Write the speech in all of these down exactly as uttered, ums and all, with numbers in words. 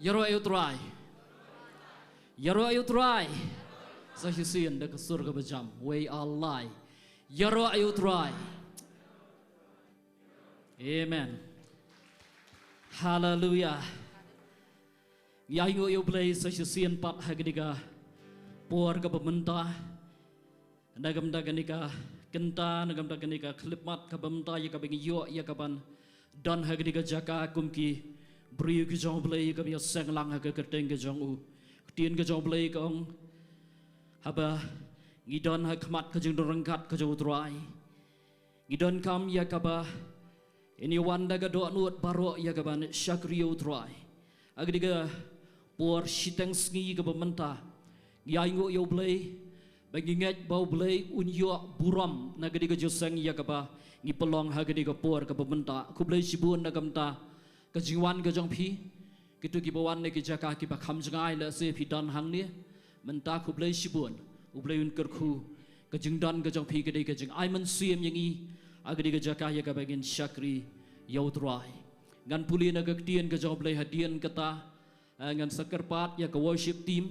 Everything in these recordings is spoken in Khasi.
Ïaroh ïa u Trai. Ïaroh ïa u Trai. Sa shisien da ka sur kaba jam. Wei ar lai. Ïaroh ïa u Trai. Amen. Haleluia. Ngi ainguh ïa u Blei sa shisien pat ha kane ka por kaba mynta. Na ka bynta kane ka kynta, na ka bynta kane ka khyllipmat kaba mynta ïa kaba ngi ïoh ïa kaban don ha kane ka jaka kum ki briew ki jong u Blei ïa kaba ïaseng lang ha ka kyrteng ka jong u. Ka ktien ka jong u Blei ka ong, haba ngi don ha khmat ka jingdon ryngkat ka jong u Trai, ngi donkam ïa kaba ngin ïa wan da ka dohnud baroh ïa kaban shakri ïa u Trai. Ha kane ka por shiteng sngi kaba mynta, ngi ainguh ïa u Blei ba ngi ngeit ba u Blei un ïoh burom na kane ka jingïaseng ïa kaba ngi pynlong ha kane ka por kaba mynta. Khublei shibun na ka bynta ka jingwan ka jong phi. Kito kiba wan na ki jaka kiba kham jngai, lehse phi don hangne mynta, khublei shibun. U Blei un kyrkhu ka jingdon ka jong phi, ka dei ka jingai mynsiem ïa ngi ha kane ka jaka ïa kaba ngin shakri ïa u Trai. Ngan pule na ka ktien ka jong u Blei hadien kata, eh, ngan sa kyrpad ïa ka worship team.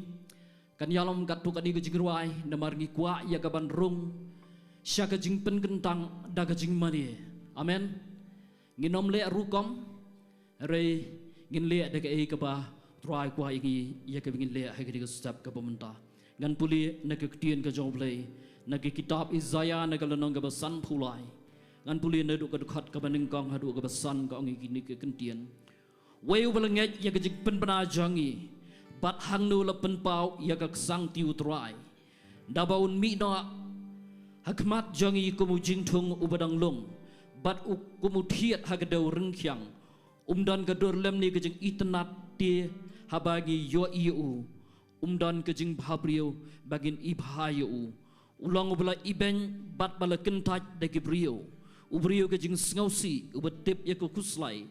Kan ïalam katto katne ka jingrwai, namar ngi kwah ïa kaban rung sha ka jingpynkyntang da ka jingmane. Amen. Ngin ym leh rukom, hynrei ngin leh da kaei kaba u Trai u kwah ïa ngi ïa kaba ngin leh ha kane ka step kaba mynta. Ngan pule na ka ktien ka jong u Blei na ka kitab Isaïah na ka lynnong kaba sanphew lai. Ngan pule naduh ka dkhot kaba nyngkong haduh kaba san, ka ong ïa kine ki kyntien. Wei uba la ngeit ïa ka jingpynbna jong ngi, bad hangno la pynpaw ïa ka ksangti u Trai? Naba un mih noh ha khmat jong ngi kum u jingthung uba dang lung, bad u kum u thied ha ka dew ryngkhiang. Um don ka dur lem ne ka jingitynnad te haba ngi ïohi ïa u. Um don ka jingbhabriew ba ngin ibha ïa u. U long uba la ibeiñ bad ba la kyntait da ki briew, u briew ka jingsngewsih, uba tip ïa ka khuslai.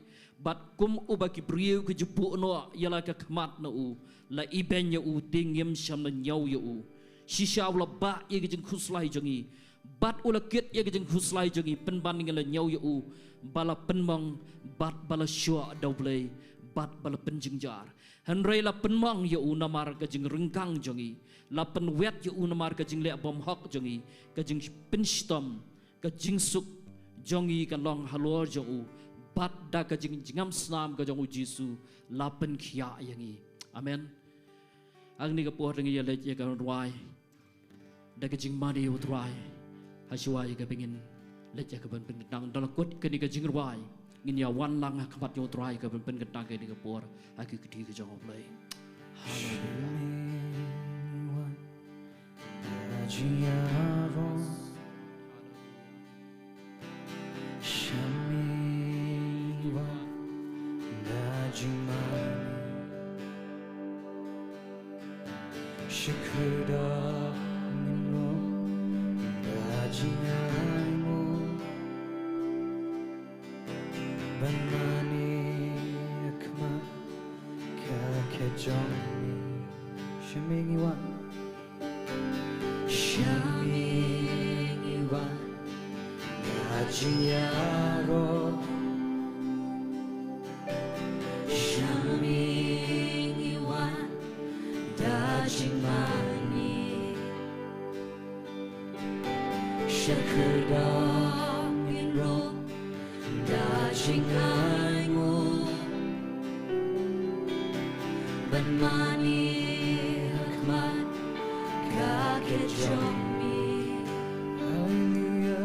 Bad kum uba ki briew ki ju buh noh ïa la ka khmat na u, la ibeiñ ïa u, te ngim shym la ñiew ïa u. Shisha u la bah ïa ka jingkhuslai jong ngi, bad u la kit ïa ka jingkhuslai jong ngi, pynban ngi la ñiew ïa u ba la pynmong bad ba la shoh da u Blei bad ba la pynjynjar. Hynrei la pynmong ïa u namar ka jingryngkang jong ngi, la pynwet ïa u namar ka jingleh bymhok jong ngi. Ka jingpynshitom, ka jingsuk jong ngi kan long halor jong u, bad da ka jingjngem snam ka jong u Jisu la pynkhiah ïa ngi. Amen. Hangne ka por ngi ïa leit ïa ka rwai da ka jingmane ïa u Trai. Hashwa ïa kaba ngin leit ïa kaban pynkyntang, da la kut kane ka jingrwai, ngin ïa wan lang ha khmat ïa u Trai ïa kaban pynkyntang kane ka por ha ki kti ka jong u Blei. Haleluia. Sha me ngi wan da jingmane, sha kyrdan ngin rung da jingainguh, ban mane ha khmat ka khet jong me. Sha me ngi wan. Sha me ngi wan da jingïaroh. Sha me ngi wan da jingmane. Sha kyrdan ngin rung da jingainguh, ban mane ha khmat ka khet jong me. Haleluia.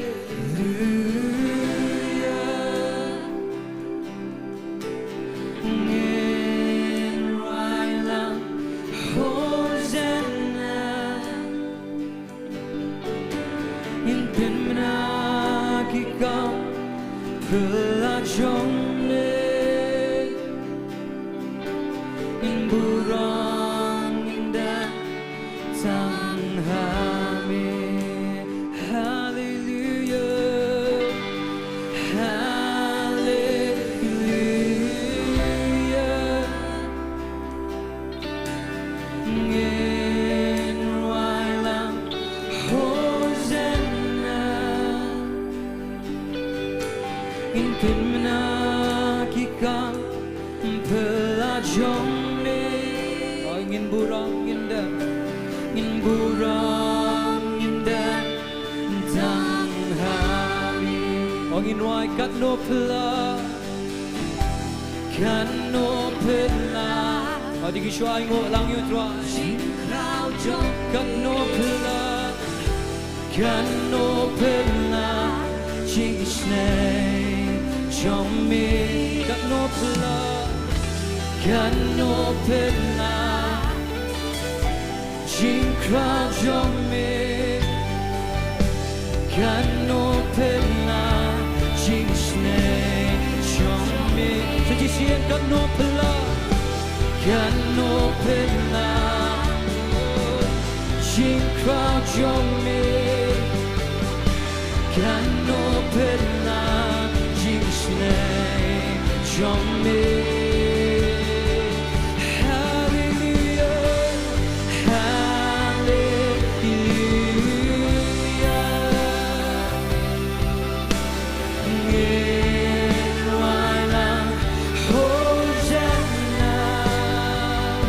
Haleluia. Ngin rwai lang Hosanna. Ngin pynbna ki kam phylla jong me. Ngin burom, ngin da tang ha me. Haleluia. Haleluia. Ngin rwai lang Hosanna. Ngin Pynbna ki kam phylla jong me. O ngin burom ngin dem, ngin burom ngin dem tang ha me. O ngin wai katno phylla, katno phylla. O dei ki shuwa ainguh lang ïa u Trai. Katno phylla, katno phylla jingsneng jong me. Katno phylla, katno phylla jingkhraw jong me. Katno phylla jingsneng jong me. Sa shisien katno phylla, katno phylla jingkhraw jong me. Katno phylla jingsneng jong me. Haleluya, haleluya. Ngin wai lang Hosanna.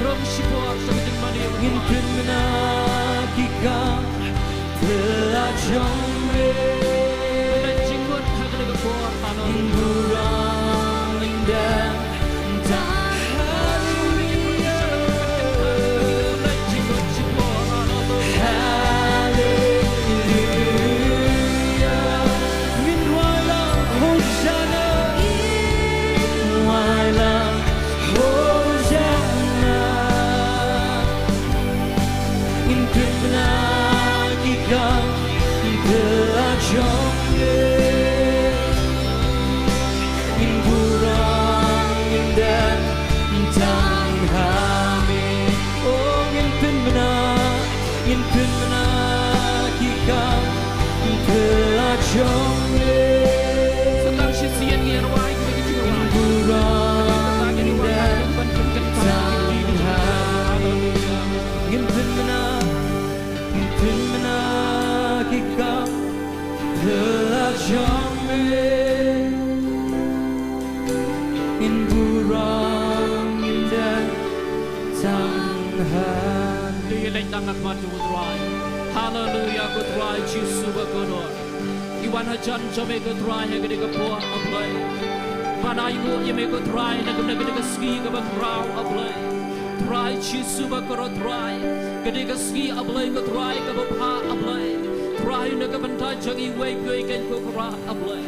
Rong shipor sa ka jingmane. Ngin pynbna ki kam phylla jong me. Pynbna jingmut ha kane ka por, haleluya. Ngin burom ngin dem tang, haleluya. Haleluya. Ngin wai lang Hosanna. Ngin wai lang Hosanna. Ngin pynbna ki kam phylla jong me. Ngin burom ngin dem tang ha me. O ngin pynbna, ngin pynbna ki kam phylla jong me. Sa tang shisien ngin wai, ngin burom ngin dem tang ha me. Ngin pynbna, ngin pynbna ki kam phylla jong me. Ngin burom ngin dem tang ha me. Te ïaleit tang ha khmat jong u Trai. Haleluya, ko Trai Jisu ba kordor. Ngi wan hajan jong me ko Trai ha kane ka por, A Blei. Ban ainguh ïa me ko Trai na ka, na kane ka sngi kaba khraw, A Blei. Trai Jisu ba kordor Trai. Kane ka sngi, A Blei ko Trai, kaba bha, A Blei. Trai na ka bynta jong iwei pa iwei keiñ ko Trai, A Blei.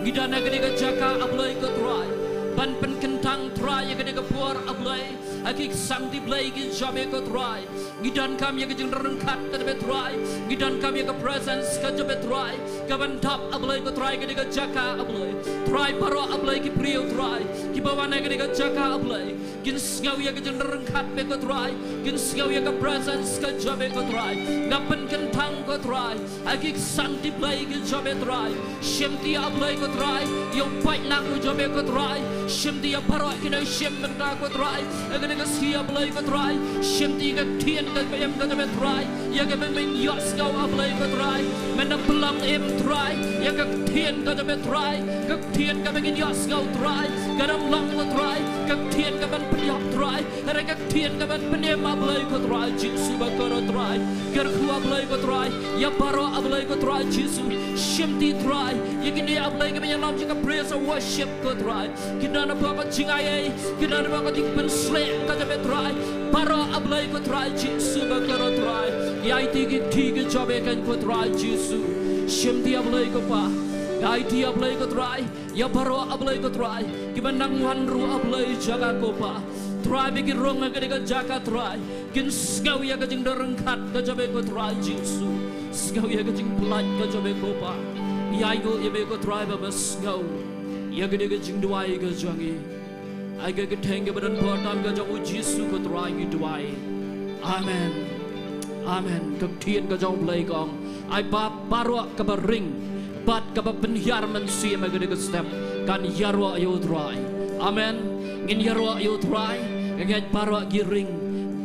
Ngi don ha kane ka jaka, A Blei ko Trai, ban pynkyntang Trai ïa kane ka por, A Blei. Ha ki ksangti Blei ki jong me ko Trai. Ngi donkam ïa ka jingryngkat ka jong me Trai. Ngi donkam ïa ka presence ka jong me Trai, kaban dap, A Blei ko Trai, kane ka jaka, A Blei. Trai, baroh, A Blei, ki briew Trai kiba wan ha kane ka jaka, A Blei, kin sngew ïa ka jingryngkat me ko Trai. Kin sngew ïa ka presence ka jong me ko Trai. Nga pynkyntang ko Trai ha ki ksangti Blei ki jong me Trai. Shimti, A Blei ko Trai, ïa u paidlang u jong me ko Trai. Shimti ïa baroh kine shim bynta ko Trai. Ïa kane ka sngi, A Blei ko Trai, shimti ïa ka ktien kaba im ka jong me Trai, ïa kaba men ïohsngew, A Blei ko Trai. Men da pynlong im Trai ïa ka ktien ka jong me Trai. Ka ktien kaba ngin ïohsngew Trai, ka dang long ko Trai ka ktien kaban pynïap Trai. Hynrei ka ktien kaban pynim, A Blei ko Trai Jisu ba kordor Trai. Kyrkhu, A Blei ko Trai, ïa baroh, A Blei ko Trai Jisu. Shimti Trai ïa kine, A Blei, kiba ïalam ïa ka praise and worship ko Trai. Ki don hapoh ka jingaiei, ki don hapoh ka jingpynsleh ka jong me Trai. Baroh, A Blei ko Trai Jisu ba kordor Trai. Ïa aiti ki kti ki jong me keiñ ko Trai Jisu. Shimti, A Blei ko Pa. Ïa aiti, A Blei ko Trai, ïa baroh, A Blei ko Trai, kiba nang wan ruh, A Blei, jong nga ko Pa. Trai, ba ki rung ha kane ka jaka Trai, kin sngew ïa ka jingdon ryngkat ka jong me ko Trai Jisu. Sngew ïa ka jingpynlait ka jong me ko Pa. Ïa ainguh ïa me ko Trai ba me sngew ïa kane ka jingduwai ka jong ngi. Ha ka kyrteng kaba donbor tam ka jong u Jisu ko Trai ngi duwai. Amen. Amen. Ka ktien ka jong u Blei ka ong, ai ba baroh kaba ring bad kaba pynhiar mynsiem ha kane ka step kan ïaroh ïa u Trai. Amen. Ngin ïaroh ïa u Trai. Nga ngeit baroh ki ring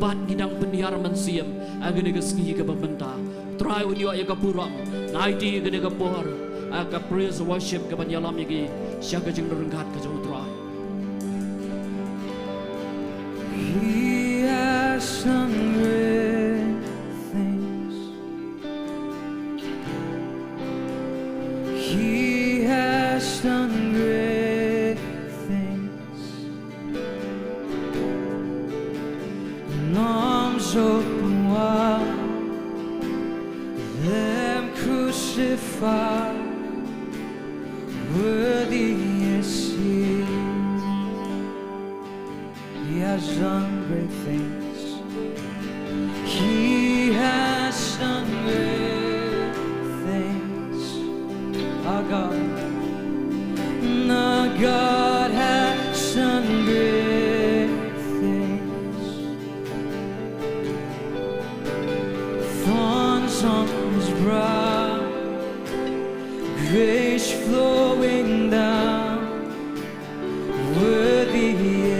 bad ki dang pynhiar mynsiem ha kane ka sngi kaba mynta. Trai un ïoh ïa ka burom. Nga aiti ha kane ka por A ka praise worship ka ban ïalam ïa ki sha ka jingryngkat ka jong U Trai. He has done great things. He has done great things. Ym shym uwei, Lamb crucified, worthy is he. He has done great things. He has done great things. Our God, our God has done great things. Thorns on his brow, grace flowing down, worthy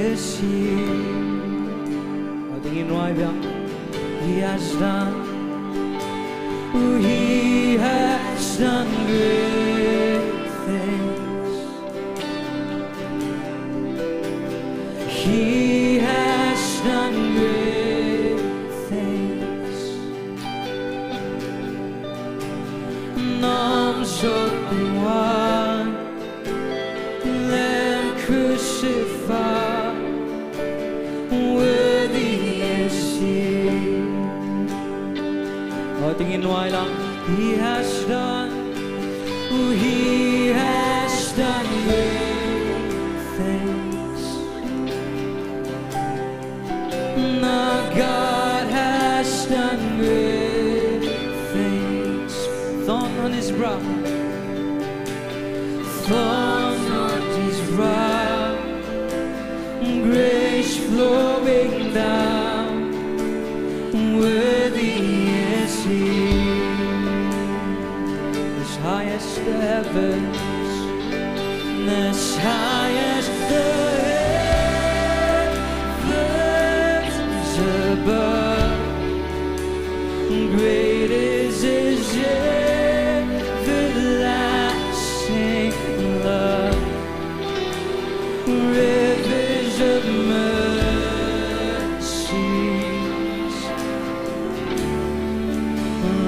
is he. Oh, dang ïa ngi wai biang. He has done, oh, he has done great things. He has done great things. Ym shym uwei, Lamb crucified, worthy is he. Oh, dang ïa ngi wai lang. He has done, oh, he has done great things. Our God has done great things. Thorn on his brow. Thorn on his brow. Grace flowing down. Worthy is he. As high as the heavens, as high as the heavens above, great is his everlasting love. Rivers of mercies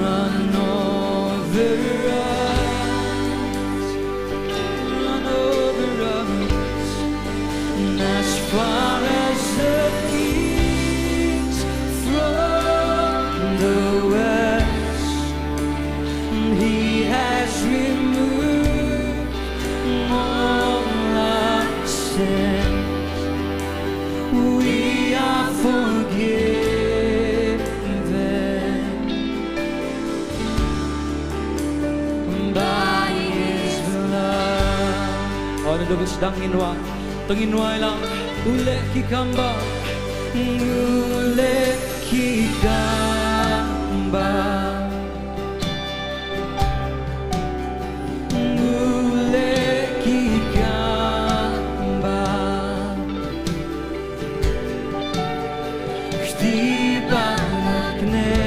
run over us, run over us. And as far as the east from the west, he has removed all our sins. We are forgiven by his blood. Oh, naduh ba sdang ngin wai, to ngin wai lang. U leh ki kam ba, u leh ki kam ba. U leh ki kam ba. Kti ba la kne,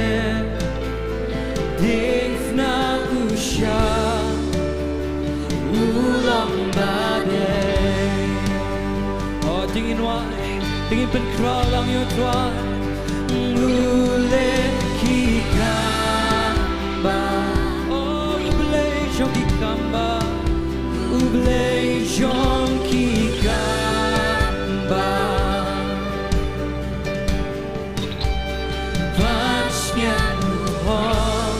diengphna u sha, u long ba dei. Oh, to ngin wai, to ngin pynkhraw lang ïa U Trai. U leh ki kam ba. Oh, U Blei jong ki kam ba. U Blei jong ki kam ba. Ban sngewthuh,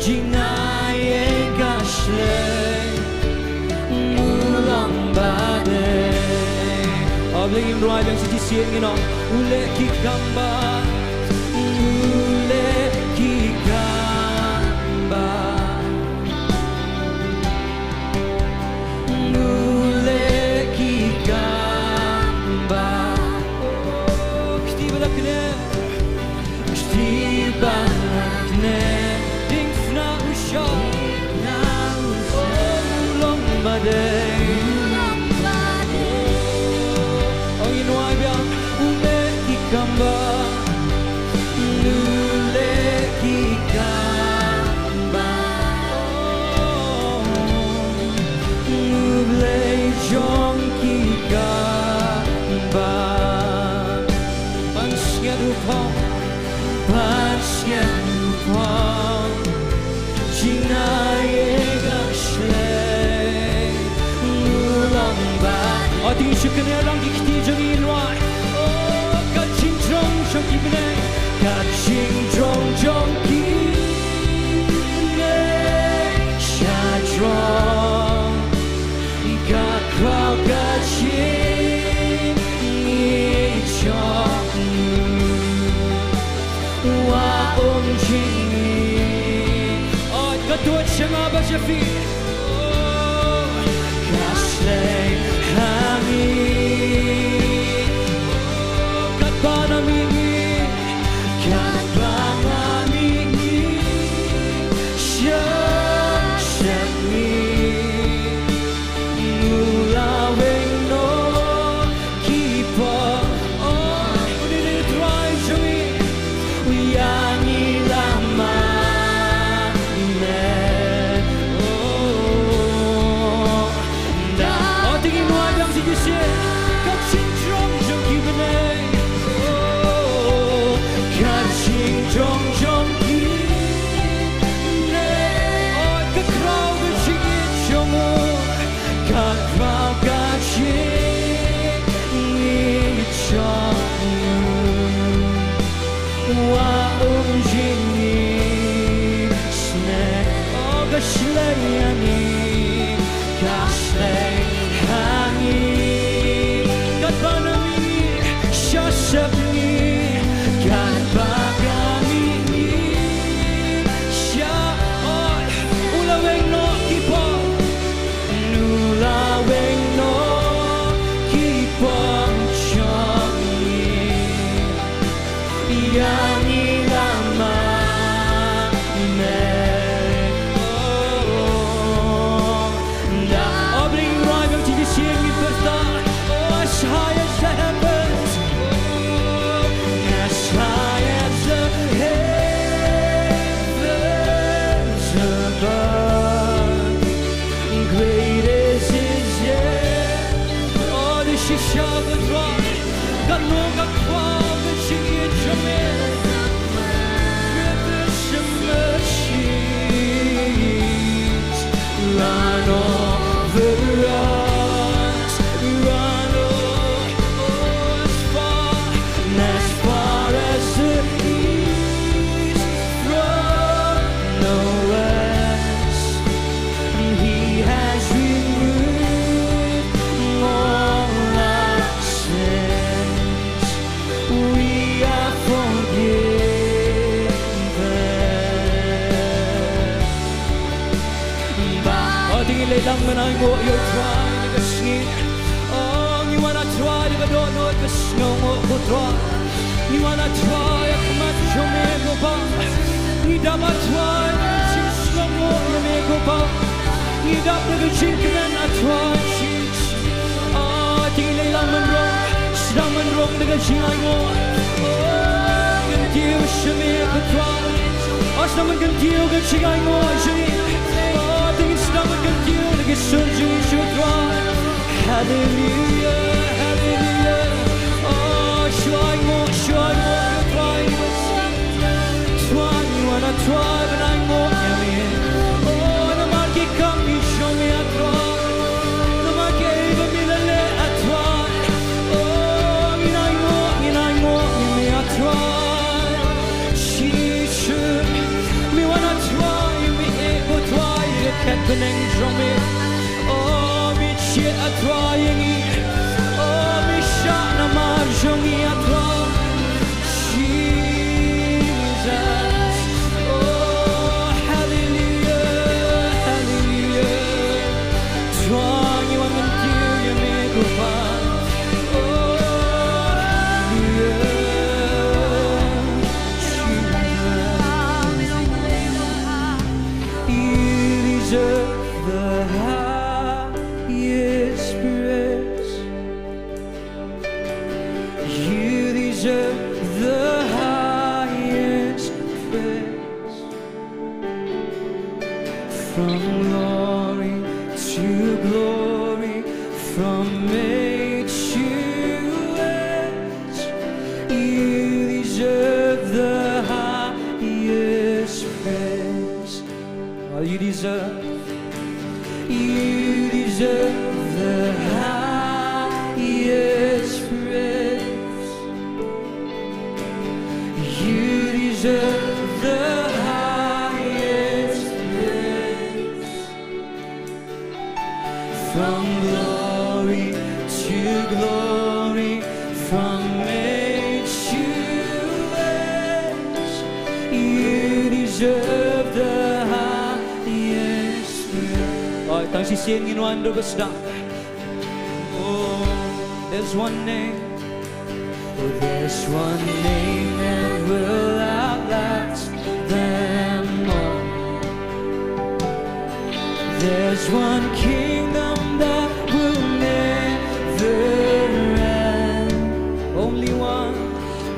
jingaiei ka shlei, u long ba dei. O Blei, ngim rwai biang shisien, ngin ong, u leh ki kam ba, u leh ki kam ba. U leh ki kam ba. Kti ba la kne. Kti ba la kne. Diengphna u sha. U long ba dei. O, ngin wai biang. U leh ki kam ba. U leh ki kam ba. Shu kane lang ki kti jong ngi, nwa. Oh, ka jingjrong jong ki bneng, ka jingjrong jong ki bneng sha jrong, ka khraw ka jingïeit jong u. Wa um jingïeit. Oh, ka dud sha nga bad sha phi. Oh, ka sleng ha ngi. Oh, katba nga mih ngi, katba nga mih ngi, sha shen ngi. U la weng noh ki pop. Oh, une u Trai jong ngi, u ïa ngi la mane. Oh, da, oh, te ngin wan biang sha ki sien. Ka jingjrong jong ki bneng. Oh, ka jingjrong jong ki bneng. Oh, ka khraw ka jingïeit jong u. Ka khraw ka jingïeit jong u. Wa um jingïeit sne. Oh, ka sleng ha ngi, ka sleng ha ngi. Katba nga mih ngi, sha shen ngi, katba nga mih ngi, sha, oh, u la weng noh ki pop. U la weng noh ki pop jong ngi. Ïa ngi la mane. Oh, da, oh, bring right up to the ceiling, oh, as high as the heavens. As high as the heavens above, great is his name. Oh, the shisha, the drum, the no, the crowd, the singing, the mercies run over us, run over as far, as far as the east from the west. He has removed all our sins. We are forgiven. Ba, oh, te ngi leit lang ban ainguh ïa u Trai ha kane ka sngi. Oh, ngi wan, ah Trai, da ka dohnud ka sngewnguh, ko Trai. Ngi wan, ah Trai, ha khmat jong me, ko Kpa. Ngi dap, ah Trai, da ka jingsngewnguh ïa me, ko Kpa. Ngi dap da ka jingkmen, ah Trai. Oh, te ngi leit lang ban rung, sdang ban rung da ka jingainguh. Oh, kyntiew sha me, ko Trai. Oh, sdang ban kyntiew ka jingainguh jong ngi. Oh, te ngin sdang ban kyntiew da ki sur jong ngi sha u Trai. Hallelujah, hallelujah. Oh, shu ainguh, shu ainguh ïa u Trai. Trai, ngi wan, ah Trai, ban ainguh ïa me. Oh, namar ki kam ki jong me, ah Trai. Namar kiei ba me la leh, ah Trai. Oh, ngin ainguh, ngin ainguh ïa me, ah Trai. Jisu, me wan, ah Trai, me ïeit, ko Trai, ïa ka bneng jong me. Oh, me jied, ah Trai, ïa ngi. Oh, me shah namar jong ngi, ah Trai. Jesus. Oh, hallelujah, hallelujah. Trai, ngi wan kyntiew ïa me, ko Kpa. Oh, hallelujah. Jesus. You deserve the highest praise. You deserve the highest praise. From glory to glory, from age to age, you deserve the highest praise. Oh, you deserve, you deserve the highest To the highest place. From glory to glory, from age to age, you deserve the highest praise. Oh, tang shisien ngin wan da kaba sdang. Oh, there's one name. Oh, there's one name that will outlast them all. There's one kingdom that will never end. Only one,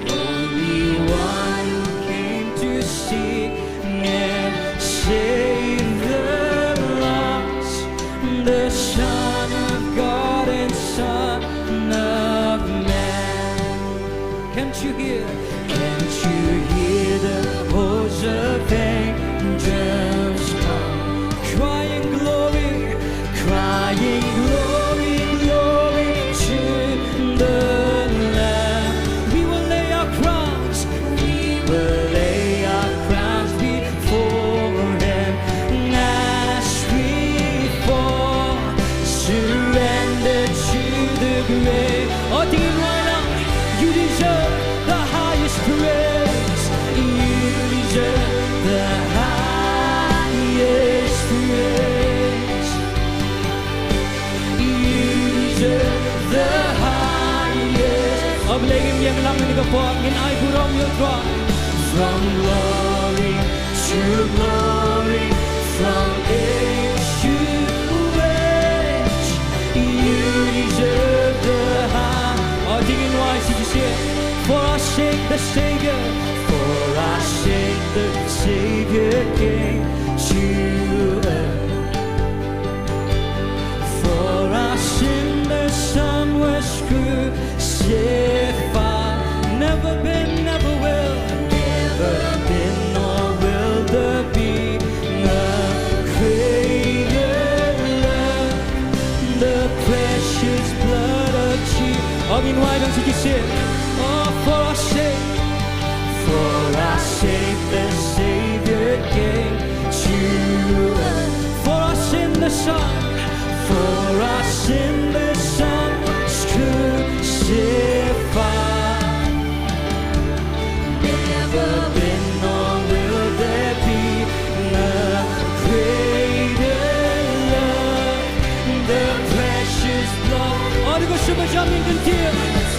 only one who came to seek and save the lost, the Son of God and Son of Man. Can't you hear? Can't you hear the host of angels come? Crying glory, crying glory, glory to the Lamb. We will lay our crowns, we will lay our crowns before him as we fall, surrender to the grave. Oh, ding in right now. You deserve the highest praise. You deserve the highest praise. You deserve the highest. Oh, Blei, ngin ïeng lang ha kane ka por, ngin ai burom ïa u Trai. From glory to glory, from age to age, you deserve the high. Oh, ding in wai shisien. For our sake the Savior, for our sake the Savior came to earth. For our sin the Son was crucified. Never been, never will, never been nor will there be a greater love. The precious blood of Jesus. Oh, ngin wai dang shisien. Oh, for our sake, for our sake the Savior came to earth. For our sin the Son, for our sin the Son was crucified. Never been nor will there be a greater love. The precious blood. Oh, to go super jumping until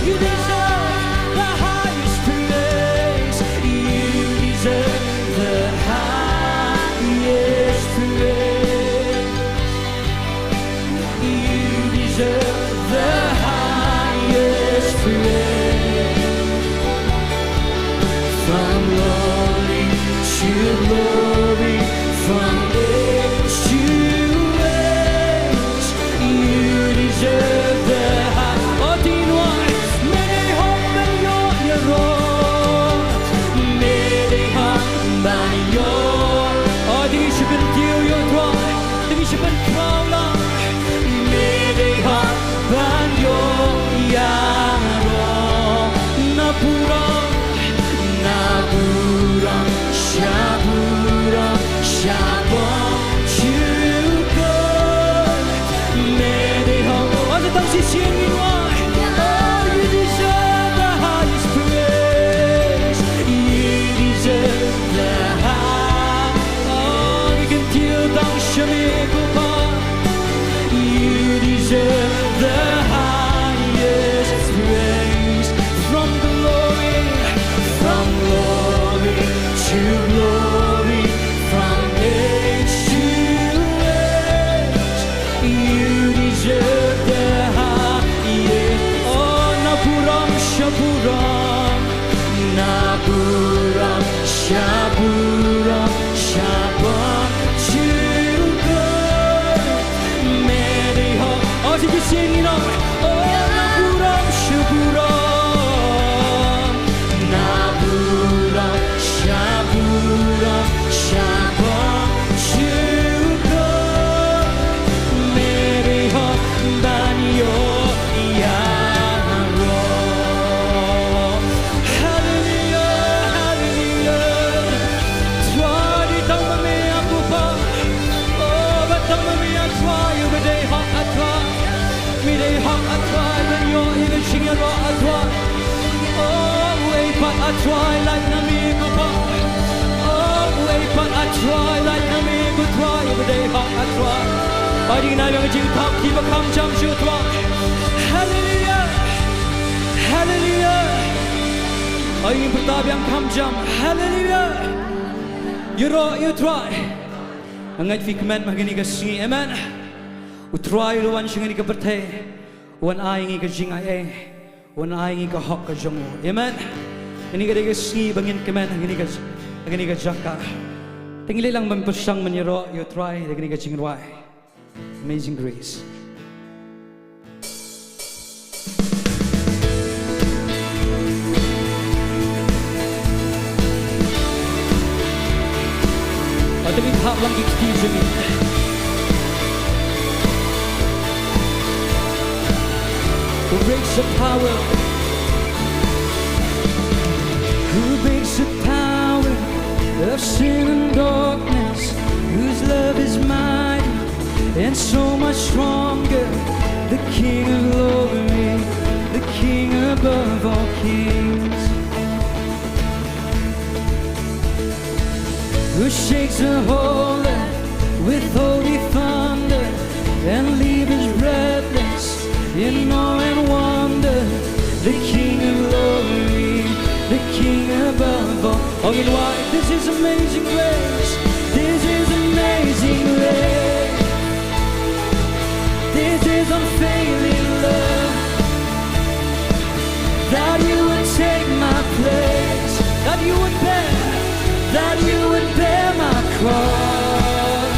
you deserve the highest praise. You deserve the highest praise. You deserve the highest praise. From glory to glory, from age to age, you deserve the high. Oh, ding in wai, me dei hok ban ïoh ïaroh, me dei hok ban ïoh. Oh, ding in shu kyntiew ïa u Trai, ding in shu pynkhraw lang. Me dei hok ban ïoh ïaroh. Na burom, na burom, sha burom, sha bor jong u Trai. Me dei hok. Oh, sa tang shisien ngin wai. Oh, you deserve the highest praise. You deserve the high. Oh, we can tear down Shemiko. You deserve the highest praise. From glory, from glory to glory, from age to age, you deserve the highest. Oh, na burom sha burom, na burom sha burom, sha bor jong u Trai. Me dei hok. Oh, sing it, sing it out. Oh, na burom sha burom, na burom sha burom, sha bor jong u Trai. Me dei hok ban ïoh ïaroh. Hallelujah, hallelujah. Mi dei hok, A Trai, ban ïoh ïa ka jingïaroh, A Trai. Oh, uei pat, A Trai, lait na mi ko Pa. Oh, uei pat, A Trai, lait na mi ko Trai, ba dei hok, A Trai. Ai ding na ïa ka jingthap kti ba kham jam sha U Trai. Haleluia. Haleluia. Ai ding pyrta biang kham jam. Haleluia. Ïaroh ïa U Trai. Nga ngeit phi kmen ma kane ka sngi. Amen. U Trai u la wan sha kane ka pyrthei. Wan ai ngi ka jingai ei. Wan ai ngi ka hok ka jong u. Amen. Kane ka dei ka sngi ba ngin kmen ha kane ka, ha kane ka jaka. Te ngi leit lang ban pyrshang ban ïaroh ïa U Trai da kane ka jingrwai Amazing Grace. Wat ym ïa thap lang ki kti jong ngi. Who breaks the power? Who breaks the power of sin and darkness? Whose love is mighty and so much stronger? The King of glory, the King above all kings. Who shakes the whole earth with holy thunder and leaves breathless in awe and wonder? The King of glory, the King above all. Ong in wai, this is amazing grace. This is amazing grace. This is unfailing love. That you would take my place, that you would bear, that you would bear my cross.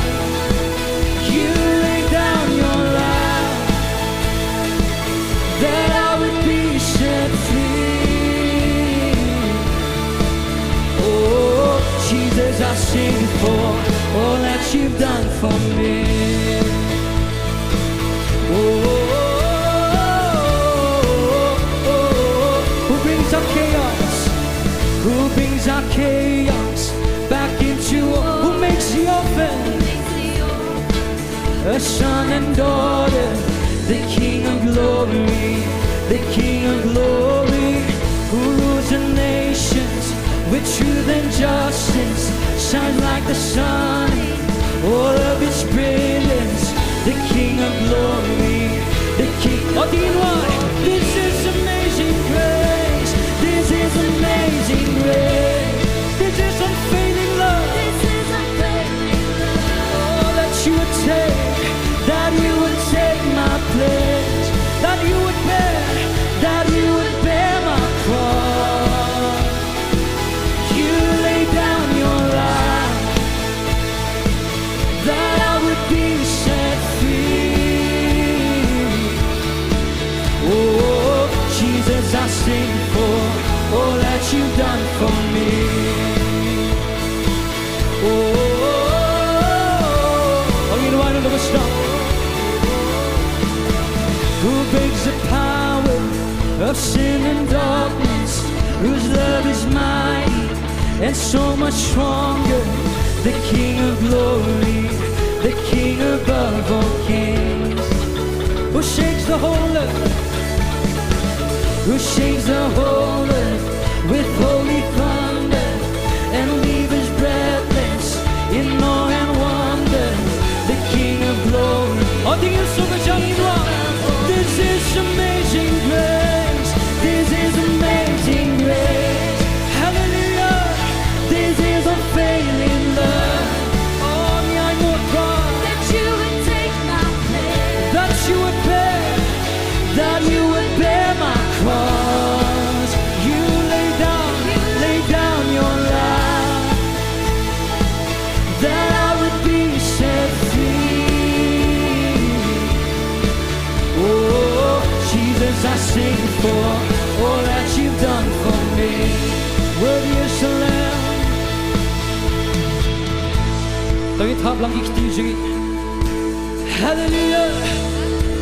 You laid down your life that I would be set free. Oh, Jesus, I sing for all that you've done for me. Oh, who brings our chaos? Who brings our chaos back into, who makes the orphan a son and daughter? The King of glory, the King of glory, who rules the nations with truth and justice, shines like the sun in all of its brilliance. The King of glory, the King. Oh, do you know what? This is amazing grace. This is amazing grace. This is unfailing love. This is unfailing love. Oh, that you would take, that you would take my place, that you would bear, that you would bear my cross. You laid down your life that I would be set free. Oh, Jesus, I sing for all that you've done for me. Oh, oh, oh, oh. Ong in wai, nang da ba sdang. Who breaks the power of sin and darkness, whose love is mighty and so much stronger. The King of glory, the King above all kings, who shakes the whole earth, who shakes the whole earth with holy thunder and leaves us breathless in awe and wonder. The King of glory. Oh, ding ïa u song ka jong ngi. This is amazing grace. This is amazing grace. Hallelujah. This is unfailing love. Oh, ngi ainguh, God, that you would take my place, that you would bear, that you would bear my cross. You lay down, lay down your life that I would be set free. Oh, Jesus, I sing for all that you've done for me. Worthy is the Lamb. To ngin thap lang ki kti jong ngi. Hallelujah.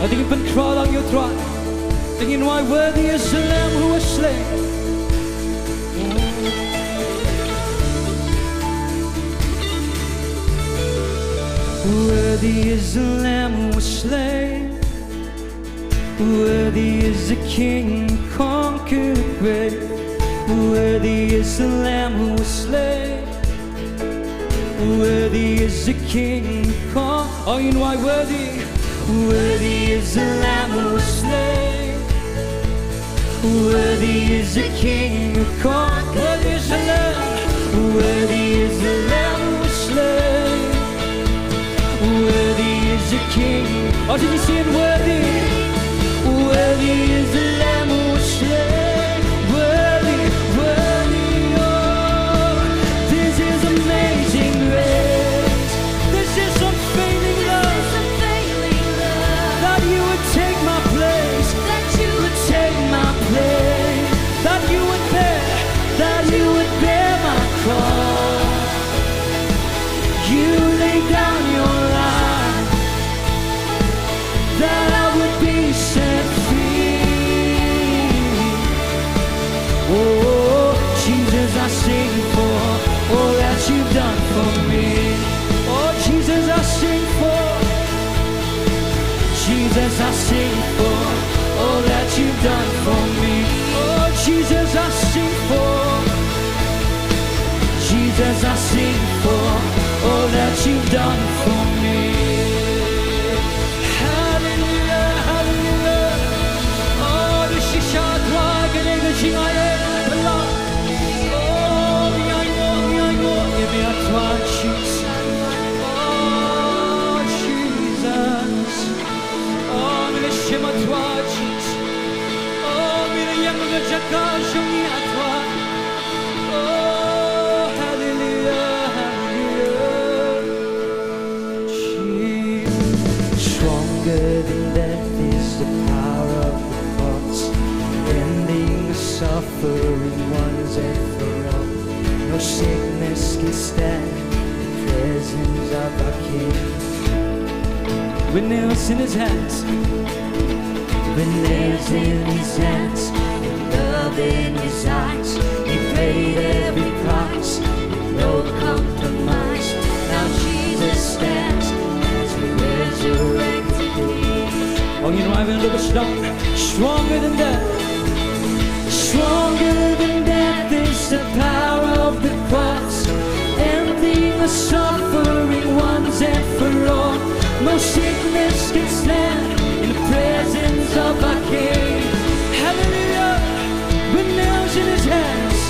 Ngin pynkhraw lang ïa u Trai. To ngin wai, worthy is the Lamb who was slain. Worthy is the Lamb who was slain. Worthy is the King who conquered the grave. Worthy is the Lamb who was slain. Worthy is the King who con-, oh, you know why worthy? Worthy is the Lamb who was slain. Worthy is the King who conquered. Worthy is the Lamb. Worthy is the Lamb who was slain. Worthy is the King. Oh, did you sing worthy? Worthy is the Lamb who was slain. Worthy, worthy, oh, this is amazing grace. This is unfailing love. That you would take my place. That you would take my place. That you would bear, that you would bear my cross. You laid down your life that I would be set free. Oh, Jesus, I sing for all that you've done for me. Oh, Jesus, I sing for, Jesus, I sing for all that you've done for me. Oh, Jesus, I sing for, Jesus, I sing for all that you've done for me. Hallelujah, hallelujah. Oh, the shisha dwa gane the jingaye. Oh, mi aingo, mi aingo, mi atwa, Jesus. Oh, Jesus. Oh, mi le shema twa, Jesus. Oh, mi le yam le jaka shungi atwa. Oh, hallelujah, hallelujah. Jesus. Stronger than death is the power of the cross, ending the suffering once and for all. No sickness can stand in the presence of our King. With nails in his hands. With nails in his hands and love in his eyes, he paid every price with no compromise. Now Jesus stands as a resurrected king. Oh, you know, I'm in a little bit strong. Stronger than death. Stronger than death is the power of the cross, ending the suffering once and for all. No sickness can stand in the presence of our King. Hallelujah. With nails in his hands,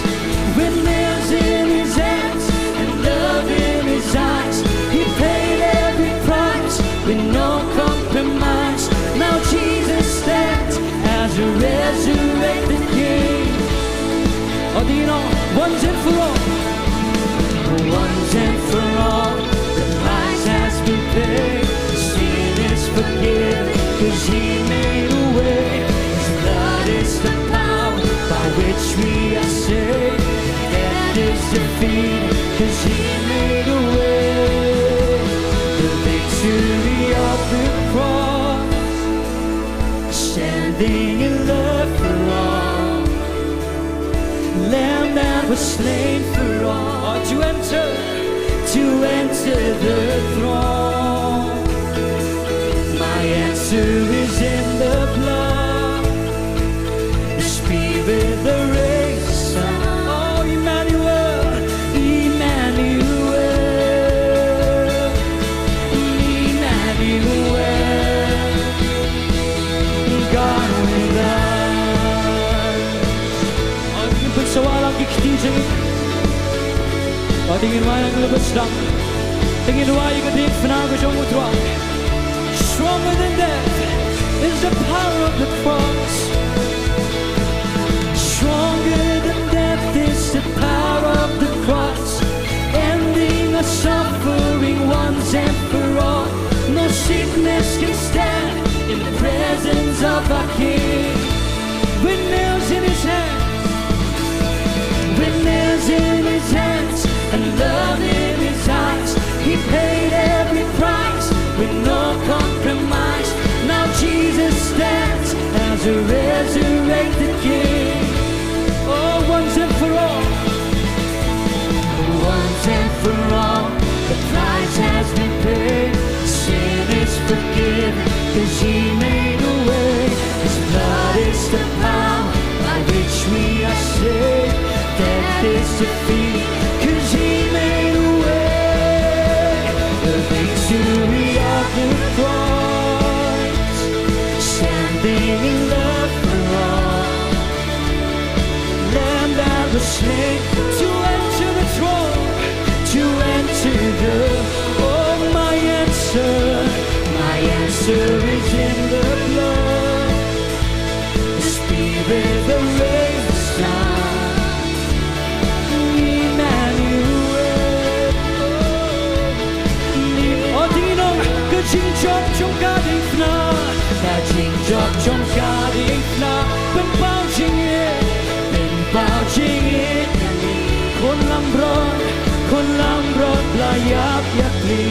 with nails in his hands, and love in his eyes, he paid every price with no compromise. Now Jesus stands as a resurrected king. Oh, do you know? Once and for all. Once and for all, the price has been paid. Sin is forgiven, 'cause he made a way. His blood is the power by which we are saved. Death is defeated, 'cause he made a way. The victory of the cross, standing in love for all. Lamb that was slain for all. Oh, to enter, to enter the throne. My answer is in the blood. The Spirit, the raised Son. Oh, Emmanuel, Emmanuel, Emmanuel, God with us. Oh, ngin pynsawa lang ki kti jong ngi. Oh, to ngin wai lang ki lubas lang. To ngin wai ïa ka diengphna ka jong U Trai. Stronger than death is the power of the cross. Stronger than death is the power of the cross, ending our suffering once and for all. No sickness can stand in the presence of our King. With nails in his hands, with nails in his hands, and love in his eyes, he paid every price with no compromise. Now Jesus stands as a resurrected king. Oh, once and for all. Once and for all, the price has been paid. Sin is forgiven, 'cause he made a way. feet, 'cause he made a way. The victory of the cross, standing in love for all. Lamb that was slain to enter the throne, to enter the, oh, my answer, my answer is in the blood. The Spirit, the raised Son, Emmanuel. Ni o ding nong ka jingjop jong ka diengphna, ka jingjop jong ka diengphna. Pynpaw jingïeit, pynpaw jingïeit. Khun langbrot, khun langbrot ba la ïap ïa phi.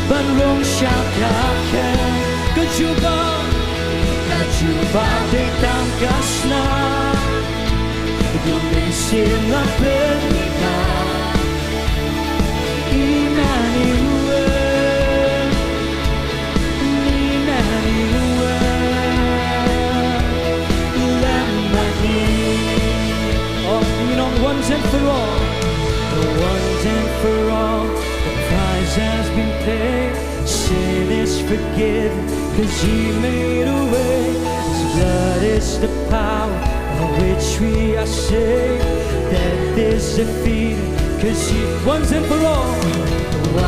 Ban rung sha ka khet ka jubab, ka jubab dei tang ka snam. Don mynsiem la pynmih. Emmanuel, Emmanuel, Lamb of God. Oh, you know, once and for all, once and for all, the price has been paid. Sin is forgiven, 'cause he made a way. His blood is the power by which we are saved. Death is defeated, 'cause he, once and for all,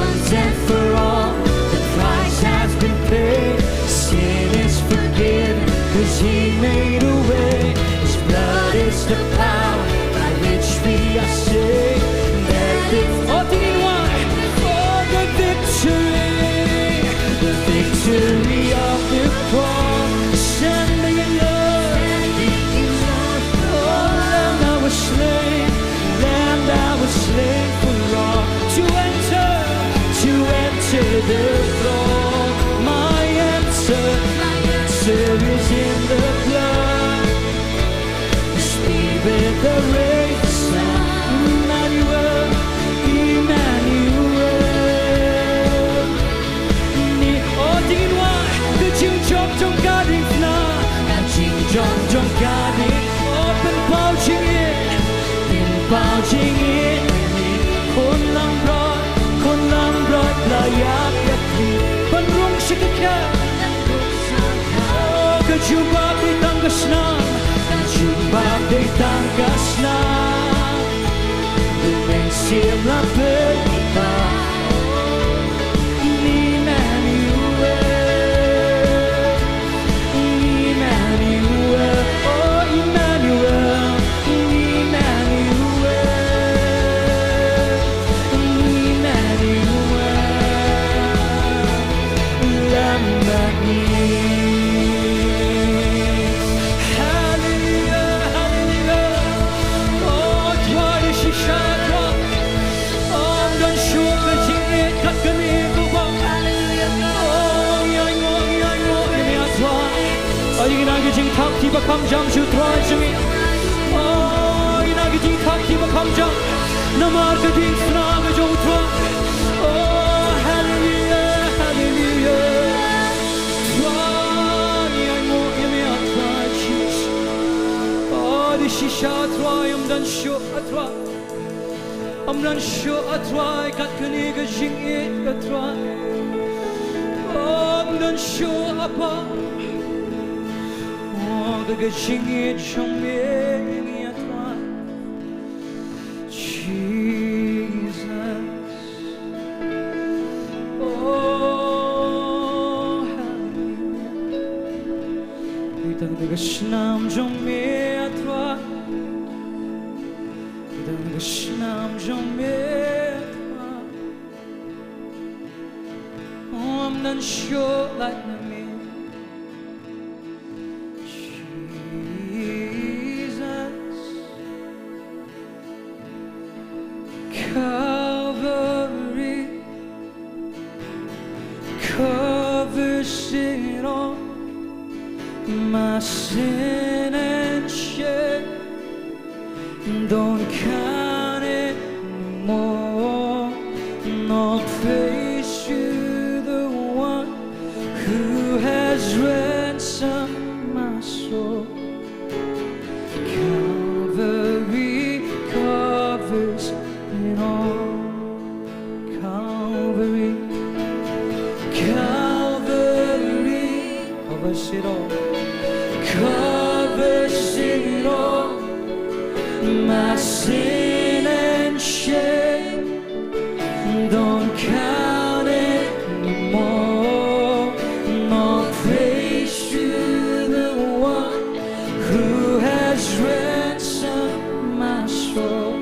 once and for all, the price has been paid. Sin is forgiven, 'cause he made a way. His blood is the power by which we are saved. Death is, oh, did you want, oh, the victory, the victory of the cross, standing in love. Oh, Lamb that was slain, Lamb that was slain for all. To enter, to enter the throne. My answer, my answer is in the blood. The Spirit, the raised Son, Emmanuel, Emmanuel. Ni o ding wa ka jingjop jong ka diengphna, ka jingjop jong ka dieng. O pynpaw jingïeit, pynpaw jingïeit. Khun langbrot, khun langbrot ba la ïap ïa phi. Ban rung sha ka khet. Oh, ka jubab dei tang ka snam, ka jubab dei tang ka snam. Don mynsiem la pynmih. Emmanuel, Emmanuel, oh, Emmanuel, Emmanuel. Emmanuel, Lamb of God. Hallelujah, hallelujah. Oh, Trai, shisha Trai. Oh, don shuh ka jingïeit kat kane ko Bah. Hallelujah. Oh, ïa ngo, ïa ngo, ïa me Trai. Oh, ïa kane ka jingthap ki ba kham jam shuh Trai jong ngi. Oh, ïa kane ka jingthap ki ba kham jam. Namar ka diengphna ka jong u Trai. Oh, hallelujah, hallelujah. Trai, ïa ngo, ïa me Trai Jesus. Oh, dei shisha Trai, ym don shuh Trai. Ym don shuh Trai, kat kane ka jingïeit Trai. Ym don shuh Apa. Oh, ka jingïeit jong me ïa ngi Trai. Jesus. Oh, hallelujah. Dei tang ka snam jong me Trai. Dei tang ka snam jong me Trai. Oh, ym don shuh lait na me. Jesus, Calvary covers it all. My sin and shame don't count anymore. And all praise to the one who has ransomed my soul. Calvary Calvary covers it all. Covers it all. My sin and shame don't count anymore. All praise to the one who has ransomed my soul.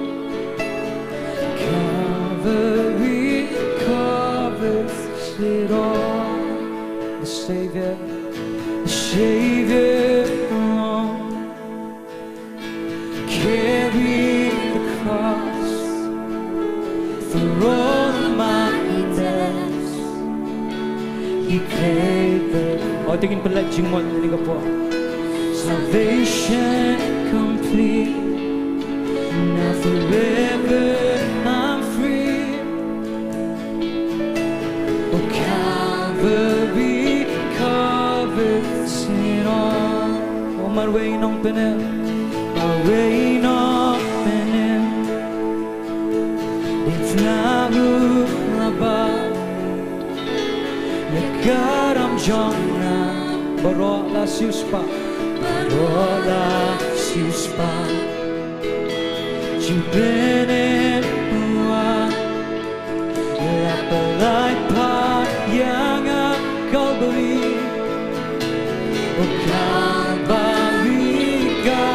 Calvary covers it all. The Savior, the Savior alone carried the cross for all my debts. He paid the Oh, to ngin pynlait jingmut ïa kane ka por. Salvation complete. Now forever I'm free. Oh, Calvary covers it all. Oh, marwei nongpynim, marwei nongpynim. Dei na u la ba ïa ka ram jong nga. Baroh la siewspah, baroh la siewspah. Jingpynim u wan la pynlait pat ïa nga Calvary. Oh, Calvary ka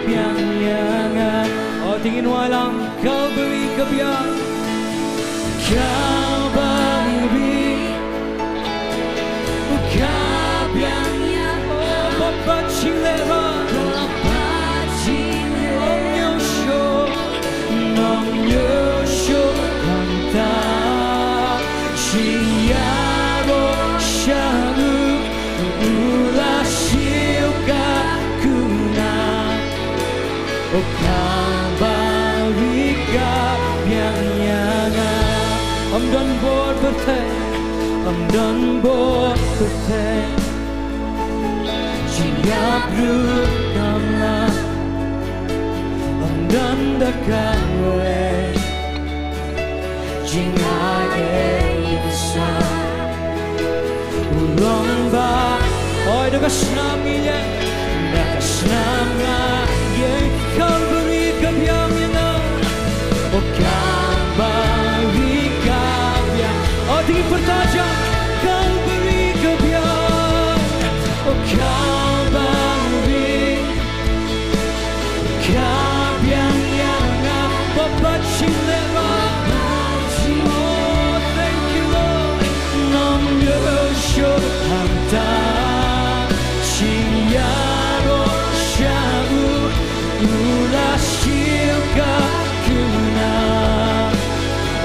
biang ïa nga. Oh, to ngin wai lang. Calvary ka biang. Calvary ka biang ïa nga. Oh, Papa jinglehrain. Papa jinglehrain. Ym ïoh shuh, ym ïoh shuh hangta. Jingïaroh sha u, u la siew ka kuna. Oh, Calvary ka biang ïa nga. Ym don bor pyrthei, ym don bor pyrthei. Jingïap ruh kam lah, ym don da kawei. Jingai ei ei sa. U long ba. Oi, da ka snam ngi ïeng. Da ka snam nga ïeng. Calvary ka biang ïa nga. Oh, Calvary ka biang. Oh, to ngin pyrta ja. Calvary ka biang. Oh, Calvary ka biang ïa nga, Papa jinglehrain. Oh, thank you, Lord. Ym ïoh shuh hangta. Jingïaroh sha u, u la siew ka kuna.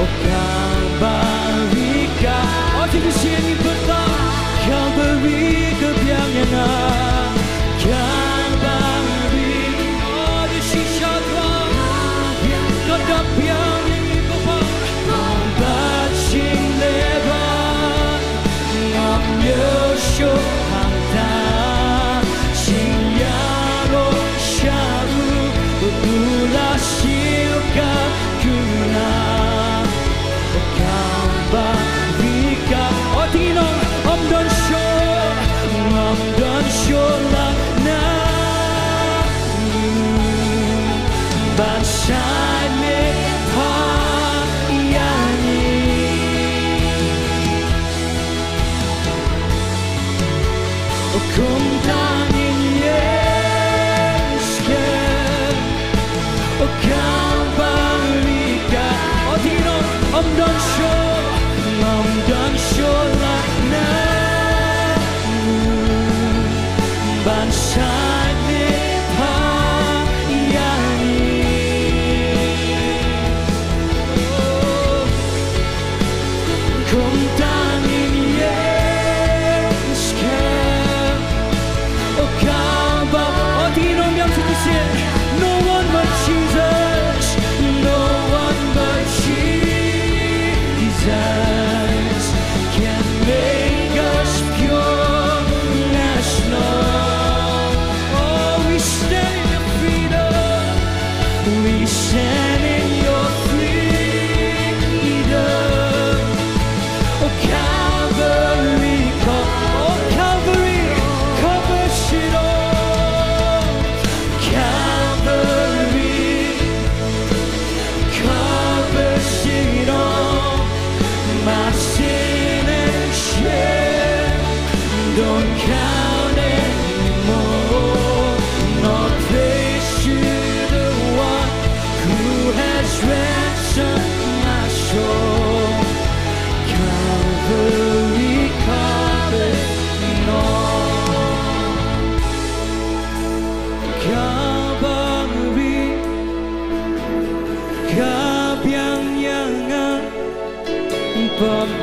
Oh, Calvary ka. Oh, to ngin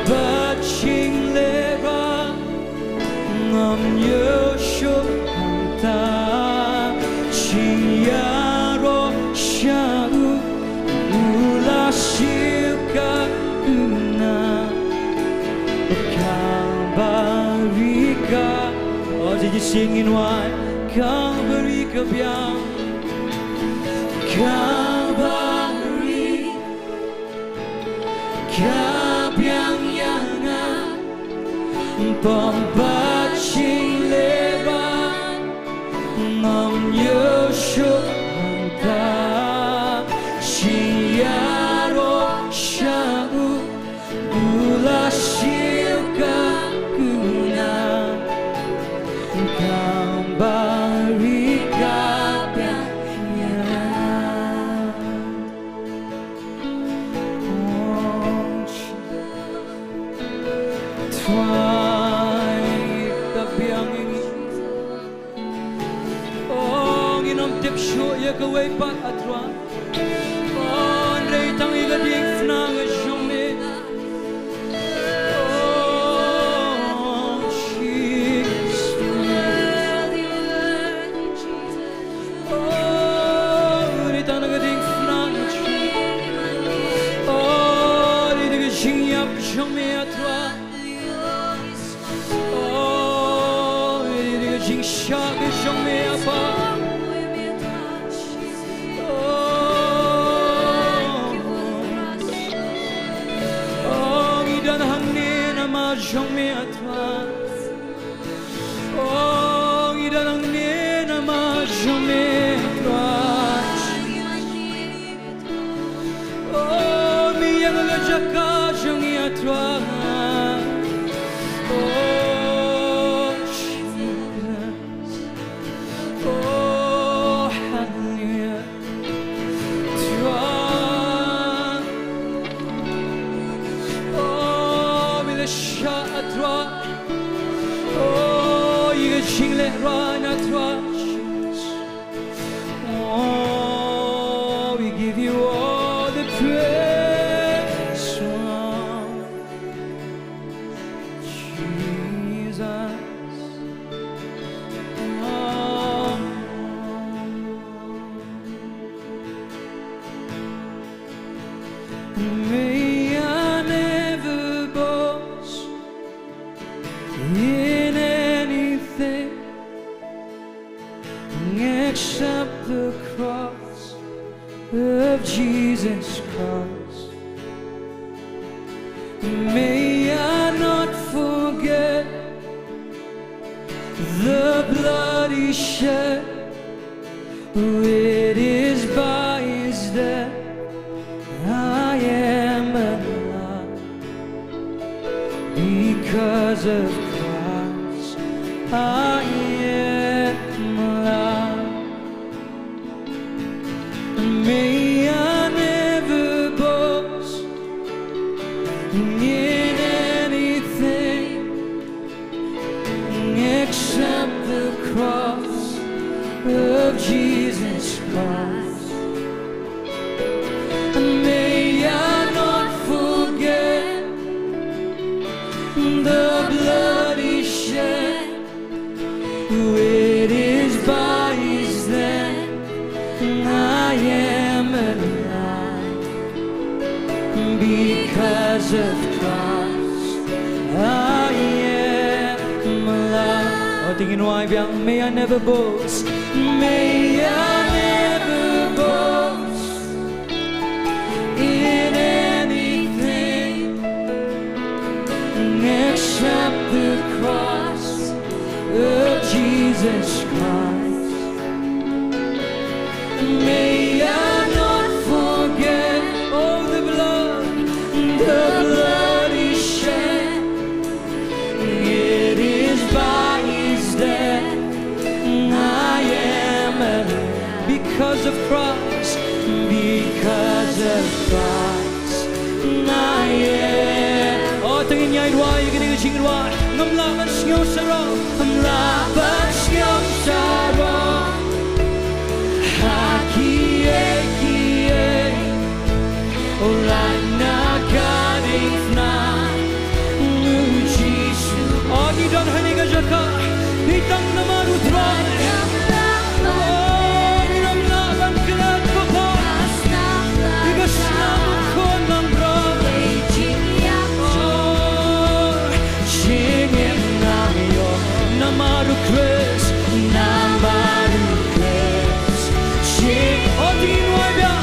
Bad shin lehrain ngam ïoh shuh hangta, shin ïaroh sha u, u la siew ka kuna. Kalbari ka, oh, ji ji sing in wai, Kalbari ka biang. Kalbari ka biang ïa nga, bad shin lehrain ngam ïoh shuh hangta, shin ïaroh sha u, u la siew ka kuna. Kalbari ka biang ïa nga. Trai ka biang ïa ngi. Oh, ngin ym tip shuh ïa kawei pat, A Trai. Oh, hynrei tang ïa ka diengphna ka jong me. Oh, Jesus. Oh, hynrei tang ïa ka diengphna ka jong me. Oh, hynrei da ka jingïap jong me, A Trai. Oh, hynrei da ka jingshah ka jong me, A Pa. Oh, oh, ngi don hangne namar jong me, A Trai. Oh, ngi don hangne namar jong me, A Trai. Oh, me ïa nga ka jaka jong ngi, A Trai. Oh, Jesus. Oh, hallelujah. Trai. Oh, me la shah, A Trai. Oh, ïa ka jinglehrain, A Trai. Oh, we give you all the praise, oh, Jesus. Oh. May I never boast in anything except the cross of Jesus Christ. May I not forget the blood he shed. It is by his death I am alive. Because of Christ, I am alive. May I never boast in anything except the cross of Jesus Christ. And may I not forget the blood he shed. It is by his death I am alive. Because of Christ, I am alive. Oh, to ngin wai biang, may I never boast. May I never boast in anything except the cross of Jesus Christ. May I not forget, oh, the blood, the blood he shed. It is by his death I am alive. Because of Christ, because of Christ, I am. Oh, to ngin ïai rwai ïa kane ka jingrwai. Ngam lah ban sngew sharoh, ngam lah ban sngew sharoh ha kiei kiei. Oh, lait na ka diengphna Don ha kane ka jaka, ngi tang namar u Trai. Oh, ngim lah ban klet, Papa. Ïa ka snam u khun langbrot. Oh, jingim ngam ïoh namar u Khrist, namar u Khrist. Jing, oh, dei ngi wan da,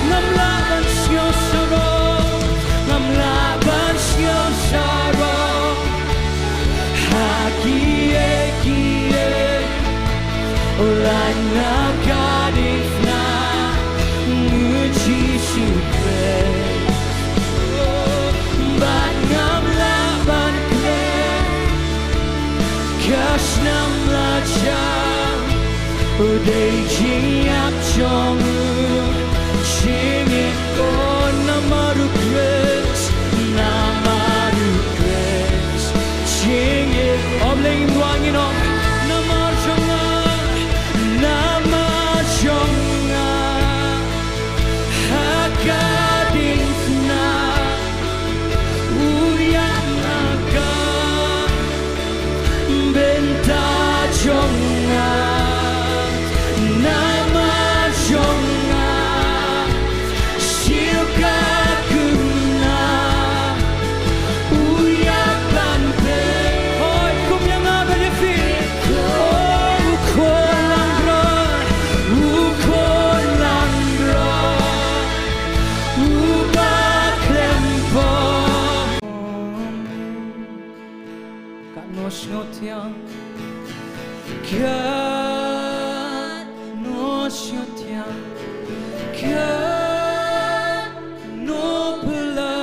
ngam lah ban sngewsarong, ngam lah ban sngewsarong. Ha kiei kiei, u la nga ka diengphna, u Jisu Khrist. Bad ngam lah ban klet, ka snam la jan, u dei jingïap jong u. Jingim, oh, namar u Khrist, namar u Khrist. Jingim, oh, Blei, ngi duwai, ngi ong, namar jong nga, namar jong nga, ha ka diengphna, u ïap na ka bynta jong nga, namar jong nga. Siew ka kynnoh, u ïap ban peit. Hooid, kum ïa nga bad ïa phi. Oh, u khun langbrot, u khun langbrot, uba khlem pop. Katno sngewthiang, katno sngewthiang, katno phylla,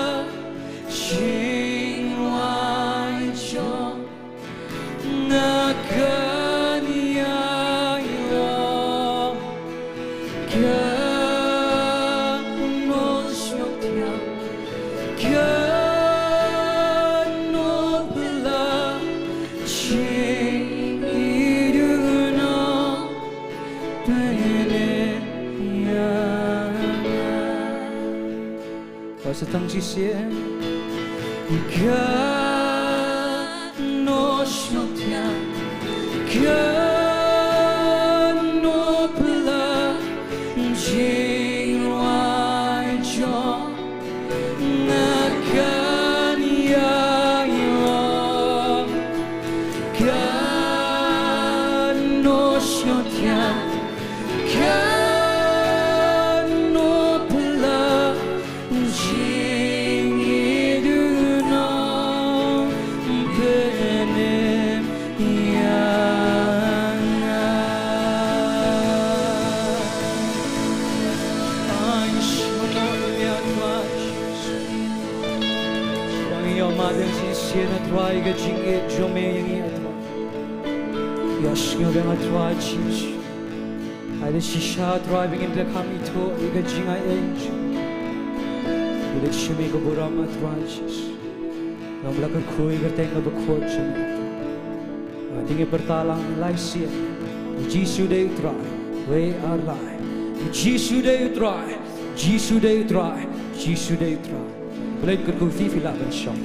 jingwai jong nga kan ïai long. Katno sngewthiang, katno phylla, jingïadon pynïap ïa nga. Katno sngewthiang, katno sngewthiang, katno phylla, jingwai jong nga kan ïai long. Katno sngewthiang, katno phylla, jingïadon pynïap ïa nga. Ai, shmot ïa nga. Sngewbha ïa ma dang shisien, A Trai, ka jingïeit jong me ïa ngi, A Trai. Ïa sngewbha, A Trai Jisu. Ai da shisha, A Trai, ba ngin da kham ithuh ïa ka jingai ei jong me. Ïa da shim ïa ka burom, A Trai Jisu. Ngam lah kyrkhu ïa ka kyrteng kaba khuid jong me. Nga dang ïa pyrta lang lai sien. Jisu dei U Trai. Wei ar lai. Jisu dei U Trai. Jisu dei U Trai. Jisu dei U Trai. Balei kyrkhu, phi phi lah ban shong.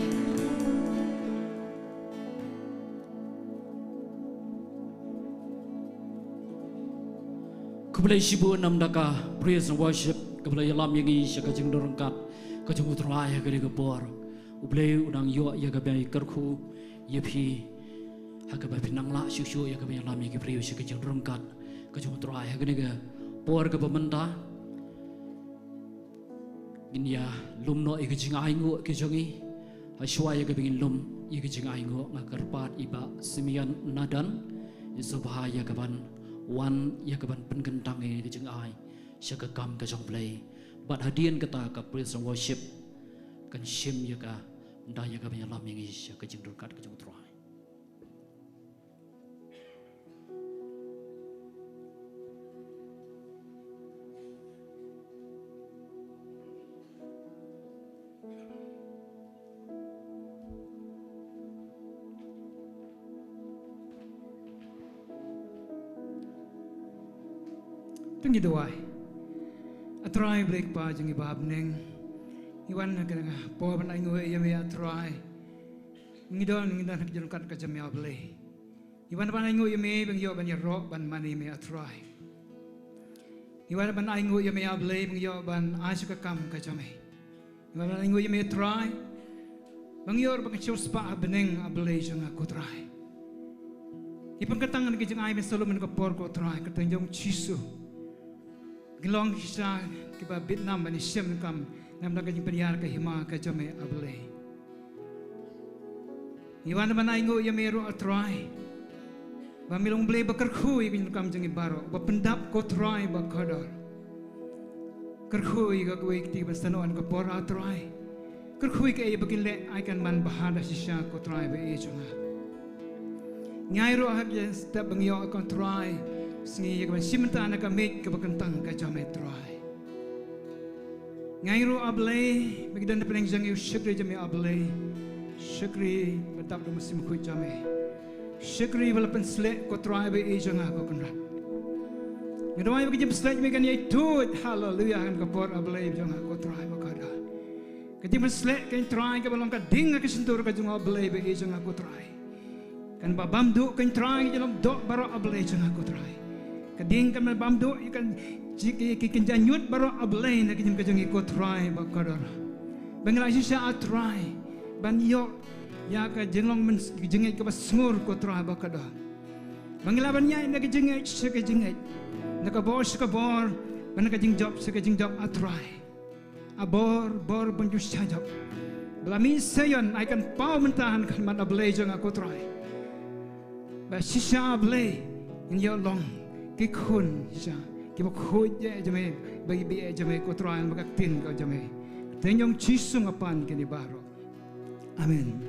Khublei shibun namar ka praise and worship kaba la ïalam ïa ngi sha ka jingdon ryngkat ka jong U Trai ha kane ka por. U Blei un nang ïoh ïa ka jingkyrkhu ïa phi ha kaba phin nang lah shuh shuh ïa ka jingïalam ïa ki briew sha ka jingdon ryngkat ka jong U Trai ha kane ka por kaba mynta. Ngin ïa lum noh ïa ka jingainguh ka jong ngi. Hashwa ïa kaba ngin lum ïa ka jingainguh, nga kyrpad ïa i Bah Simeon Nadan, ïa sngewbha ïa kaban wan ïa kaban pynkyntang ïa ka jingai sha ka kam ka jong U Blei. Bad hadien kata ka praise and worship kan shim ïa ka, nda ïa kaban ïalam ïa ngi sha ka jingdon ryngkat ka jong U Trai. To ngin duwai. A Trai Blei Kpa jong ngi ba ha bneng, ngi wan ha kane ka por ban ainguh ïa me, A Trai. Ngi don, ngi don ha ka jingkat ka jong me A Blei. Ngi wan ban ainguh ïa me ba ngi ïoh ban ïaroh ban mane ïa me A Trai. Ngi wan ban ainguh ïa me A Blei ba ngi ïoh ban ai sha ka kam ka jong me. Ngi wan ban ainguh ïa me A Trai ba ngi ïoh ban ka siew spah ha bneng A Blei jong nga ko Trai. Ngi pynkyntang na ka jingai me Solomon ka por ko Trai, ka kyrteng jong Jisu. Ngi long shisha kiba bit nam ban ïashem kam, nam na ka jingpynïar ka hima ka jong me A Blei. Ngi wan ban ainguh ïa me ruh A Trai ba me long Blei ba kyrkhu ïa ka jingdonkam jong ngi baroh, ba pyndap ko Trai ba kordor. Kyrkhu ïa ka kawei ka kti ban snoh ha ka por A Trai. Kyrkhu ïa kaei ba kin leh ai kan man bha da shisha ko Trai ba ïeit jong nga. Ngi ai ruh ha ka step ba ngi ïoh ko Trai, sngi ïa ka ban shim bynta na ka miej kaba kyntang ka jong me Trai. Ngi ai ruh A Blei ba ngi don na pdeng jong ngi u shakri jong me A Blei. Shakri ba dap da u Mynsiem Bakhuid jong me. Shakri ba la pynsleh ko Trai ba ïeit jong nga ko Kynrad. Nga duwai ba ka jingpynsleh me kan ïai tuid, haleluya, ha ka por A Blei jong nga ko Trai ba kordor. Ka jingpynsleh kan Trai kaba long ka ding ha ka shyntur ka jong nga A Blei ba ïeit jong nga ko Trai. Kan ba bam duh kan Trai ka jinglong doh baroh A Blei jong nga ko Trai. Ka ding kan ba bam duh ïa kan ji-, ki, ki, kan jaiñiut baroh A Blei na ka jingim ka jong ngi ko Trai ba kordor. Ba ngi la shisha A Trai ban ïoh ïa ka jinglong myn-, ka jingngeit kaba sngur ko Trai ba kordor. Ba ngi lah ban ïaid na ka jingngeit sha ka jingngeit, na ka bor sha ka bor, bad na ka jingjop sha ka jingjop A Trai. A bor bor ban ju sha jop. Ba la mih Zion ai kan paw mynta ha khmat A Blei jong nga ko Trai. Ba shisha A Blei ngin ïoh long ki khun shisha kiba khuid ïa jong me, ba ki beh ïa jong me ko Trai, ba ka ktien ka jong me. Kyrteng jong Jisu nga pan kine baroh. Amen.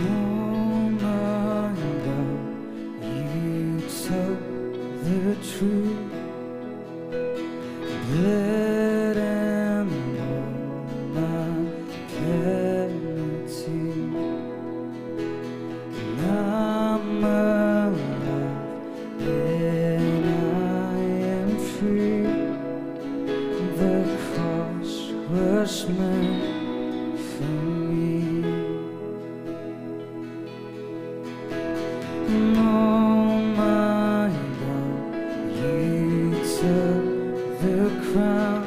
Oh my God, you took the truth, bled and bore my penalty. And I'm alive and I am free. The cross was meant for me. Oh my God, you took the crown,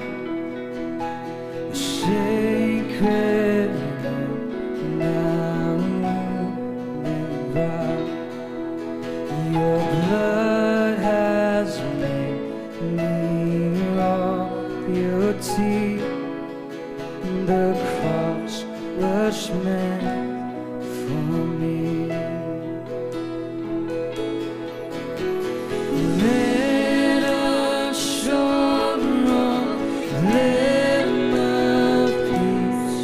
sacred and now and proud. Your blood has made me royalty. The cross was meant for me. Let us show Lamb of peace,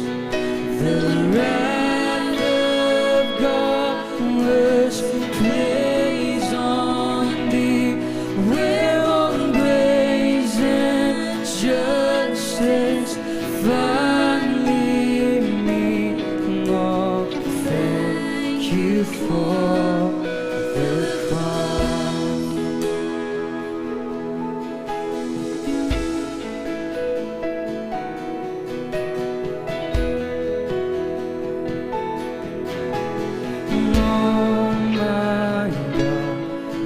the wrath of God was placed on thee, where all grace and justice finally meet. Oh, thank you for the cross. Oh my God,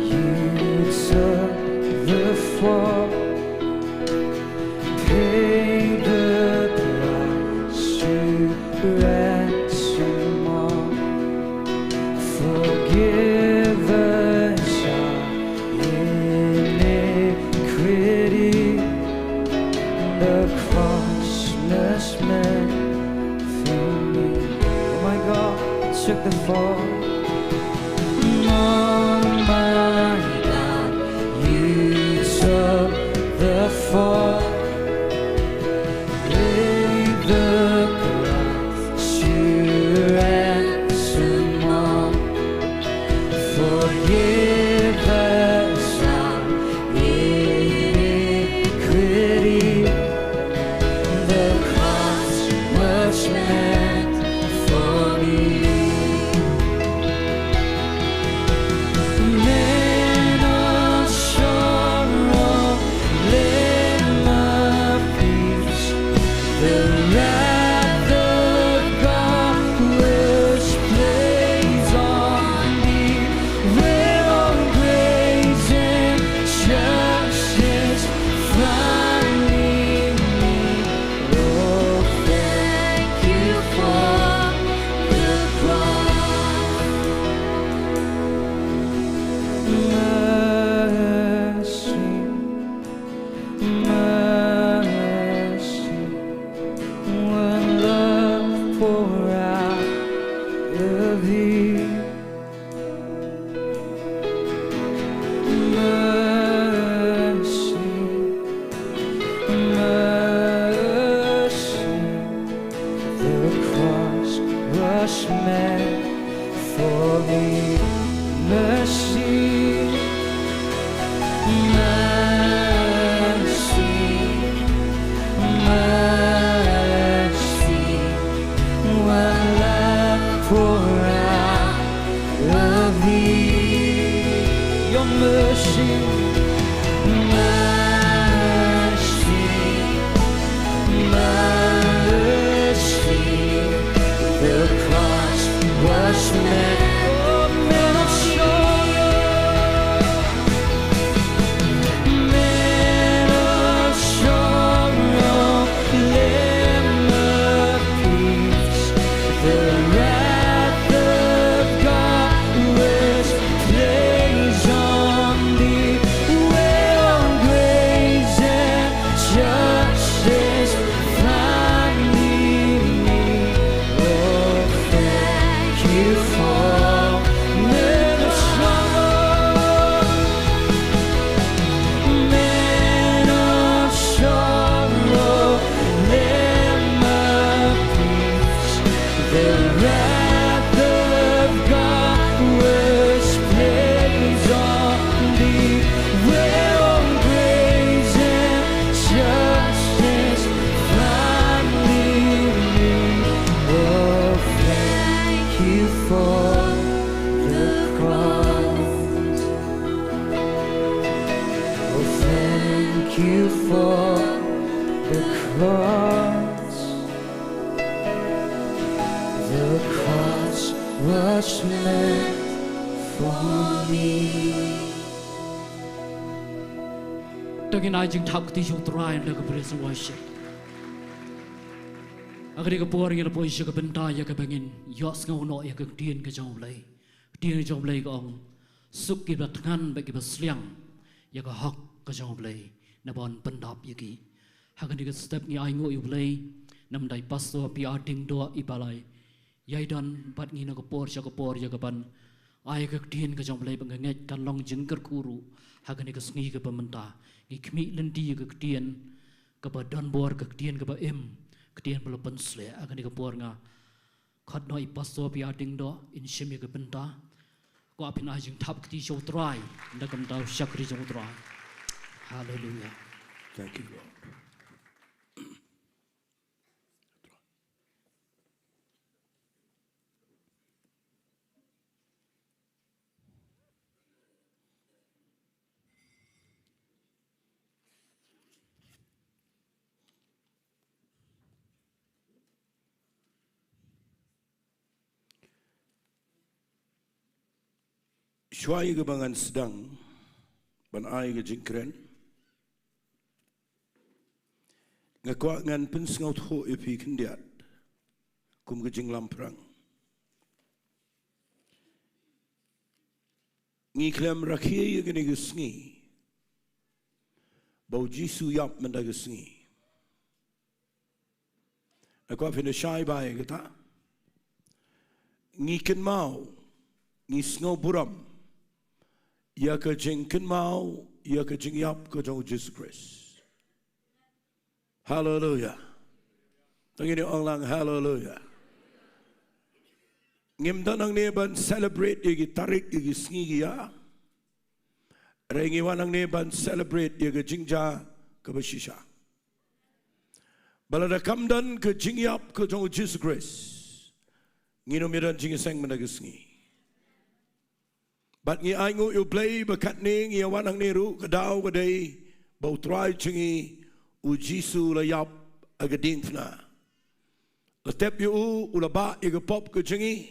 you took the fall, paid the price to ransom all. Forgive us our iniquity, the cross was meant for me. Oh my God, took the fall. Oh Mercy, mercy, the cross was meant for me. Mercy, mercy, mercy, what love poured out of thee. Your mercy, mercy, mercy, the cross was meant. Oh, man of sorrow, man of sorrow, Lamb of peace, the wrath of God was placed on thee, where all grace and justice finally meet. Oh, thank you for man of sorrow, man of sorrow, Lamb of peace. The wrath of God was placed on thee, where all grace and justice finally meet. Oh, thank you for the cross. Oh, thank you for the cross. The cross was meant for me. To ngin ai jingthap kti sha U Trai ynda ka praise and worship. Ha kane ka por ngin ïa poi sha ka bynta ïa kaba ngin ïohsngew noh ïa ka ktien ka jong U Blei. Ktien ka jong U Blei ka ong, suk kiba thngan bad kiba sliang ïa ka hok ka jong U Blei, naba un pyndap ïa ki. Ha kane ka step ngi ainguh ïa U Blei namar ba i Pastor P R Diengdoh iba la ïai don bad ngi na ka por sha ka por ïa kaban ai ka ktien ka jong U Blei, ba nga ngeit kan long jingkyrkhu ruh ha kane ka sngi kaba mynta. Ngi khmih lynti ïa ka ktien kaba don bor, ka ktien kaba im, ktien ba la pynshlur. Ha kane ka por nga khot noh i Pastor P R Diengdoh in shim ïa ka bynta. Kwah phin ai jingthap kti sha U Trai ynda kumta, u shakri jong U Trai. Hallelujah. Thank you, Lord. Shuwa ïa kaba ngan sdang ban ai ka jingkren, nga kwah ngan pynsngewthuh ïa phi khyndiat kum ka jinglamphrang. Ngi khlem rakhe ïa kane ka sngi ba U Jisu u ïap mynta ka sngi. Nga kwah phin da shai bha ïa kata. Ngi kynmaw, ngi sngew burom ïa ka jingkynmaw ïa ka jingïap ka jong U Jisu Khrist. Haleluya. To ngin ong lang haleluya. Ngim don hangne ban celebrate ïa ki tarik, ïa ki sngi ki ïa. Hynrei ngi wan hangne ban celebrate ïa ka jingjia kaba shisha. Ba lada kam don ka jingïap ka jong U Jisu Khrist, ngin ym don jingïaseng mynta ka sngi. Bad ngi ainguh ïa U Blei ba katne ngi ïa wan hangne ruh, ka daw ka dei ba U Trai jong ngi U Jisu u la ïap ha ka diengphna. La tep ïa u, u la bah ïa ka pop ka jong ngi.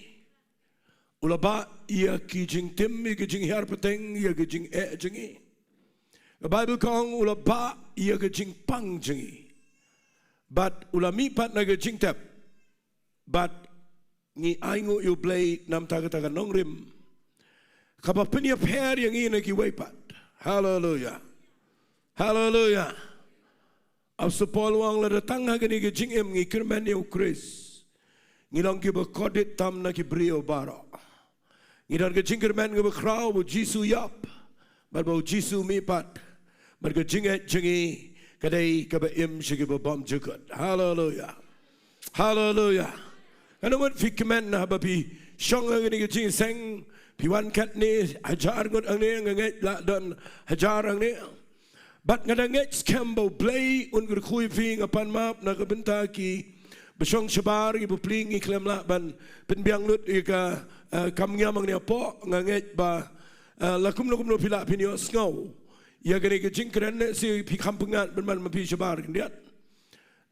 U la bah ïa ki jingtim, ïa ki jinghiar pateng, ïa ki jingeh jong ngi. Ka Baibl ka ong u la bah ïa ka jingpang jong ngi. Bad u la mihpat na ka jingtep. Bad ngi ainguh ïa U Blei namar kata ka nongrim kaba pynïapher ïa ngi na kiwei pat. Haleluya. Haleluya. Apostol Paul u ong lada tang ha kane ka jingim ngi kyrmen ïa U Khrist, ngi long kiba kordit tam na ki briew baroh. Ngi don ka jingkyrmen kaba khraw ba U Jisu u ïap. Bad ba u Jisu mih pat. Bad ka jingngeit jong ngi ka dei kaba im sha kiba bymjukut. Haleluia. Haleluia. Nga ngeit phi kmen haba phi shong ha kane ka jingïaseng, phi wan katne, hajar ngut hangne, nga ngeit la don hajar hangne. Bad nga dang ngeit skhem ba U Blei un kyrkhu ïa phi. Nga pan map na ka bynta kiba shong shabar, kiba plie, ngi khlem lah ban pynbiang lut ïa ka, eh, kam ngiam hangne hapoh. Nga ngeit ba, eh, la kumno kumno phi lah phin ïohsngew ïa kane ka jingkren, lehse phi kham pyngngad ban man ma phi shabar khyndiat.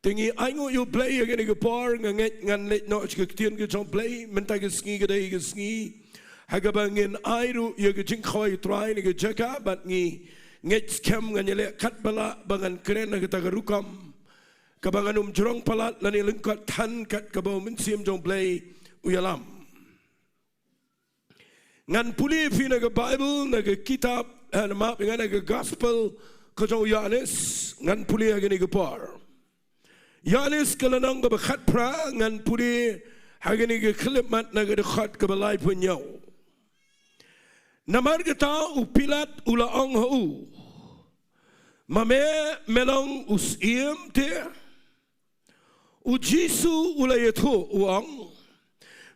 Te ngi ainguh ïa U Blei ïa kane ka por. Nga ngeit ngan leit noh sha ka ktien ka jong U Blei. Mynta ka sngi ka dei ka sngi ha kaba ngin ai ruh ïa ka jingkhawai U Trai na ka jaka, bad ngi ngeit skhem ngan ïaleh katba lah ba ngan kren ha kata ka rukom kaba ngan ym jrong palat lane lyngkot than kat kaba U Mynsiem jong U Blei u ïalam. Ngan pule ïa phi na ka Baibl, na ka kitab, eh, na map, ngan na ka Gospel ka jong u Ïoannis, ngan pule ha kane ka por. Ïoannis ka lynnong kaba khatphra, ngan pule ha kane ka khyllipmat na ka dkhot kaba laiphew hynñiew. Namar kata u Pilat u la ong ha u, "Ma me, me long u syiem te?" U Jisu u la ïathuh u ong,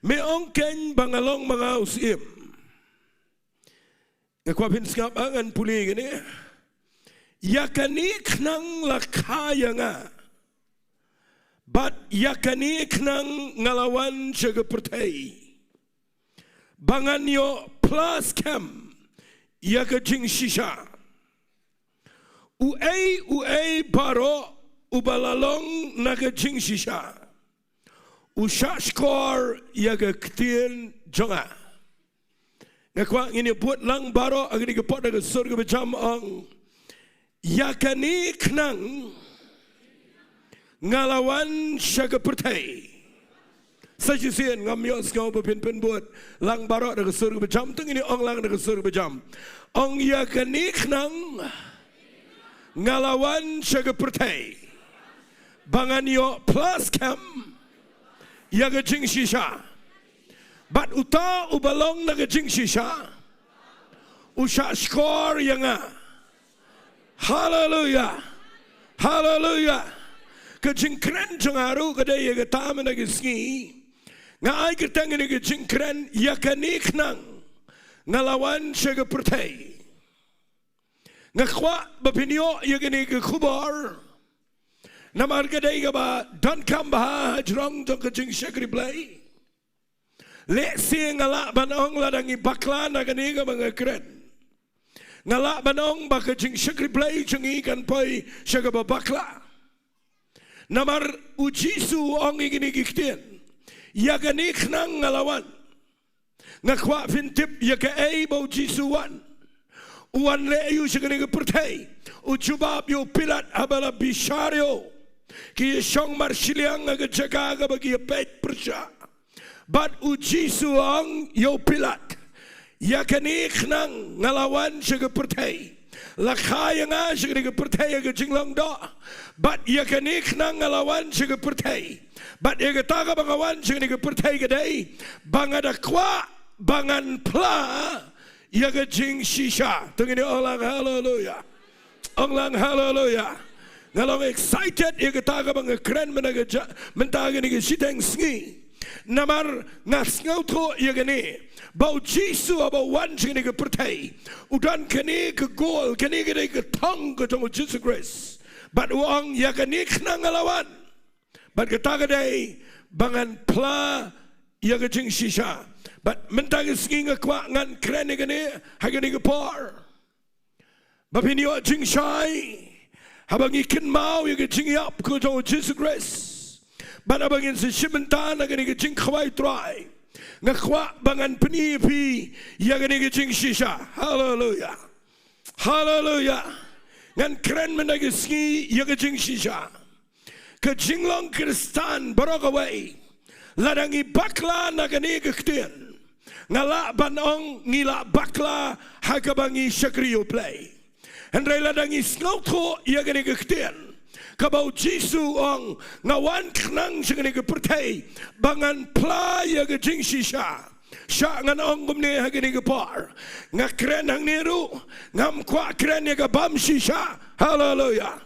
"Me ong keiñ ba nga long ma nga u syiem." Nga kwah phin sngap, ngan pule kane. Ïa kane khnang la kha ïa nga. Bad ïa kane khnang nga la wan sha ka pyrthei, ba ngan ïoh phla skhem ïa ka jingshisha. Uei uei baroh uba la long na ka jingshisha, u shahshkor ïa ka ktien jong nga. Nga kwah ngin ïa bud lang baroh ha kane ka por da ka sur kaba jam, ong, "Ïa kane khnang nga la wan sha ka pyrthei." Sa shisien ngam ïohsngew ba phin pynbud lang baroh da ka sur kaba jam, te ngin ïa ong lang da ka sur kaba jam. Ong, "Ïa kane khnang nga la wan sha ka pyrthei, ba ngan ïoh phla skhem ïa ka jingshisha. Bad uta uba long na ka jingshisha u shahshkor ïa nga." Haleluia. Haleluia. Ka jingkren jong nga ruh ka dei ïa kata mynta ka sngi. Nga ai kyrteng ïa kane ka jingkren, "Ïa kane khnang nga la wan sha ka pyrthei." Nga kwah ba phin ïoh ïa kane ka khubor. Namar ka dei kaba donkam bha ha jrong jong ka jingshakri Blei. Lehse nga lah ban ong lada ngi bakla na kane kaba nga kren, nga lah ban ong ba ka jingshakri Blei jong ngi kan poi sha kaba bakla. Namar u Jisu u ong ïa kine ki ktien, "Ïa kane khnang nga la wan." Nga kwah phin tip ïa kaei ba u Jisu u wan. U wan leh aïu sha kane ka pyrthei? U jubab ïa u Pilat haba la bishar ïa u. Ki ïa shong marshiliang ha ka jaka kaba ki ïa peit pyrshah. Bad u Jisu u ong ïa u Pilat, "Ïa kane khnang nga la wan sha ka pyrthei. La kha ïa nga sha kane ka pyrthei ha ka jinglong doh. Bad ïa kane khnang nga la wan sha ka pyrthei. Bad ïa kata kaba nga wan sha kane ka pyrthei ka dei ba nga da kwah ba ngan phla ïa ka jingshisha." To ngin ong lang haleluia. Ong lang haleluia. Nga long excited ïa kata kaba nga kren mynta ka ja-, mynta kane ka shiteng sngi. Namar nga sngewthuh ïa kane, ba u Jisu haba u wan sha kane ka pyrthei, u don kane ka goal, kane ka dei ka thong ka jong u Jisu Khrist. Bad u ong, "Ïa kane khnang nga la wan. Bad kata ka dei ba ngan phla ïa ka jingshisha." Bad mynta ka sngi nga kwah ngan kren ïa kane ha kane ka por, ba phin ïoh jingshai haba ngi kynmaw ïa ka jingïap ka jong u Jisu Khrist. Bad haba ngin sa shim bynta na kane ka jingkhawai Trai, nga kwah ba ngan pyni ïa phi ïa kane ka jingshisha. Haleluia. Haleluia. Ngan kren mynta ka sngi ïa ka jingshisha. Ka jinglong Khristan baroh kawei, lada ngi bakla na kane ka ktien, nga lah ban ong ngi la bakla ha kaba ngi shakri ïa u Blei. Hynrei lada ngi sngewthuh ïa kane ka ktien, kaba u Jisu u ong, "Nga wan khnang sha kane ka pyrthei ba ngan phla ïa ka jingshisha." Shah ngan ong kumne ha kane ka por. Nga kren hangne ruh, ngam kwah kren ïa ka bam shisha. Haleluya.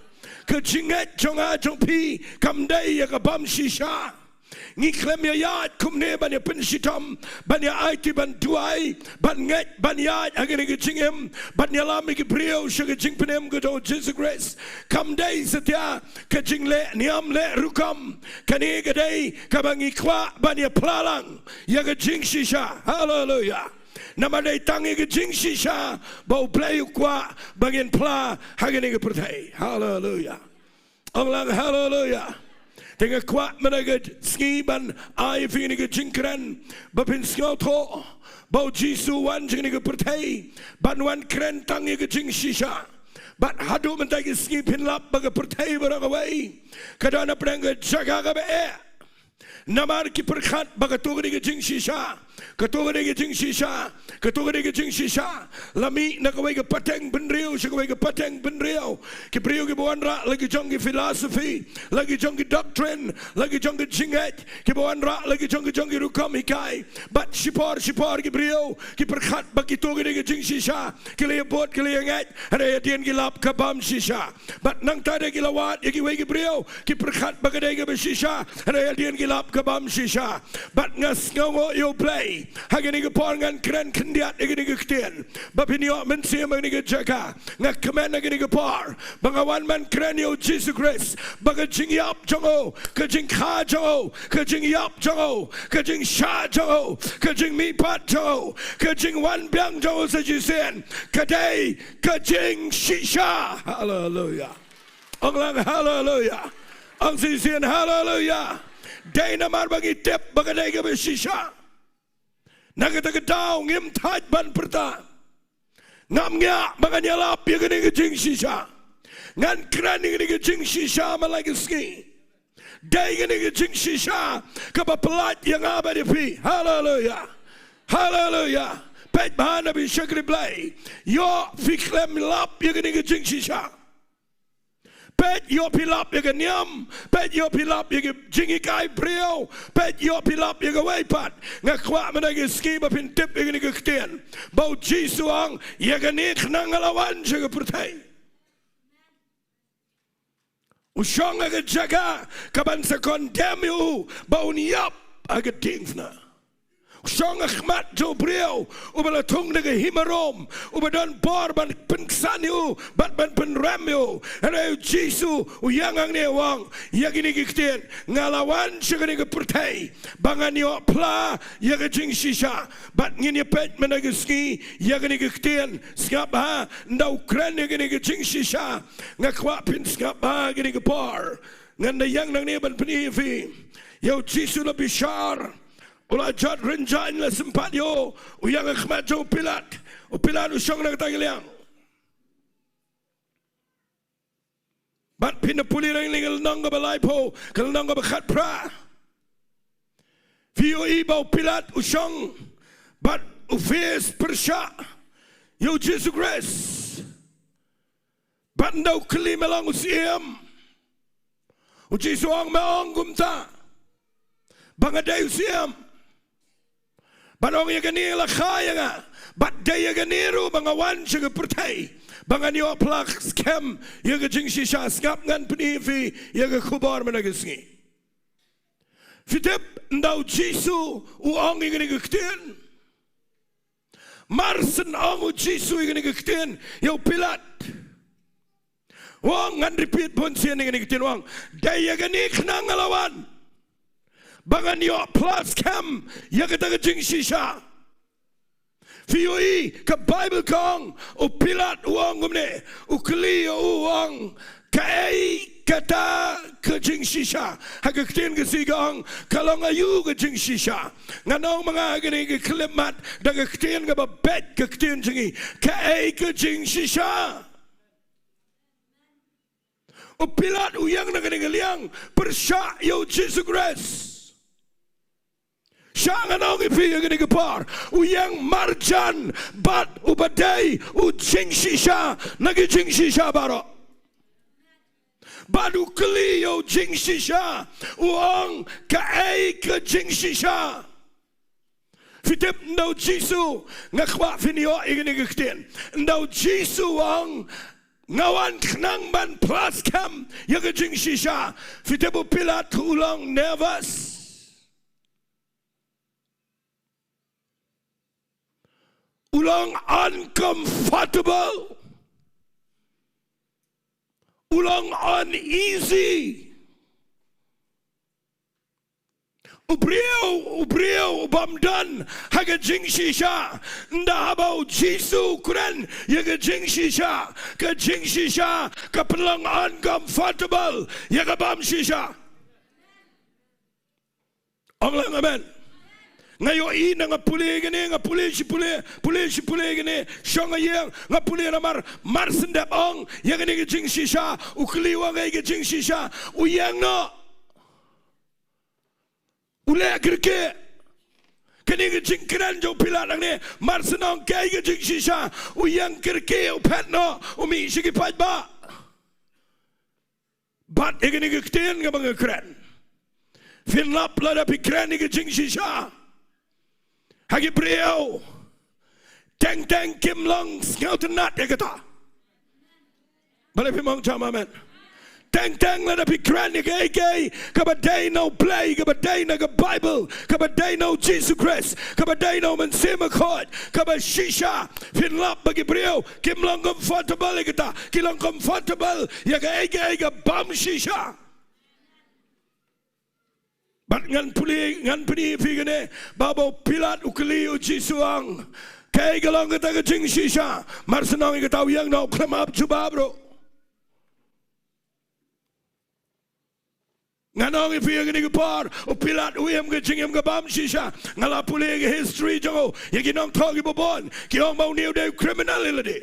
Ka jingngeit jong nga jong phi kam dei ïa ka bam shisha. Ngi khlem ïa ïaid kumne ban ïa pynshitom, ban ïa aiti, ban duwai, ban ngeit, ban ïaid ha kane ka jingim, ban ïalam ïa ki briew sha ka jingpynim ka jong u Jisu Khrist. Kam dei satia ka jingleh niam leh rukom. Kane ka dei kaba ngi kwah ban ïa phla lang ïa ka jingshisha. Haleluya. Namar dei tang ïa ka jingshisha ba U Blei u kwah ba ngin phla ha kane ka pyrthei. Haleluya. Ong lang haleluya. Te nga kwah mynta ka sngi ban ai phi kane ka jingkren ba phin sngewthuh ba U Jisu u wan sha kane ka pyrthei ban wan kren tang ïa ka jingshisha. Bad haduh mynta ka sngi phin lap ba ka pyrthei baroh kawei ka don hapdeng ka jaka kaba eh. Namar ki pyrkhat ba kato ka dei ka jingshisha, kato ka dei ka jingshisha, kato ka dei ka jingshisha. La mih na kawei ka pateng bynriew sha kawei ka pateng bynriew. Ki briew kiba wanrah la ki jong ki philosophy, la ki jong ki doctrine, la ki jong ki jingngeit, kiba wanrah la ki jong ki jong ki rukom hikai. Bad shipor shipor ki briew ki pyrkhat ba kito ki dei ka jingshisha, ki la ïa bud, ki la ïa ngeit, hynrei hadien ki lap ka bam shisha. Bad nangta de ki la wad ïa kiwei ki briew ki pyrkhat ba ka dei kaba shisha, hynrei hadien ki lap ka bam shisha. Bad nga sngewnguh ïa U Blei, ha kane ka por ngan kren khyndiat ïa kane ka ktien ba phin ïoh mynsiem ha kane ka jaka. Nga kmen ha kane ka por ba nga wan ban kren ïa U Jisu Khrist, ba ka jingïap jong u, ka jingkha jong u, ka jingïap jong u, ka jingshah jong u, ka jingmihpat jong u, ka jingwan biang jong u sa shisien, ka dei ka jingshisha. Haleluya. Ong lang haleluya. Ong shisien haleluya. Dei namar ba ngi tip ba ka dei kaba shisha. Na kata ka daw ngim thait ban pyrta. Ngam ngiah ba ngan ïalap ïa kane ka jingshisha. Ngan kren ïa kane ka jingshisha man la ka sngi. Dei kane ka jingshisha kaba pyllait ïa nga bad ïa phi. Haleluya. Haleluya. Peit bha na phi shakri Blei. Ïoh phi khlem lap ïa kane ka jingshisha. Peit ïoh phi lap ïa ka niam. Peit ïoh phi lap ïa ka jinghikai briew. Peit ïoh phi lap ïa kawei pat. Nga kwah mynta ka sngi ba phin tip ïa kane ka ktien ba U Jisu u ong, ïa kane khnang nga la wan sha ka pyrthei. U shong ha ka jaka kaban sa condemn ïa u ba un ïap ha ka diengphna. U shong ha khmat jong u briew uba la thung da ka hima rom, uba don bor ban pynksan ïa u bad ban pynrem ïa u. Hynrei U Jisu u ïeng hangne u ong, ïa kine ki ktien, nga la wan sha kane ka pyrthei ba ngan ïoh phla ïa ka jingshisha. Bad ngin ïa peit mynta ka sngi ïa kine ki ktien. Sngap bha, ynda u kren ïa kine ki jingshisha. Nga kwah phin sngap bha kine ki por. Ngan da ïeng nangne ban pyni ïa phi. Ïa U Jisu la bishar. U la jot rynjaiñ, la sympat ïa u. U ïeng ha khmat jong u Pilat. U Pilat u shong na kata ka liang. Bad phin da pule na ka lynnong kaba laiphew, ka lynnong kaba khatphra. Phi ïohi ba u Pilat u shong bad u face pyrshah ïa U Jisu Khrist. Bad ynda u kylli, me long u Siem? U Jisu u ong, me ong kumta ba nga dei u Siem. Bad ong, ïa kane la kha ïa nga. Bad dei ïa kane ruh ba nga wan sha ka pyrthei ba ngan ïoh phla skhem ïa ka jingshisha. Sngap, ngan pyni ïa phi ïa ka khubor mynta ka sngi. Phi tip, ynda U Jisu u ong ïa kine ki ktien, mar shen ong U Jisu ïa kine ki ktien ïa u Pilat, u ong, ngan repeat bunsien ïa kine ki ktien, u ong, dei ïa kane khnang nga la wan ba ngan ïoh phla skhem ïa kata ka jingshisha. Phi ïohi, ka Baibl ka ong, u Pilat u ong kumne, u kylli ïa u, u ong, kaei kata ka jingshisha? Ha ka ktien Khasi ka ong, ka long aïu ka jingshisha? Ngan ong ma nga ha kine ki khyllipmat da ka ktien kaba beit, ka ktien jong ngi, kaei ka jingshisha? U Pilat u ïeng na kane ka liang pyrshah ïa U Jisu Khrist. Shah, ngan ong ïa phi ïa kane ka por, u ïeng marjan bad uba dei u jingshisha na ki jingshisha baroh. Bad u kylli ïa u jingshisha, u ong, kaei ka jingshisha? Phi tip ynda u Jisu, nga kwah phin ïoh ïa kane ka ktien. Ynda u Jisu u ong, nga wan khnang ban phla skhem ïa ka jingshisha. Phi tip u Pilat u long nervous. U long uncomfortable. U long uneasy. U briew, u briew u bym don ha ka jingshisha. Ynda haba u Jisu u kren ïa ka jingshisha, ka jingshisha ka pynlong uncomfortable ïa ka bym shisha. Ong lang amen. Nga ïohi na nga pule kane, nga pule shi pule, pule shi pule kane, shong ïeng, nga pule namar, mar shen dep ong ïa kane ka jingshisha, u kylli u ong kaei ka jingshisha, u ïeng noh. U leh kyrkieh. Kane ka jingkren jong u Pilat hangne, mar shen ong kaei ka jingshisha, u ïeng kyrkieh, u phet noh, u mih sha ki paidbah. Bad ïa kane ka ktien kaba nga kren, phin lap lada phi kren ïa ka jingshisha ha ki briew, teng teng kim long sngewtynnat ïa kata. Balei phim ong jam amen? Teng teng lada phi kren ïa kaei kaei kaba dei na u Blei, kaba dei na ka Baibl, kaba dei na u Jisu Khrist, kaba dei na u Mynsiem Bakhuid, kaba shisha, phin lap ba ki briew kim long comfortable ïa kata, ki long comfortable ïa kaei kaei ka bym shisha. Bad ngan pule, ngan pyni ïa phi kane, ba haba u Pilat u kylli u Jisu, u ong kaei ka long kata ka jingshisha, mar shen ong ïa kata, u ïeng noh, u khlem ap jubab ruh. Ngan ong ïa phi ïa kane ka por, u Pilat u im ka jingim ka bym shisha. Nga la pule ïa ka history jong u, ïa ki nongthoh kiba bun ki ong ba une u dei u criminal ïa lade.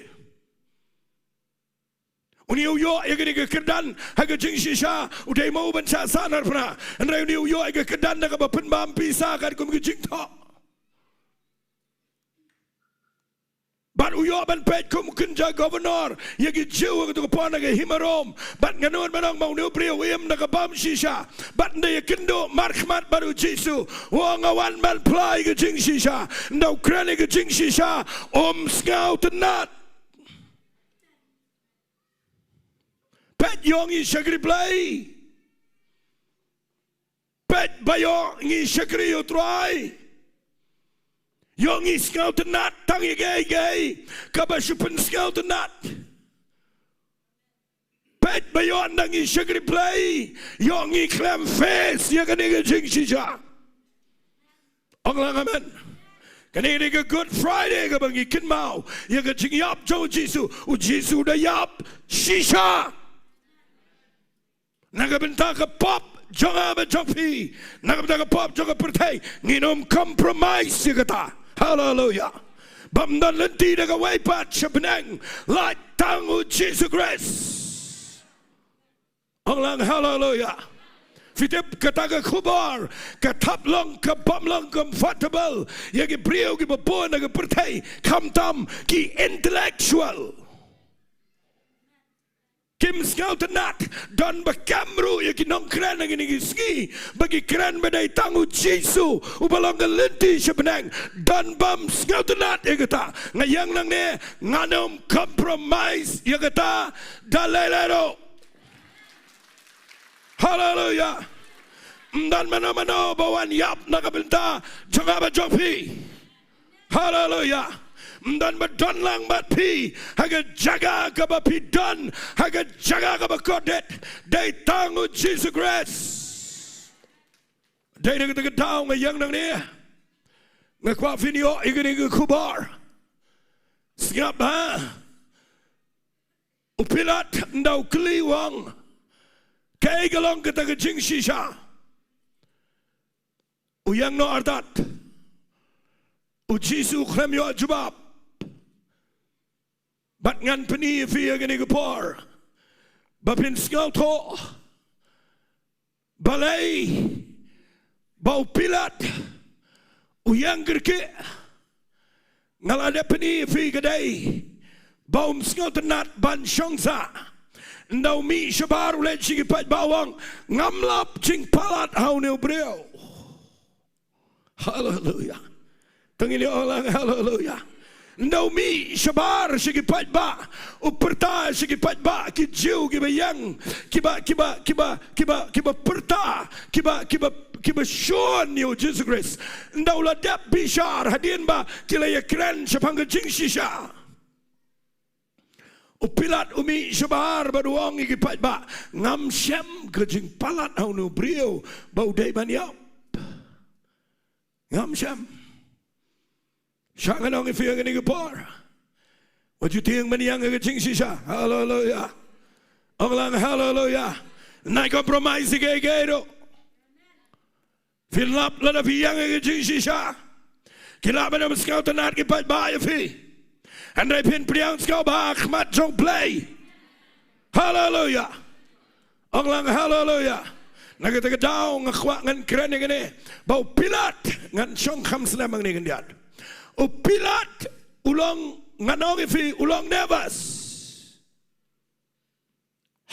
Une u ïoh ïa kane ka kyrdan ha ka jingshisha, u dei mo u ban shah sah na pyrthei. Hynrei une u ïoh ïa ka kyrdan da kaba pynbam pisa katkum ki jingthoh. Bad u ïoh ban peit kum u kynja governor ïa ki Jiw ha kato ka por na ka hima Rom. Bad nga nud ban ong ba une u briew u im da ka bym shisha. Bad ynda ïakynduh markhmat bad u Jisu, u ong, nga wan ban phla ïa ka jingshisha. Ynda u kren ïa ka jingshisha, um sngewtynnat. Peit, ïoh ngi shakri Blei. Peit ba ïoh ngi shakri ïa u Trai. Ïoh ngi sngewtynnat tang ïa kaei kaei kaba shu pynsngewtynnat. Peit ba ïoh ynda ngi shakri Blei, ïoh ngi khlem face ïa kane ka jingshisha. Ong lang amen. Kane ka dei ka Good Friday kaba ngi kynmaw ïa ka jingïap jong u Jisu. U Jisu u da ïap shisha. Na ka bynta ka pop jong nga bad jong phi, na ka bynta ka pop jong ka pyrthei, ngin ym compromise ïa kata. Haleluya. Bym don lynti da kawei pat sha bneng, lait tang u Jisu Khrist. Ong lang haleluya. Phi tip kata ka khubor ka thap long ka bym long comfortable ïa ki briew kiba bun ha ka pyrthei, khamtam ki intellectual. Kim sngewtynnat, don ba kem ruh ïa ki nongkren ha kine ki sngi ba ki kren ba dei tang u Jisu uba long ka lynti sha bneng, don bym sngewtynnat ïa kata. Nga ïeng nangne, ngan ym compromise ïa kata da lei lei ruh. Haleluya. Ym don mano mano ba wan ïap na ka bynta jong nga bad jong phi. Haleluya. Ym don ba don lang bad phi ha ka jaka kaba phi don, ha ka jaka kaba kordit, dei tang u Jisu Khrist. Dei na kata ka daw nga ïeng nangne, nga kwah phin ïoh ïa kane ka khubor. Sngap ha. U Pilat ynda u kylli u ong, kaei ka long kata ka jingshisha, u ïeng noh artat. U Jisu u khlem ïoh jubab. Bad ngan pyni ïa phi ha kane ka por ba phin sngewthuh balei ba u Pilat u ïeng kyrkieh. Nga la dep pyni ïa phi ka dei ba um sngewtynnat ban shong sah. Ynda u mih shabar u leit sha ki paidbah u ong, ngam lap jingpalat ha une u briew. Haleluya. To ngin ong lang haleluya. Ynda u mih shabar sha ki paidbah, u pyrta sha ki paidbah, ki Jiw kiba ïeng, kiba, kiba, kiba, kiba, kiba pyrta, kiba, kiba, kiba shun ïa u Jisu Khrist. Ynda u la dep bishar hadien ba ki la ïakren shaphang ka jingshisha. U Pilat u mih shabar bad u ong ïa ki paidbah, ngam shem ka jingpalat ha une u briew ba u dei ban ïap. Ngam shem. Sha ngan ong ïa phi ha kane ka por, wat ju tieng ban ïeng ha ka jingshisha. Haleluya. Ong lang haleluya. Nai compromise ïa kaei kaei ruh. Phin lap lada phi ïeng ha ka jingshisha, ki lah ban ym sngewtynnat ki paidbah ïa phi. Hynrei phin pdiang sngewbha ha khmat jong U Blei. Haleluya. Ong lang haleluya. Na kata ka daw nga kwah ngan kren ïa kane ba u Pilat, ngan shong kham slem hangne khyndiat. U Pilat u long, ngan ong ïa phi, u long nervous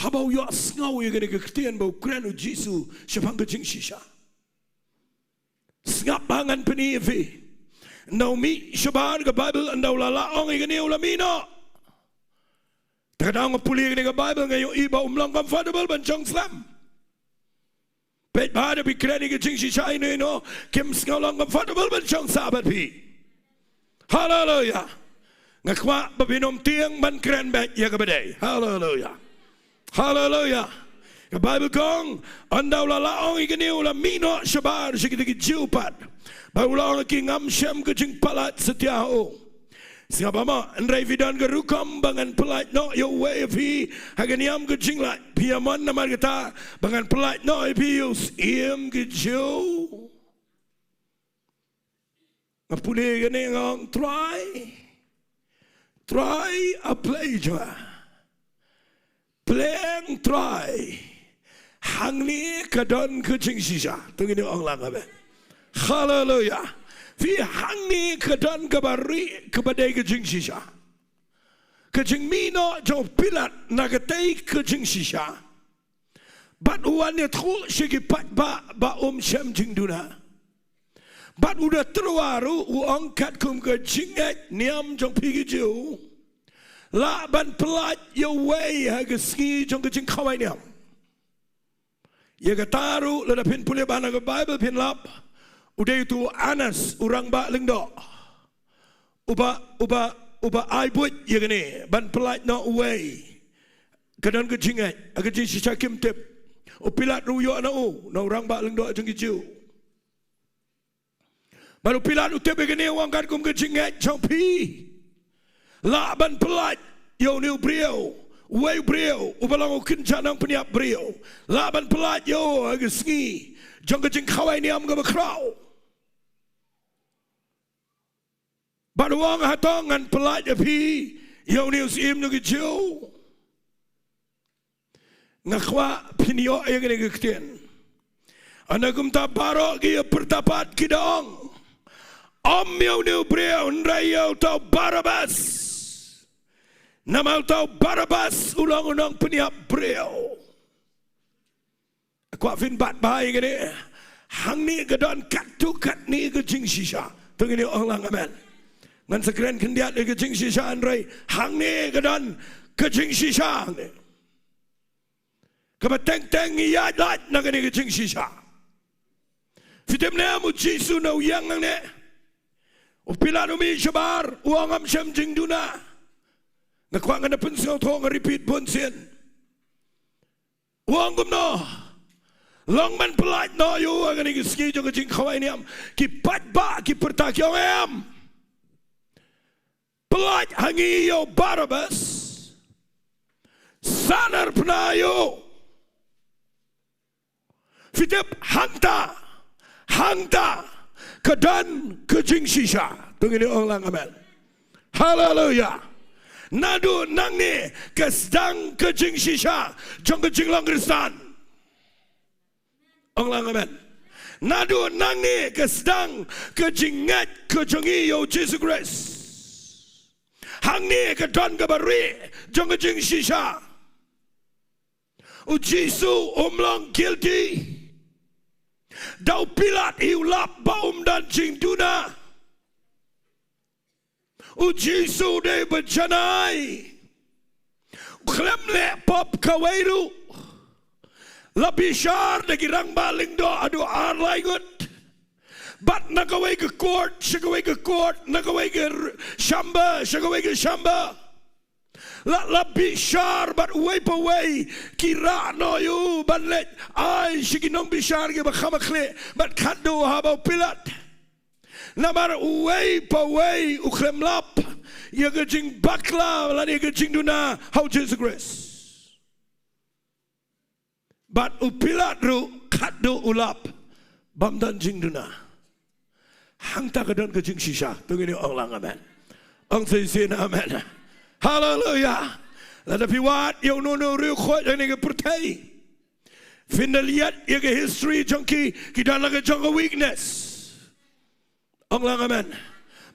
haba u ïohsngew ïa kane ka ktien ba u kren u Jisu shaphang ka jingshisha. Sngap ba ngan pyni ïa phi. Ynda u mih shabar, ka Baibl ong ynda u la lah ong ïa kane u la mih noh. Te ka daw nga pule ïa kane ka Baibl nga ïohi ba um long comfortable ban shong slem. Peit ba da phi kren ïa ka jingshisha ino ino, kim sngew long comfortable ban shong sah bad phi. Haleluya. Nga kwah ba phin ym tieng ban kren beit ïa kaba dei. Haleluya. Haleluya. Ka Baibl ka ong, ynda u la lah ong ïa kane u la mih noh shabar sha kita ki Jiw pat, bad u la ong ïa ki, ngam shem ka jingpalat satia ha u. Sngap ba mo, hynrei phi don ka rukom ba ngan pyllait noh ïa uwei ïa phi ha ka niam ka jinglait. Phi ïa mon namar kata ba ngan pyllait noh ïa phi ïa u Syiem ki Jiw? Nga pule ïa kane nga ong, Trai, Trai, a plie jong nga. Pleng Trai, hangne ka don ka jingshisha. To ngin ong lang amen. Haleluya. Phi, hangne ka don kaba rieh kaba dei ka jingshisha. Ka jingmih noh jong u Pilat na katei ka jingshisha. Bad u wan ïathuh sha ki paidbah ba um shem jingduna. Bad u da tyrwa ruh u ong katkum ka jingngeit niam jong phi ki Jiw, lah ban pyllait ïa uwei ha ka sngi jong ka jingkhawai niam. Ïa kata ruh lada phin pule bha na ka Baibl phin lap, u dei utu u Anas u rangbah lyngdoh uba, uba, uba ai buit ïa kane ban pyllait noh uwei. Ka don ka jingngeit, ha ka jingshisha kim tip. U Pilat ruh u ïoh na u, na u rangbah lyngdoh jong ki Jiw. Bad u Pilat u tip ïa kane, u ong katkum ka jingngeit jong phi, lah ban pyllait ïa une u briew, uwei u briew uba long u kynja nongpynïap briew. Lah ban pyllait ïa u ha ka sngi jong ka jingkhawai niam kaba khraw. Bad u ong, hato ngan pyllait ïa phi ïa une u Syiem jong ki Jiw? Nga kwah phin ïoh ïa kane ka ktien. Hynda kumta baroh ki ïa pyrta pat ki da ong, ym ïa une u briew, hynrei ïa uta u Barabas. Namar uta u Barabas u long u nongpynïap briew. Kwah phin bat bha ïa kane. Hangne ka don katto katne ka jingshisha. To ngin ong lang amen. Ngan sa kren khyndiat ïa ka jingshisha hynrei hangne ka don ka jingshisha hangne. Kaba teng teng ngi ïaid lait na kane ka jingshisha. Phi tip ne em, u Jisu na u ïeng hangne, u Pilat u mih shabar, u ong ngam shem jingduna. Nga kwah ngan da pynsngewthuh, nga repeat bun sien. U ong kumno? Long ban pyllait noh ïa u ha kane ka sngi jong ka jingkhawai niam? Ki paidbah ki pyrta ki ong em. Pyllait ha ngi ïa u Barabas. Sahnarphna ïa u. Phi tip, hangta, hangta ka don ka jingshisha. To ngin ong lang amen. Haleluya. Naduh nangne ka sdang ka jingshisha jong ka jinglong Khristan. Ong lang amen. Naduh nangne ka sdang ka jingngeit ka jong ngi ïa u Jisu Khrist. Hangne ka don kaba rieh jong ka jingshisha. U Jisu um long guilty. Da u Pilat hi u lap ba um don jingduna. U Jisu u dei ba janai. U khlem leh pop kawei ruh. La bishar da ki rangbah lyngdoh haduh ar lai ngut. Bad na kawei ka court sha kawei ka court, na kawei ka r-, chamber sha kawei ka chamber. La, la bishar bad uwei pa uwei ki rah noh ïa u ban leit ai sha ki nongbishar kiba kham khlieh bad khatduh ha ba u Pilat. Namar uwei pa uwei u khlem lap ïa ka jingbakla lane ïa ka jingduna ha u Jisu Khrist. Bad u Pilat ruh khatduh u lap bym don jingduna. Hangta ka don ka jingshisha. To ngin ong lang amen. Ong shisien amen. Haleluya. Lada phi wad ïa uno uno u riewkhoit ha kane ka pyrthei, phin da leit ïa ka history jong ki, ki don la ka jong ka weakness. Ong lang amen.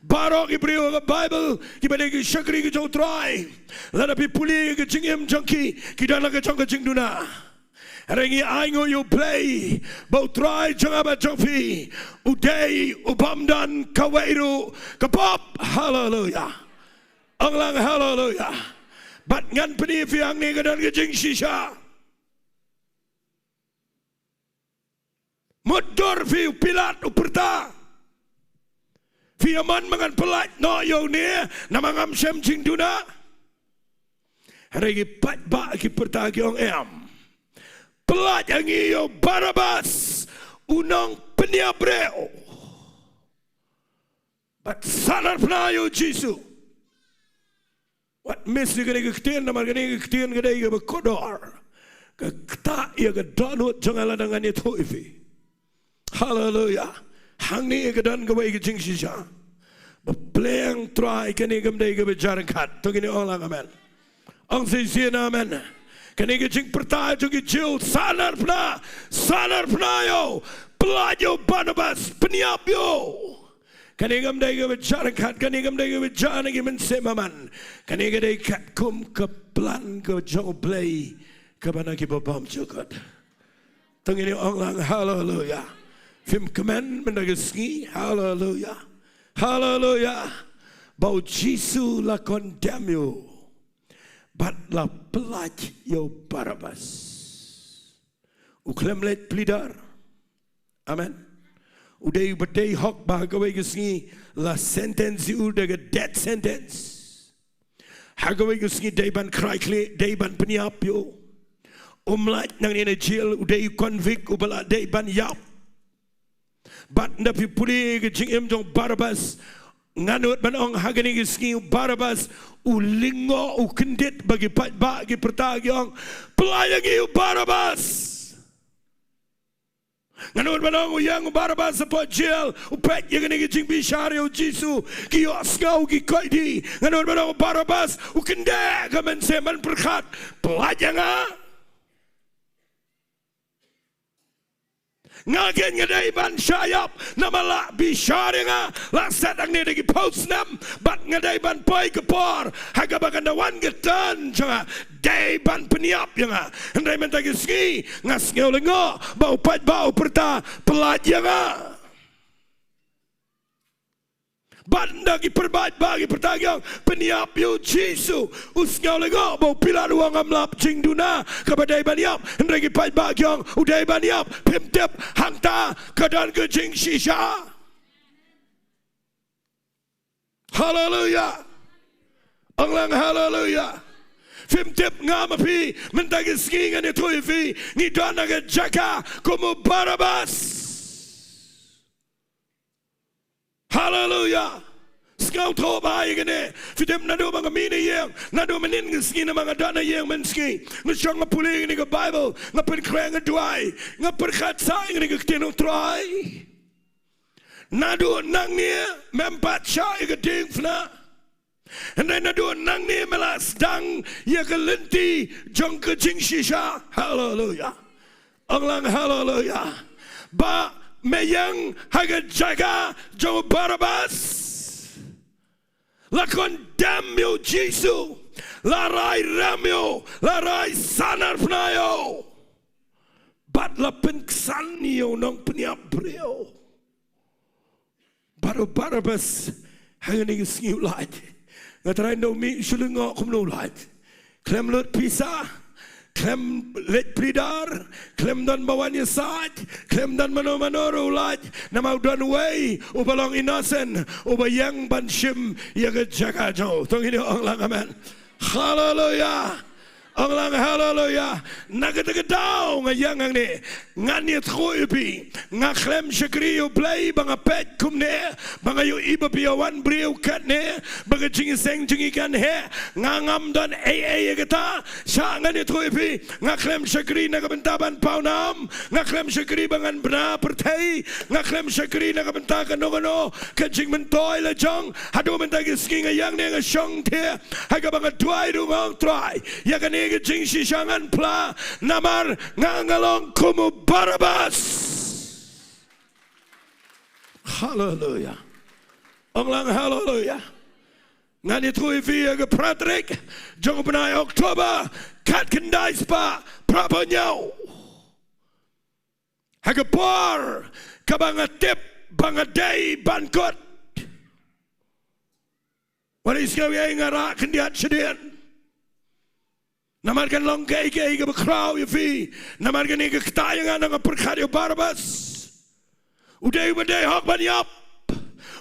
Baroh ki briew ha ka Baibl kiba dei ki shakri ki jong u Trai, lada phi pule ïa ka jingim jong ki, ki don la ka jong ka jingduna. Hynrei ngi ainguh ïa u Blei ba u Trai jong nga bad jong phi u dei u bym don kawei ruh ka pop. Haleluya. Ong lang haleluya. Bad ngan pyni ïa phi hangne ka don ka jingshisha. Mutdur phi, u Pilat u pyrta, phi ïa mon ba ngan pyllait noh ïa une namar ngam shem jingduna? Hynrei ki paidbah ki pyrta ki ong em. Pyllait ïa ngi ïa u Barabas, u nongpynïap briew. Bad sahnarphna ïa u Jisu. Wat miss ïa kane ka ktien, namar kane ka ktien ka dei kaba kordor. Ka ktah ïa ka dohnud jong nga lada ngan ïathuh ïa phi. Haleluya. Hangne ka don kawei ka jingshisha. Ba pleng Trai, kane kam dei kaba jar ryngkat. To ngin ong lang amen. Ong shisien amen. Kane ka jingpyrta jong ki Jiw, sahnarphna, sahnarphna ïa u. Pyllait ïa u Barabas, pynïap ïa u. Kane kam dei kaba jar ryngkat, kane kam dei kaba jar na ki mynsiem bymman. Kane ka dei katkum ka plan ka jong u Blei kaba na kiba bymjukut. To ngin ong lang haleluya. Phim kmen mynta ka sngi, haleluya. Haleluya. Ba u Jisu la condemn ïa u. Bad la pyllait ïa u Barabas. U khlem leit pleader. Amen. U dei uba dei hok ba ha kawei ka sngi la sentence ïa u da ka death sentence. Ha kawei ka sngi dei ban khrai khlieh, dei ban pynïap ïa u. Um lait nangne na jail, u dei u convict uba la dei ban ïap. Bad nda phi pule ka jingim jong Barabas, ngan nud ban ong ha kane ka sngi u Barabas u lyngngoh, u kyndit ba ki paidbah ki pyrta ki ong, pyllait ïa ngi u Barabas. Ngan nud ban ong u ïeng u Barabas hapoh jail, u peit ïa kane ka jingbishar ïa u Jisu, ki ïohsngew ki koit dih. Ngan nud ban ong u Barabas u kyndit ka mynsiem ban pyrkhat, pyllait ïa nga. Nga keiñ nga dei ban shah ïap namar la bishar ïa nga, la set hangne da ki phew snem, bad nga dei ban poi ka por ha kaba kan da wan ka turn jong nga, dei ban pynïap ïa nga. Hynrei mynta ka sngi nga sngew lyngngoh ba u paidbah u pyrta, pyllait ïa nga. Bad nda ki paidbah ki pyrta ki ong, pynïap ïa u Jisu. U sngew lyngngoh ba u Pilat u ong ngam lap jingduna kaba dei ban ïap. Hynrei ki paidbah ki ong u dei ban ïap. Phim tip hangta ka don ka jingshisha. Haleluya. Ong lang haleluya. Phim tip nga ma phi mynta ka sngi ngan ïathuh ïa phi, ngi don ha ka jaka kum u Barabas. Haleluya. Sngewthuh bha ïa kane. Phi tip naduh ba nga mih na ïing, naduh mynnin ka sngi namar nga don ha ïing mynsngi, nga shong nga pule ïa kane ka Baibl, nga pynkhreh, nga duwai, nga pyrkhat sa ïa kane ka ktien u Trai. Naduh nangne mem pat shah ïa ka diengphna. Hynrei naduh nangne me la sdang ïa ka lynti jong ka jingshisha. Haleluya. Ong lang haleluya. Ba me ïeng ha ka jaka jong u Barabas. La condemn ïa u Jisu. La rai rem ïa u. La rai sahnarphna ïa u. Bad la pynksan ïa u nongpynïap briew. Bad u Barabas Ha kane ka sngi u lait. Nga trai nda u mih shu lyngngoh kumno u lait. Khlem lut pisa, khlem leit pridar, khlem don ba wan ïasaid, khlem don mano mano ruh u lait. Namar u don uwei uba long innocent, uba ïeng ban shim ïa ka jaka jong u. To ngin ong lang amen. Haleluya. Ong lang haleluya. Na kata ka daw nga ïeng hangne, ngan ïathuh ïa phi. Nga khlem shakri ïa U Blei ba nga peit kumne, ba nga ïohi ba phi ïa wan briew katne, ba ka jingïaseng jong ngi kan heh. Nga ngam don ei ei ïa kata. Sha ngan ïathuh ïa phi. Nga khlem shakri na ka bynta ban pawnam. Nga khlem shakri ba ngan bna pyrthei. Nga khlem shakri na ka bynta kano kano ka jingmyntoi la jong. Haduh mynta ka sngi nga ïeng ne nga shong thiah. Ha kaba nga duwai ruh nga ong Trai, ïa kane ka jingshisha ngan phla, namar nga nga long kum u Barabas. Haleluya. Ong lang haleluya. Ngan ïathuh ïa phi ha ka phra tarik jong u bnai October, khatkhyndai spah phra phew hynñiew. Ha ka por kaba nga tip ba nga dei ban kut. Wat ïa sngew ïa nga rah khyndiat shadien. Namar kan long kaei kaei kaba khraw ïa phi. Namar kane ka ktah ïa nga, nga pyrkhat ïa u Barabas. U dei uba dei hok ban ïap.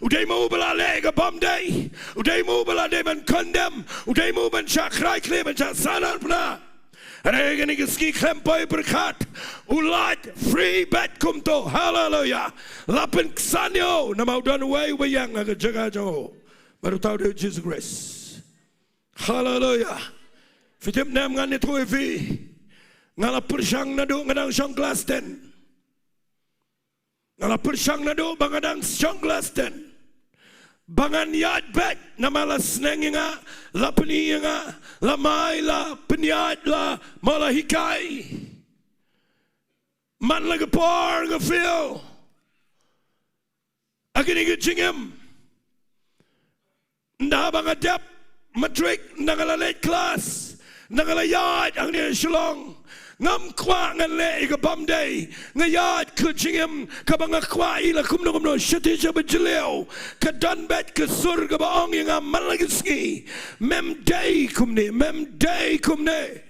U dei ma u ba la leh ka bym dei. U dei ma u ba la dei ban condemn. U dei ma u ban shah krai khlieh, ban shah sahnarphna. Hynrei kane ka sngi khlem poi pyrkhat, u lait free bad kumto. Haleluya. La pynksan ïa u namar u don uwei uba ïeng ha ka jaka jong u. Bad uta u dei u Jisu Khrist. Haleluya. Phi tip ne em, ngan ïathuh ïa phi. Nga la pyrshang naduh nga dang shong klas ten. Nga la pyrshang naduh ba nga dang shong klas ten ba ngan ïaid beit, namar la sneng ïa nga, la pyni ïa nga, la mai, la pynïaid, la mo, la hikai. Man la ka por nga feel ha kane ka jingim. Ynda ba nga dep matrik, ynda nga la leit klas, ynda nga la ïaid hangne ha Shillong, ngam kwah ngan leh ïa ka bym dei. Nga ïaid ka jingim kaba nga kwah ïa la kumno kumno, shatei sha ba jylliew. Ka don beit ka sur kaba ong ïa nga man la ka sngi, mem dei kumne, mem dei kumne.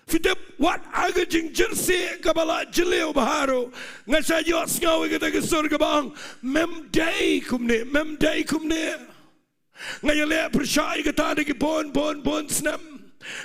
Phi tip, wat ha ka jingjyrsieh kaba la jylliew bha ruh, nga sa ïohsngew ïa kata ka sur kaba ong, mem dei kumne, mem dei kumne. Nga ïaleh pyrshah ïa kata da ki bun bun bun snem.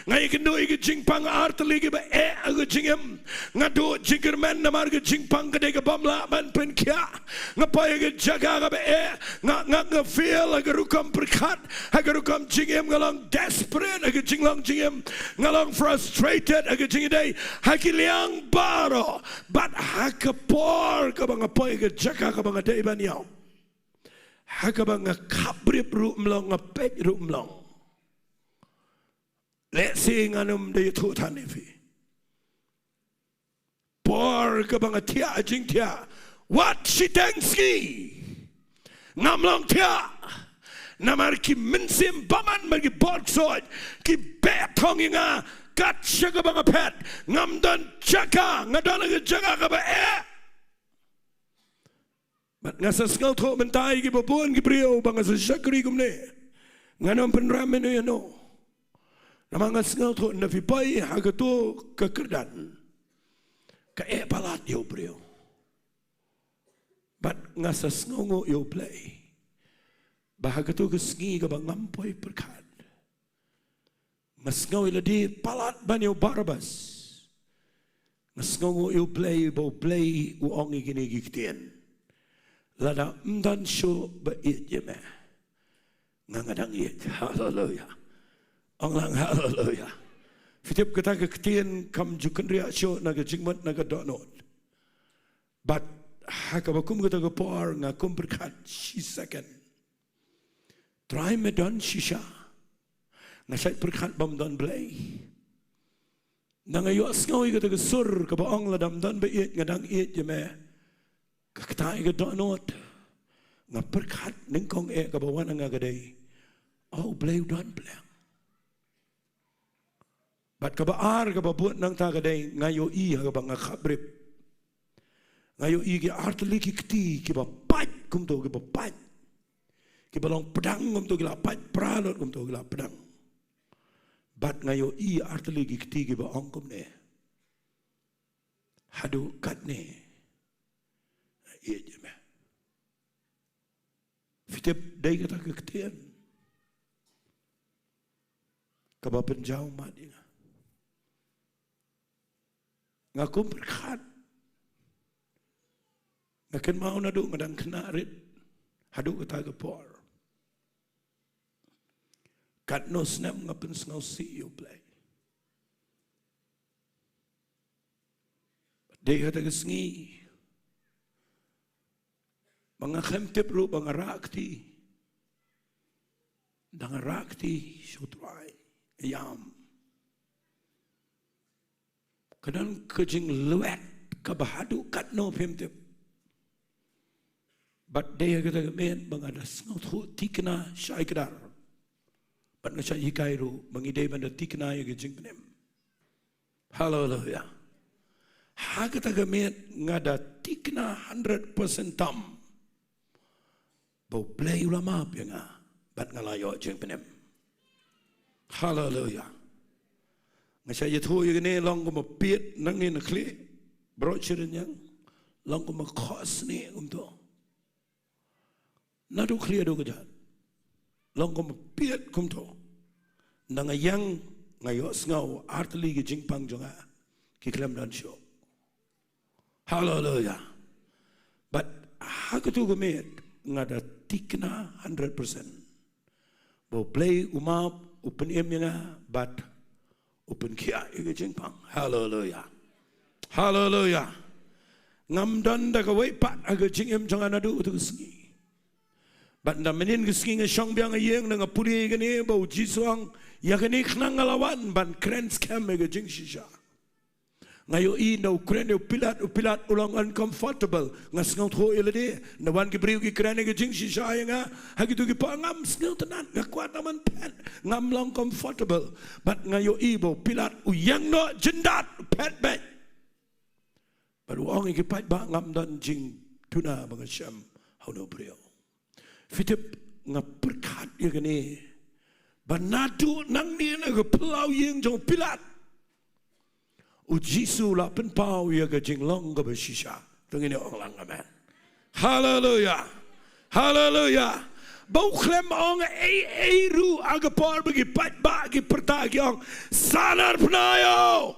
Nga ïakynduh ïa ki jingpang artylli kiba eh ha ka jingim. Nga duh jingkyrmen namar ka jingpang ka dei ka bym lah ban pynkhiah. Nga poi ha ka jaka kaba eh, nga, nga, nga feel ha ka rukom pyrkhat, ha ka rukom jingim, nga long desperate ha ka jinglong jingim, nga long frustrated ha ka jingïadei, ha ki liang baroh. Bad ha ka por kaba nga poi ha ka jaka kaba nga dei ban ïaw, ha kaba nga khapbrip ruh ym long, nga peit ruh ym long. Lehse ngan ym da ïathuh than ïa phi. Por kaba nga thiah jingthiah, wat shiteng sngi ngam long thiah. Namar ki mynsiem bymman bad ki bor ksoid ki beh thong ïa nga kat sha kaba nga phet. Ngam don jaka, nga don ha ka jaka kaba eh. Bad nga sa sngewthuh mynta ïa kiba bun ki briew ba nga sa shakri kumne, ngan ym pynrem ïano ïano. Namar nga sngewthuh ynda phi poi ha kato ka kyrdan, ka eh palat ïa u briew. Bad nga sa sngewnguh ïa U Blei ba ha kato ka sngi kaba ngam poi pyrkhat, nga sngew ïa lade palat ban ïa u Barabas. Nga sngewnguh ïa U Blei ba U Blei u ong ïa kine ki ktien, lada ym don shuh ba ïeit ïa me, nga, nga dang ïeit. Haleluya. Ong lang haleluya. Phi tip, kata ka ktien kam ju kynriah shuh na ka jingmut, na ka dohnud. Bad ha kaba kum kata ka por nga kum pyrkhat shi second, Trai me don shisha? Nga shait pyrkhat ba ym don Blei. Nga ïohsngew ïa kata ka sur kaba ong, lada ym don ba ïeit, nga dang ïeit ïa me. Ka ktah ïa ka dohnud. Nga pyrkhat, nyngkong eh kaba wan ha nga ka dei, oh, U Blei u don pleng. Bad kaba ar kaba bud nangta ka dei, nga ïohi ha kaba nga khapbrip, nga ïohi ki artylli ki kti kiba pait kumto, kiba pait. Kiba long pdeng kumto ki la pait pra lut kumto ki la pdeng. Bad nga ïohi artylli ki kti kiba ong kumne. Haduh katne. Ïeit ïa me. Phi tip dei kata ka ktien kaba pynjaw mat ïa nga. Nga kum pyrkhat. Nga kynmaw naduh nga dang khynnah rit haduh kata ka por. Katno snem nga pynsngewsih ïa U Blei. Dei kata ka sngi ba nga khlem tip ruh ba nga rah kti. Dang rah kti sha U Trai, ïam. Ka don ka jinglwet kaba haduh katno phim tip. Bad dei ha kata ka miet ba nga da sngewthuh thikna shai kdar. Bad nga shah hikai ruh ba ngi dei ban da thikna ïa ka jingpynim. Haleluia. Ha kata ka miet nga da thikna hundred percent tam ba U Blei u la map ïa nga bad nga la ïoh jingpynim. Haleluia. Nga shah ïathuh ïa kane long kumba piet nangne na khlieh baroh shi rynïeng, long kumba khos ne kumto. Naduh khlieh haduh kjat long kumba piet kumto. Na nga ïeng nga ïohsngew artylli ki jingpang jong nga ki khlem don shuh. Haleluia. Bad ha katu ka miet nga da thikna hundred percent ba U Blei u map, u pynim ïa nga bad u pynkhiah ïa ka jingpang. Haleluia. Haleluia. Ngam don da kawei pat ha ka jingim jong nga naduh katu ka sngi. Bad ynda mynnin ka sngi nga shong biang ha ïing, nga pule ïa kane ba U Jisu u ong, ïa kane khnang nga la wan ban kren skhem ïa ka jingshisha. Nga ïohi ynda u kren ïa u Pilat, u Pilat u long uncomfortable. Nga sngewthuh ïa lade, ynda wan ki briew ki kren ïa ka jingshisha ïa nga ha kitu ki por, ngam sngewtynnat, nga kwah tang ban phet, ngam long comfortable. Bad nga ïohi ba u Pilat u ïeng noh jyndat, phet beit. Bad u ong ïa ki paidbah, ngam don jingduna ba nga shem ha une u briew. Phi tip, nga pyrkhat ïa kane ba naduh nangne na ka phyllaw ïing jong u Pilat, U Jisu u la pynpaw ïa ka jinglong kaba shisha. To ngin ong lang amen. Haleluia. Haleluia. Ba u khlem ong ei ei ruh ha ka por ba ki paidbah ki pyrta ki ong, "Sanar pynïaid ïa u.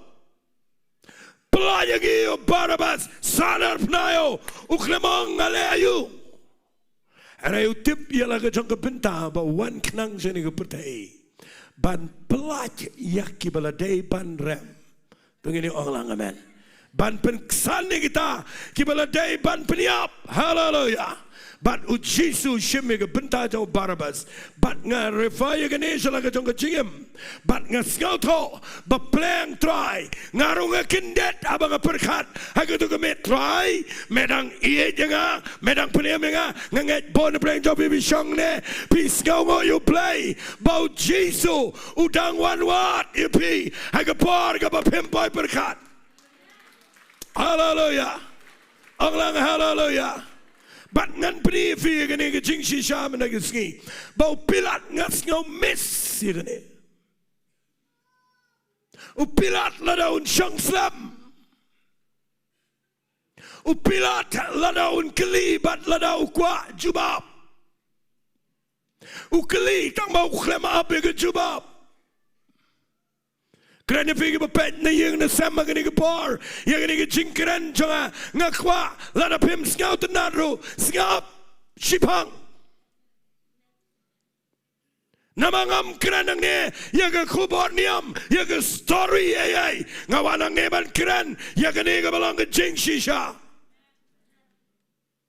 Pynïaid ïa u Barabbas, sanar pynïaid ïa u." U khlem ong nga leh aïu. Hynrei u tip ïa la ka jong ka bynta ba u wan khnang shane ka pyrthei ban pynïaid ïa kiba la dei ban rem. To ngin ong lang amen. Ban pynksan ïa kita kiba la dei ban pynïap. Haleluia. Bad U Jisu u shim ïa ka bynta jong u Barabbas. Bad nga refer ïa kane sha la ka jong ka jingim. Bad nga sngewthuh ba pleng Trai, nga rung ha kyndit haba nga pyrkhat ha katu ka miet, Trai, me dang ïeit ïa nga, me dang pynim ïa nga. Nga ngeit bun na pleng jong phi ba shong ne, phi sngewnguh ïa U Blei ba U Jisu u dang wan wad ïa phi ha ka por kaba phim poi pyrkhat. Haleluia. Ong lang haleluia. Bad ngan pyni ïa phi ïa kane ka jingshisha mynta ka sngi ba u Pilat, nga sngew miss ïa kane. U Pilat lada un shong slem, u Pilat lada un kylli bad lada u kwah jubab, u kylli tang ba u khlem ap ïa ka jubab. Kren ïa phi kiba peit na ïing na sem ha kane ka por ïa kane ka jingkren jong nga, nga kwah lada phim sngewtynnat ruh, sngap shipang. Namar ngam kren nangne ïa ka khubor niam, ïa ka story ei ei. Nga wan nangne ban kren ïa kane kaba long ka jingshisha.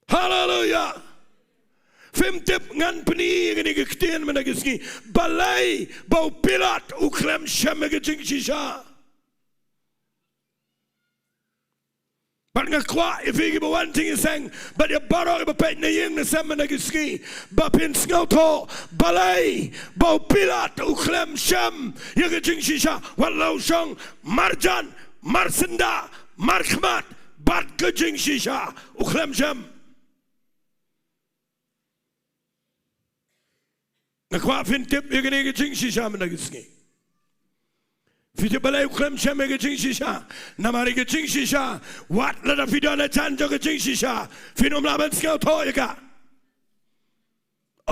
Haleluia. Phim tip, ngan pyni ïa kane ka ktien mynta ka sngi. Balei ba u Pilat u khlem shem ïa ka jingshisha. Bad nga kwah ïa phi kiba wan jingïaseng bad ïa baroh kiba peit na ïing na sem mynta ka sngi ba phin sngewthuh balei ba u Pilat u khlem shem ïa ka jingshisha. Wat la u shong marjan, marsyndah, markhmat bad ka jingshisha, u khlem shem. Nga kwah phin tip ïa kane ka jingshisha mynta ka sngi. Phi tip balei u khlem shem ïa ka jingshisha? Namar ïa ka jingshisha, wat lada phi don hajan jong ka jingshisha, phin ym lah ban sngewthuh ïa ka.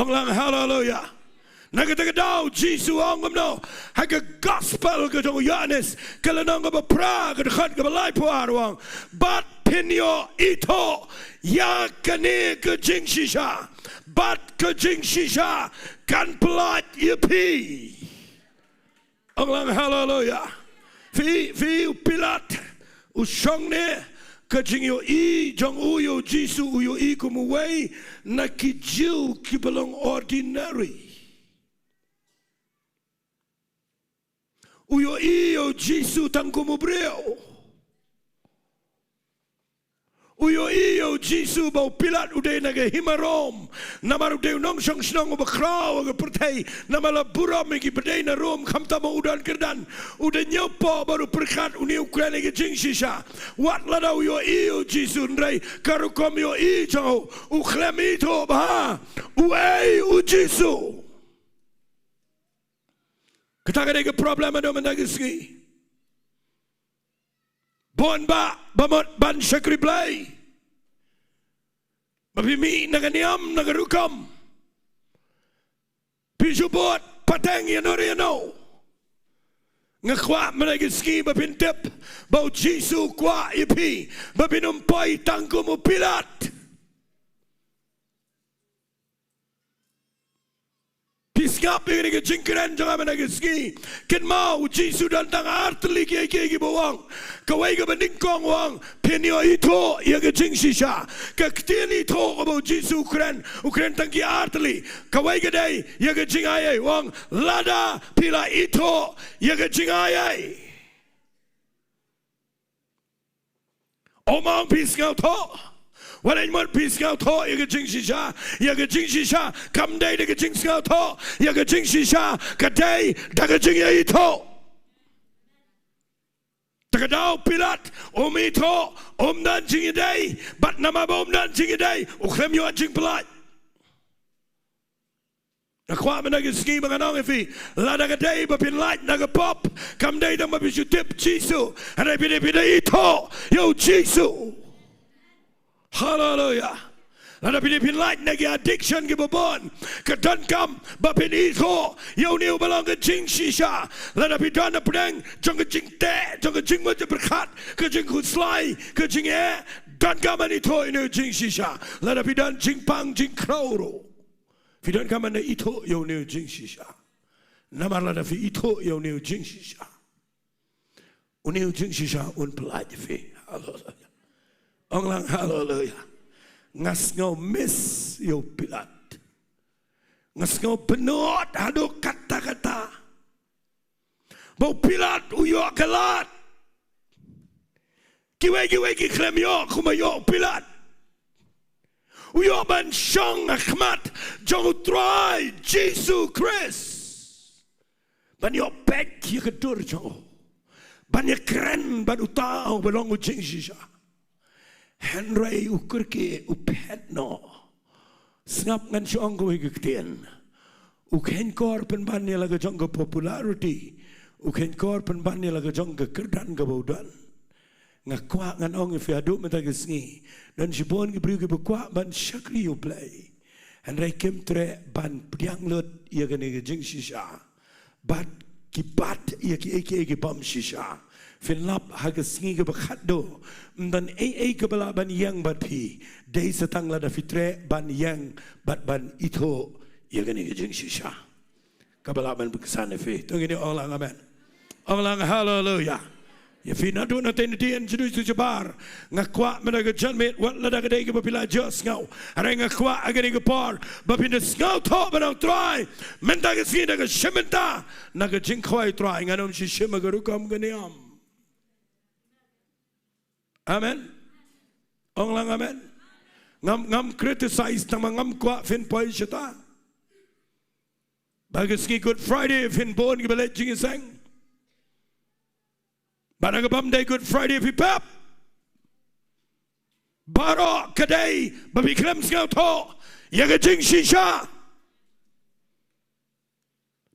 Ong lang haleluya. Na kata ka daw Jisu u ong kumno ha ka gospel ka jong u Ïoannis, ka lynnong kaba phra, ka dkhot kaba laiphew ar, u ong, bad phin ïoh ithuh ïa kane ka jingshisha, bad ka jingshisha kan pyllait ïa phi. Ong lang haleluya. Phi, phi, u Pilat u shong ne ka jingïohi jong u ïa u Jisu, u ïohi kum uwei na ki Jiw kiba long ordinary. U ïohi ïa u Jisu tang kum u briew. U ïohi ïa u Jisu ba u Pilat u dei na ka hima Rom, namar u dei u nongshong shnong uba khraw ha ka pyrthei, namar la burom ïa kiba dei na Rom, khamtam u don kyrdan. U da ñiewpoh bad u pyrkhat une u kren ïa ka jingshisha. Wat lada u ïohi ïa u Jisu, hynrei ka rukom ïohi jong u, u khlem ithuh ba ha uei u Jisu. Kata ka dei ka problem haduh mynta ka sngi. Bun bah ba mut ban shakri Blei, ba phi mih na ka niam na ka rukom, phi shu bud pateng ïa no ïa no. Nga kwah mynta ka sngi ba phin tip ba u Jisu u kwah ïa phi ba phin ym poi tang kum u Pilat. Phi sngap ïa kane ka jingkren jong nga mynta ka sngi. Kynmaw, u Jisu u don tang ar tylli kiei kiei kiba u ong. Kawei kaba nyngkong u ong, phin ïoh ithuh ïa ka jingshisha. Ka ktien ithuh kaba u Jisu u kren, u kren tang ki ar tylli. Kawei ka dei ïa ka jingai ei, u ong, lada phi la ithuh ïa ka jingai ei. Um ong phi sngewthuh. Wat leit mut phi sngewthuh ïa ka jingshisha. Ïa ka jingshisha kam dei da ka jingsngewthuh. Ïa ka jingshisha ka dei da ka jingïaithuh. Te ka daw Pilat um ithuh, um don jingïadei, bad namar ba um don jingïadei u khlem ïoh jingpyllait. Nga kwah mynta ka sngi ba ngan ong ïa phi, lada ka dei ba phin lait na ka pop, kam dei tang ba phi shu tip Jisu, hynrei phi dei, phi dei ithuh ïa u Jisu. Haleluya. Lada phi dei phin lait na ki addiction kiba bun, ka donkam ba phin ithuh ïa une uba long ka jingshisha. Lada phi don hapdeng jong ka jingteh, jong ka jingmut jingpyrkhat, ka jingkhuslai, ka jingeh, donkam ban ithuh ïa une u jingshisha. Lada phi don jingpang jingkhraw ruh, phi donkam ban ithuh ïa une u jingshisha. Namar lada phi ithuh ïa une u jingshisha, une u jingshisha un pyllait ïa phi. Haleluya. Ong lang haleluya. Nga sngew miss ïa u Pilat. Nga sngew bynnud haduh katta katta ba u Pilat u ïoh ka lad. Kiwei kiwei ki khlem ïoh kumba ïoh u Pilat. U ïoh ban shong ha khmat jong u Trai Jisu Khrist, ban ïoh peit ïa ka dur jong u, ban ïakren bad uta uba long u jingshisha. Hynrei u kyrkieh, u phet noh. Sngap, ngan shu ong kawei ka ktien. U kheiñkor pynban ïa la ka jong ka popularity. U kheiñkor pynban ïa la ka jong ka kyrdan kaba u don. Nga kwah ngan ong ïa phi haduh mynta ka sngi, don shibun ki briew kiba kwah ban shakri ïa u Blei, hynrei kim treh ban pdiang lut ïa kane ka jingshisha. Bad ki bat ïa kiei kiei ki bym shisha. Phin lap ha ka sngi kaba khatduh, ym don ei ei kaba lah ban ïeng bad phi, dei sa tang lada phi treh ban ïeng bad ban ithuh ïa kane ka jingshisha. Kaba lah ban pynksan ïa phi. To ngin ong lang amen. Ong lang haleluya. Ïa phi naduh na tei na dien, shaduh shabar, nga kwah mynta ka janmiet, wat lada ka dei kaba phi la ïohsngew, hynrei nga kwah ha kane ka por ba phin da sngewthuh ba na u Trai mynta ka sngi, da ka shimbynta na ka jingkhawai u Trai, ngan ym shim ha ka rukom ka niam. Amen. Ong lang amen. Ngam, ngam criticize, tang ba ngam kwah phin poi shata. Ba ka sngi Good Friday phin bun kiba leit jingïaseng. Bad ha kaba ym dei Good Friday phi pep. Baroh ka dei ba phi khlem sngewthuh ïa ka jingshisha.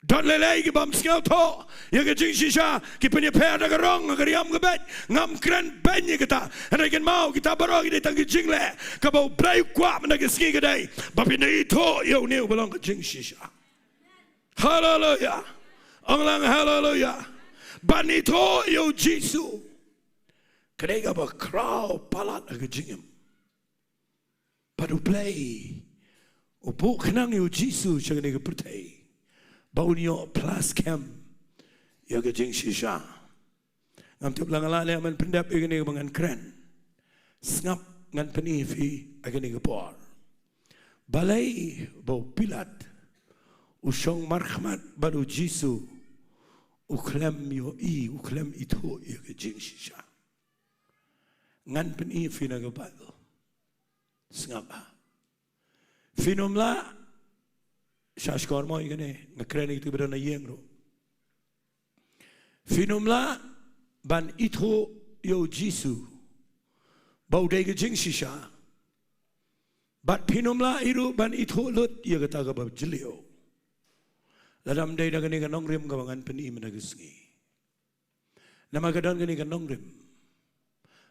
Don lei lei ki bym sngewthuh ïa ka jingshisha, ki pynïapher da ka rong ha ka riam ka beit. Ngam kren beiñ ïa kata. Hynrei kynmaw, kita baroh ki dei tang ki jingleh kaba U Blei u kwah mynta ka sngi ka dei ba phin da ithuh ïa une uba long ka jingshisha. Haleluya. Ong lang haleluya. Ban ithuh ïa U Jisu ka dei kaba khraw palat ha ka jingim. Bad U Blei u buh khnang ïa U Jisu sha kane ka pyrthei ba un ïoh phla skhem ïa ka jingshisha. Ngam tip la nga lah ne em ban pyndep ïa kane kaba ngan kren. Sngap, ngan pyni ïa phi ha kane ka por. Balei ba u Pilat u shong markhmat bad U Jisu, u khlem ïohi, u khlem ithuh ïa ka jingshisha. Ngan pyni ïa phi na ka Baibl. Sngap ha. Phin ym lah, sha shkor mo ïa kane, nga kren ïa kito kiba don ha ïing ruh. Phin ym lah ban ithuh ïa U Jisu ba u dei ka jingshisha. Bad phin ym lah hi ruh ban ithuh lut ïa kata kaba jylliew lada ym dei da kane ka nongrim kaba ngan pyni mynta ka sngi. Namar ka don kane ka nongrim.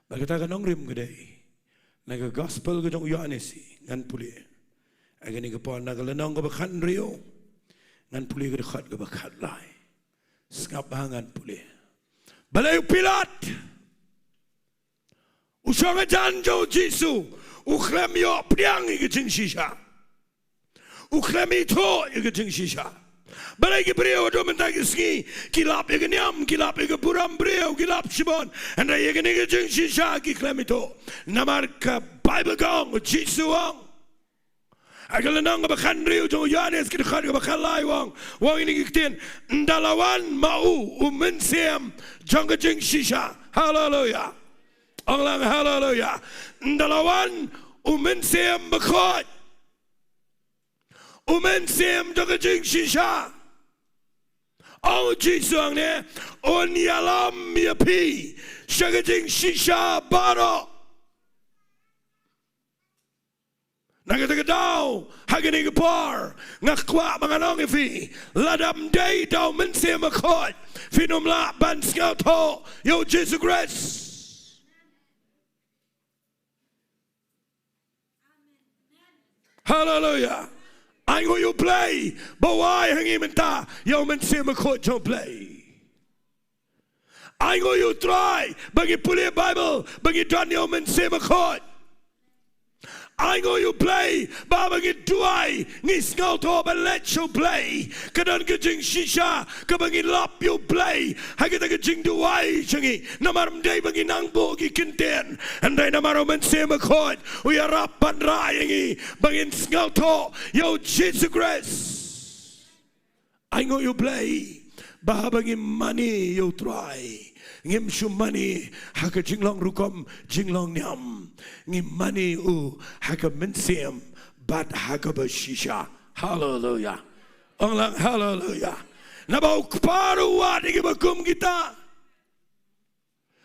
Bad kata ka nongrim ka dei na ka gospel ka jong u Ïohannes, ngan pule ha kane ka por, na ka lynnong kaba khathynriew, ngan pule ka dkhot kaba khatlai. Sngap ha, ngan pule. Balei u Pilat u shong hajan jong U Jisu, u khlem ïoh pdiang ïa ka jingshisha. U khlem ithuh ïa ka jingshisha. Balei ki briew haduh mynta ka sngi ki lap ïa ka niam, ki lap ïa ka burom briew, ki lap shibun, hynrei ïa kane ka jingshisha ki khlem ithuh? Namar ka Baibl ka ong, U Jisu u ong ha ka lynnong kaba khathynriew jong u Ïohannes, ka dkhot kaba khatlai, u ong, u ong ïa kine ki ktien: Ynda la wan ma u U Mynsiem jong ka jingshisha. Haleluya. Ong lang haleluya. Ynda la wan U Mynsiem Bakhuid, U Mynsiem jong ka jingshisha, ong U Jisu hangne, un ïalam ïa phi sha ka jingshisha baroh. Na kata ka daw, ha kane ka por, nga kwah ba ngan ong ïa phi, lada ym dei da U Mynsiem Bakhuid, phin ym lah ban sngewthuh ïa U Jisu Khrist. Haleluya. Ainguh ïa U Blei ba u ai ha ngi mynta ïa U Mynsiem Bakhuid jong U Blei. Ainguh ïa U Trai ba ngi pule Baibl, ba ngi don ïa U Mynsiem Bakhuid. Ainguh ïa U Blei ba haba ngi duwai, ngi sngewthuh ban leit sha U Blei. Ka don ka jingshisha kaba ngi lap ïa U Blei ha kata ka jingduwai jong ngi. Namar ym dei ba ngi nang buh ki kyntien, hynrei namar U Mynsiem Bakhuid u ïarap ban rai ïa ngi ba ngin sngewthuh ïa U Jisu Khrist. Ainguh ïa U Blei ba haba ngim mane ïa U Trai, ngim shu mane ha ka jinglong rukom, jinglong niam. Ngi mane ïa U ha ka mynsiem bad ha kaba shisha. Haleluya. Ong lang haleluya. Naba U Kpa ruh u wad ïa kiba kum kita.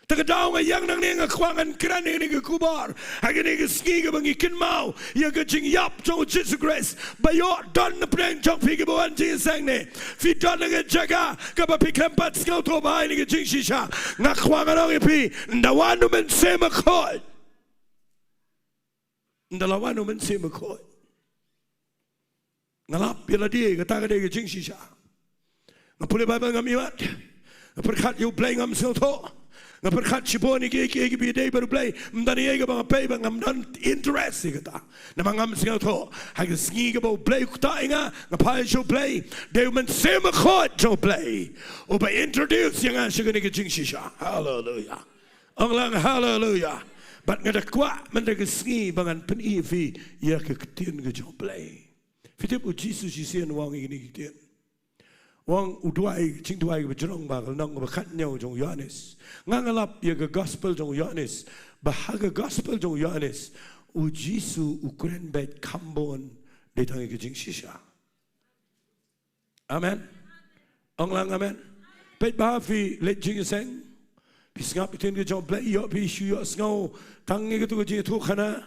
Te ka daw nga ïeng nangne, nga kwah ngan kren ïa kane ka khubor ha kane ka sngi, kaba ngi kynmaw ïa ka jingïap jong U Jisu Khrist. Ba ïoh don na pdeng jong phi kiba wan jingïaseng ne phi don ha ka jaka kaba phi khlem pat sngewthuh bha ïa kane ka jingshisha. Nga kwah ngan ong ïa phi, ynda wan U Mynsiem Bakhuid, ynda la wan U Mynsiem Bakhuid, nga lap ïa lade, kata ka dei ka jingshisha. Nga pule Baibl ngam ïohi. Nga pyrkhat ïa U Blei ngam sngewthuh. Nga pyrkhat shibun ïa kiei kiei kiba ïadei bad U Blei. Ym don ei ei kaba nga peit ba ngam don interest ïa kata. Namar ngam sngewthuh. Ha ka sngi kaba U Blei u ktah ïa nga, nga phai sha U Blei. Dei U Mynsiem Bakhuid jong U Blei uba introduce ïa nga sha kane ka jingshisha. Haleluya. Ong lang haleluya. Bad nga da kwah mynta ka sngi ba ngan pyni ïa phi ïa ka ktien ka jong U Blei. Phi tip U Jisu shisien u ong ïa kine ki ktien. U ong, u duwai, jingduwai kaba jrong ba, ka lynnong kaba khathynñiew jong u Ïoannis. Nga nga lap ïa ka gospel jong u Ïoannis. Ba ha ka gospel jong u Ïoannis, U Jisu u kren beit kham bun dei tang ïa ka jingshisha. Amen. Ong lang amen. Peit ba phi leit jingïaseng, phi sngap ïa ka ktien ka jong U Blei, ïoh phi shu ïohsngew tang ïa katu ka jingïathuhkhana.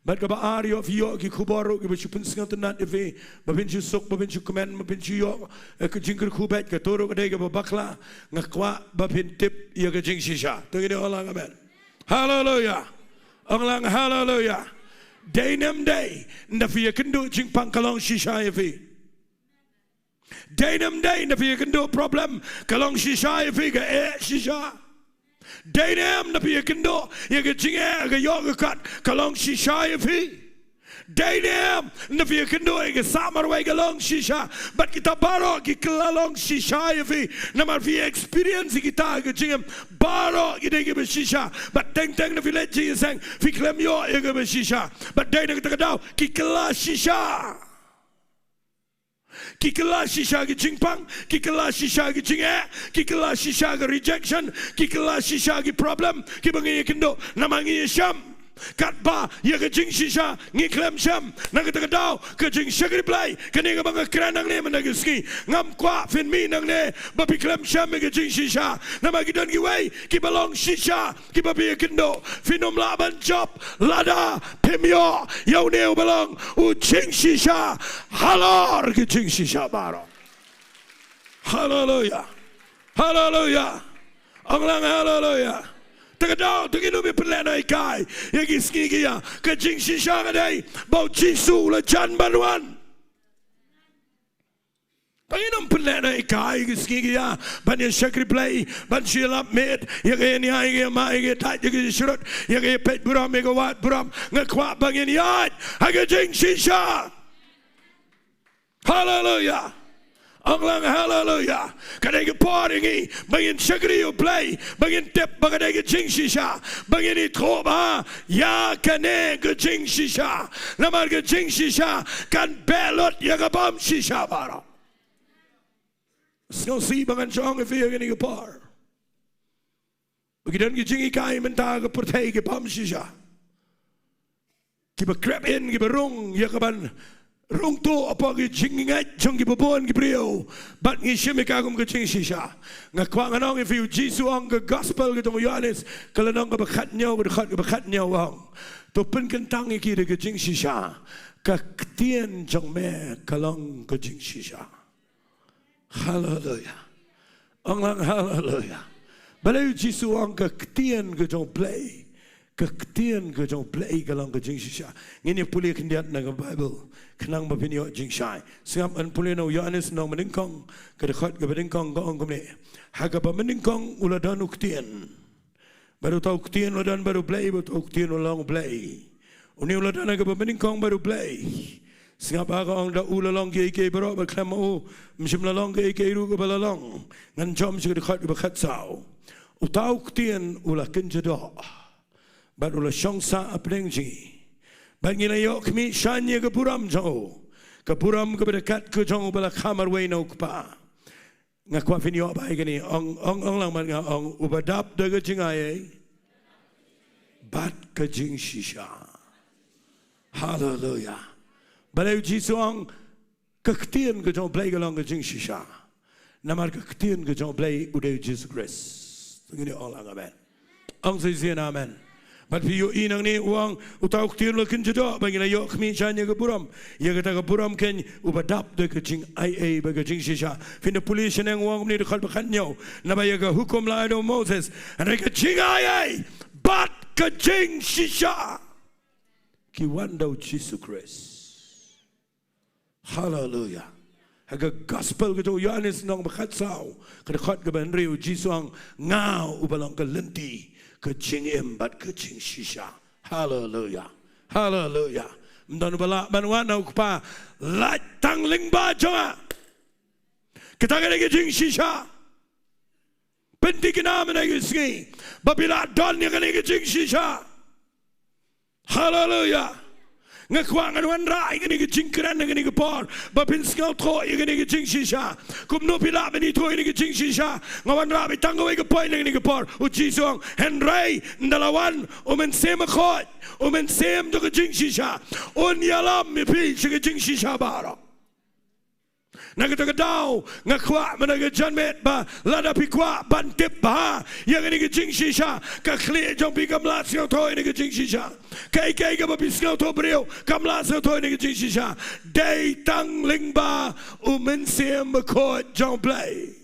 Bad kaba ar, ïoh phi ïoh ki khubor ruh kiba shu pynsngewtynnad ïa phi, ba phin shu suk, ba phin shu kmen, ba phin shu ïoh, eh, ka jingkyrkhu beit. Kato ruh ka dei kaba bakla. Nga kwah ba phin tip ïa ka jingshisha. To ngin ong lang amen. Haleluya. Ong lang haleluya. Dei ne ym dei, ynda phi ïakynduh jingpang ka long shisha ïa phi. Dei ne ym dei, ynda phi ïakynduh problem ka long shisha ïa phi, ka eh shisha. Dei ne em, ynda phi ïakynduh ïa ka jingeh, ka ïoh ka kot, ka long shisha ïa phi. Dei ne em, ynda phi ïakynduh ïa ka sah marwei, ka long shisha. Bad kita baroh ki kylla long shisha ïa phi. Namar phi experience ïa kita ha ka jingim. Baroh ki dei kiba shisha. Bad teng teng ynda phi leit jingïaseng, phi khlem ïoh ïa kaba shisha. Bad dei na kata ka daw ki kylla shisha. Ki kylla shisha ki jingpang, ki kylla shisha ki jingeh, ki kylla shisha ki rejection, ki kylla shisha ki problem kiba ngi ïakynduh. Namar ngi ïashem katba ïa ka jingshisha ngi khlem shem. Na kata ka daw, ka jingshakri Blei kane kaba nga kren nangne mynta ka sngi, ngam kwah phin mih nangne ba phi khlem shem ïa ka jingshisha. Namar ki don kiwei kiba long shisha kiba phi ïakynduh. Phin ym lah ban jop lada phim ïoh ïa une uba long u jingshisha halor ki jingshisha baroh. Haleluya. Haleluya. Ong lang haleluya. Te ka daw, te ngin ym pynlehnohei kai ïa ki sngi ki ïa ka jingshisha. Ka dei ba u Jisu u la jan ban wan. Te ngin ym pynlehnohei kai ïa ki sngi ki ïa ban ïa shakri Blei, ban shu ïalap miet ïa ka ïa nia, ïa ka ïa ma, ïa ka ïa dait, ïa ka ïa shrut, ïa ka ïa peit burom, ïa ka wad burom. Nga kwah ba ngin ïaid ha ka jingshisha. Haleluya. Ong lang haleluya. Ka dei ka por ïa ngi ba ngin shakri ïa u Blei, ba ngin tip ba ka dei ka jingshisha, ba ngin ïathuh ba ïa kane ka jingshisha. Namar ka jingshisha kan beh lut ïa ka bym shisha baroh. Sngewsih ba ngan shong ïa phi ïa kane ka por. Ba ki don ki jinghikai mynta ka pyrthei ki bym shisha, kiba krep in, kiba rung ïa ka ban rung tuh hapoh ki jingngeit jong ki bun ki briew. Bad ngi shim ïa ka kum ka jingshisha. Nga kwah ngan ong ïa phi, u Jisu ong, ka gospel ka jong u Ïoannis, ka lynnong kaba khathynñiew, ka dkhot kaba khathynñiew, ong: To pynkyntang ïa ki da ka jingshisha. Ka ktien jong me ka long ka jingshisha. Haleluya. Ong lang haleluya. Balei u Jisu u ong ka ktien ka jong u Blei, ka ktien ka jong u Blei ka long ka jingshisha? Ngin ïa pule khyndiat na ka Baibl khnang ba phin ïoh jingshai. Sngap, ngan pule na u Ïoannis lynnong banyngkong, ka dkhot kaba nyngkong, ka ong kumne: Ha kaba nyngkong u la don u Ktien. Bad uta u Ktien u la don bad u Blei, bad uta u Ktien u la long u Blei. Une u la don ha kaba nyngkong bad u Blei. Sngap, ha ka ong: Da u la long kiei kiei baroh, bad khlem ma u ym shym la long kiei kiei ruh kaba la long. Ngan jump sha ka dkhot kaba khatsaw. Uta u Ktien u la kynja doh, bad u la shong sah hapdeng jong ngi, bad ngi la ïoh khmih shain ïa ka burom jong u, ka burom kaba da kat ka jong uba la kha marwei na u Kpa. Nga kwah phin ïoh bha ïa kane. Ong, ong, ong lang bad nga, ong: Uba dap da ka jingai ei bad ka jingshisha. Haleluya. Balei u Jisu u ong ka ktien ka jong u Blei ka long ka jingshisha? Namar ka ktien ka jong u Blei u dei u Jisu Khrist. Ngin ong lang amen. Ong sa shisien amen. Bad phi ïohi nangne u ong, uta u Ktien u la kynja doh, bad ngi la ïoh khmih shain ïa ka burom. Ïa kata ka burom keiñ, uba dap da ka jingai ei bad ka jingshisha. Phin da pule shaneng, u ong kumne, dkhot ba khathynñiew: Naba ïa ka hukum la ai da u Moses, hynrei ka jingai ei bad ka jingshisha ki wan da u Jisu Khrist. Haleluya. Ha ka gospel ka jong u Ïoannis lynnong ba khatsaw, ka dkhot kaba hynriew, u Jisu u ong: Nga uba long ka lynti, ka jingim bad ka jingshisha. Haleluya. Haleluya. Ym don uba lah ban wan ha u Kpa lait tang lyngba jong nga. Kata ka dei ka jingshisha. Pynthikna mynne ka sngi ba phi lah don ïa kane ka jingshisha. Haleluya. Nga kwah ngan wanrah ïa kane ka jingkren ha kane ka por ba phin sngewthuh ïa kane ka jingshisha. Kumno phi lah ban ithuh ïa kane ka jingshisha? Nga wanrah beit tang kawei ka point ha kane ka por. U Jisu u ong: Hynrei ynda la wan u Mynsiem Bakhuid, u Mynsiem jong ka jingshisha, un ïalam ïa phi sha ka jingshisha baroh. Na kata ka daw nga kwah mynta ka janmiet ba lada phi kwah ban tip bha ïa kane ka jingshisha, ka khlieh jong phi kam lah sngewthuh ïa kane ka jingshisha. Kaei kaei kaba phi sngewthuh briew kam lah sngewthuh ïa kane ka jingshisha. Dei tang lyngba u Mynsiem Bakhuid jong U Blei.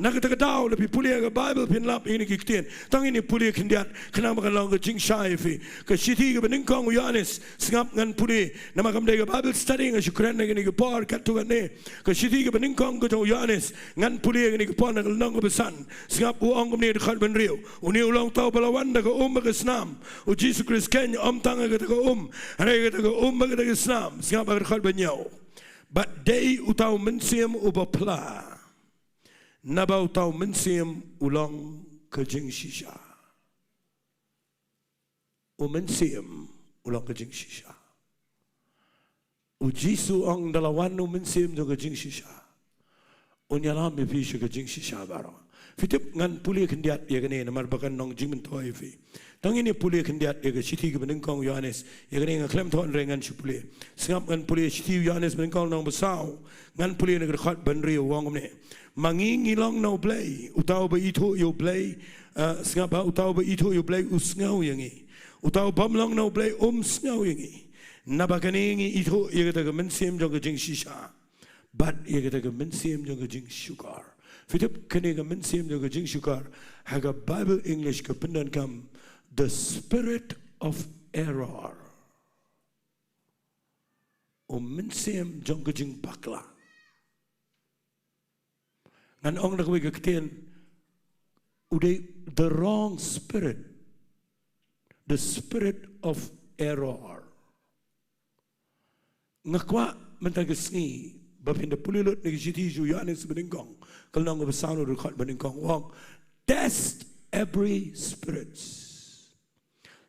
Na kata ka daw lada phi pule ïa ka Baibl phin lap ïa kine ki ktien. To ngin ïa pule khyndiat khnang ba kan long ka jingshai ïa phi. Ka shithi kaba nyngkong u Ïoannis, sngap ngan pule. Namar kam dei ka Bible study nga shu kren ha kine ki por katto katne. Ka shithi kaba nyngkong ka jong u Ïoannis ngan pule ha kine ki por na ka lynnong kaba san. Sngap, u ong kumne ha ka dkhot ba hynriew: Une u long uta uba la wan da ka um bad ka snam. U Jisu Khrist keiñ, ym tang ha kata ka um, hynrei ha kata ka um bad kata ka snam. Sngap ha ka dkhot ba hynñiew: Bad dei uta u Mynsiem uba phla. Naba uta u Mynsiem u long ka jingshisha. U Mynsiem u long ka jingshisha. U Jisu u ong, da la wan u Mynsiem jong ka jingshisha, un ïalam ïa phi sha ka jingshisha baroh. Phi tip, ngan pule khyndiat ïa kane namar ba kan long jingmyntoi ïa phi. To ngin ïa pule khyndiat ïa ka shithi kaba nyngkong u Ïoannis. Ïa kane nga khlem thoh hynrei ngan shu pule. Sngap, ngan pule shithi u Ïoannis banyngkong lynnong ba saw. Ngan pule na ka dkhot ba hynriew, u ong kumne: Ma ngi ngi long na U Blei, uta uba ithuh ïa U Blei, eh, sngap bha, uta uba ithuh ïa U Blei u sngew ïa ngi. Uta u bym long na U Blei um sngew ïa ngi. Naba kane ngi ithuh ïa kata ka mynsiem jong ka jingshisha bad ïa kata ka mynsiem jong ka jingshukor. Phi tip, kane ka mynsiem jong ka jingshukor, ha ka Bible English ka pyndonkam the spirit of error. U mynsiem jong ka jingbakla. Ngan ong da kawei ka ktien, u dei the wrong spirit, the spirit of error. Nga kwah mynta ka sngi ba phin da pule lut na ka shithi jong u Ïoannis banyngkong, ka lynnong kaba saw, na ka dkhot banyngkong, u ong: Test every spirit.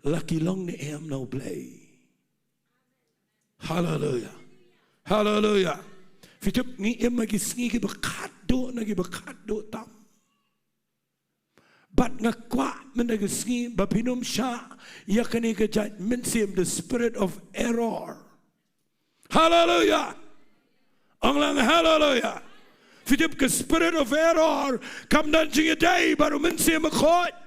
La ki long ne em na U Blei. Haleluya. Haleluya. Phi tip, ngi im ha ki sngi kiba khatduh na kiba khatduh tam. Bad nga kwah mynta ka sngi ba phin ym shah ïa kane ka jait mynsiem, the spirit of error. Haleluya. Ong lang haleluya. Phi tip, ka spirit of error kam don jingïadei bad u Mynsiem Bakhuid.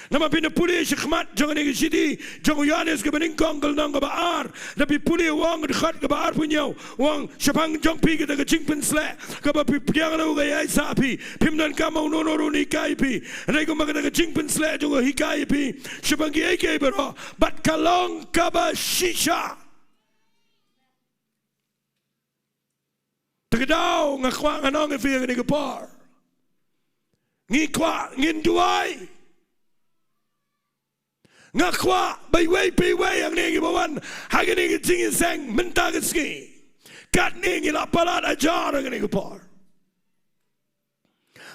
Namar phin da pule shakhmat jong kane ka shithi jong u Ïoannis kaba nyngkong, ka lynnong kaba ar, lada phi pule, u ong ha ka dkhot kaba arphew hynñiew, u ong: Shaphang jong phi kata ka jingpynsleh kaba phi pdiang, la u ka ïaisah ha phi. Phim donkam ba uno uno ruh un hikai ïa phi. Hynrei kumba kata ka jingpynsleh jong u ka hikai ïa phi shaphang kiei kiei baroh, bad ka long kaba shisha. Te ka daw nga kwah ngan ong ïa phi ha kane ka por, ngi kwah, ngin duwai. Nga kwah ba iwei pa iwei hangne kiba wan ha kane ka jingïaseng mynta ka sngi, katne ngi la palat hajar ha kane ka por,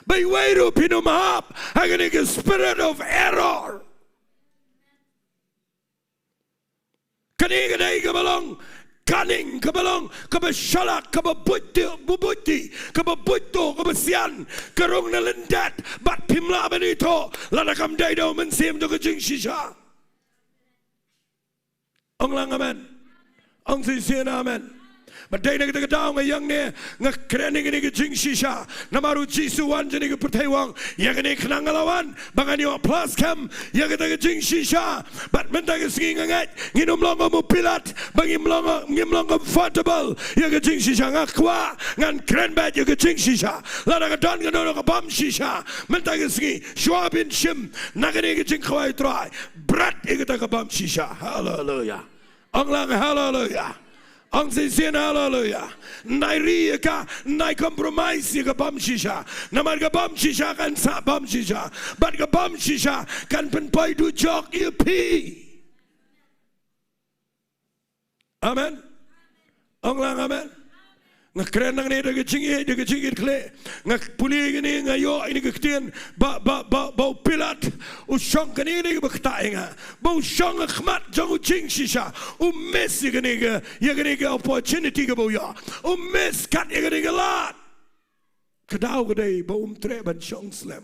ba iwei ruh phin ym hap ha kane ka spirit of error. Kane ka dei kaba long cunning, kaba long kaba shalak, kaba buit, kaba buit, kaba buit, kaba sian, ka rung na lyndet, bad phim lah ban ithuh lada kam dei da u mynsiem jong ka jingshisha. Ong lang amen. Ong shisien amen. Bad dei na kata ka daw nga ïeng ne nga kren ïa kane ka jingshisha. Namar u Jisu u wan sha kane ka pyrthei, u ong ïa kane khnang nga la wan ba ngan ïoh phla skhem ïa kata ka jingshisha. Bad mynta ka sngi nga ngeit ngin ym long kum u Pilat ba ngim long, ngim long comfortable ïa ka jingshisha. Nga kwah ngan kren beit ïa ka jingshisha. Lada ka don kano kano ka bym shisha mynta ka sngi, shuwa ban shim na kane ka jingkhawai Trai, bret ïa kata ka bym shisha. Haleluya. Ong lang haleluya. Ong shisien haleluya. Ym dei ri ïa ka, ym dei compromise ïa ka bym shisha. Namar ka bym shisha kan sah bym shisha. Bad ka bym shisha kan pynpoi dujok ïa phi. Amen. Ong lang amen. Nga kren nangne da ka jingïeit, da ka jingkitkhlieh. Nga pule kane, nga ïoh ïa kane ka ktien ba, ba, ba, ba u Pilat u shong, kane, kane kaba ktah ïa nga, ba u shong ha khmat jong u jingshisha. U miss ïa kane ka, ïa kane ka opportunity kaba u ïoh. U miss kat ïa kane ka lad. Ka daw ka dei ba um treh ban shong slem